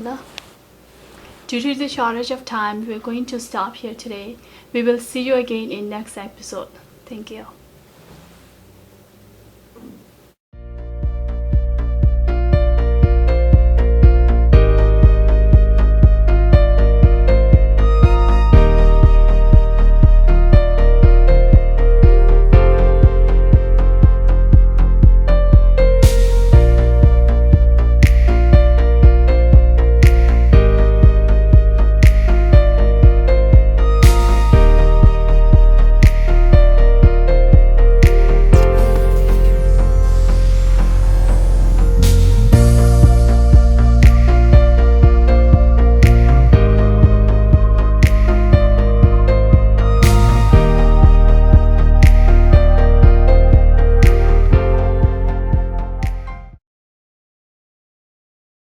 Due to the shortage of time, we're going to stop here today. We will see you again in next episode. Thank you.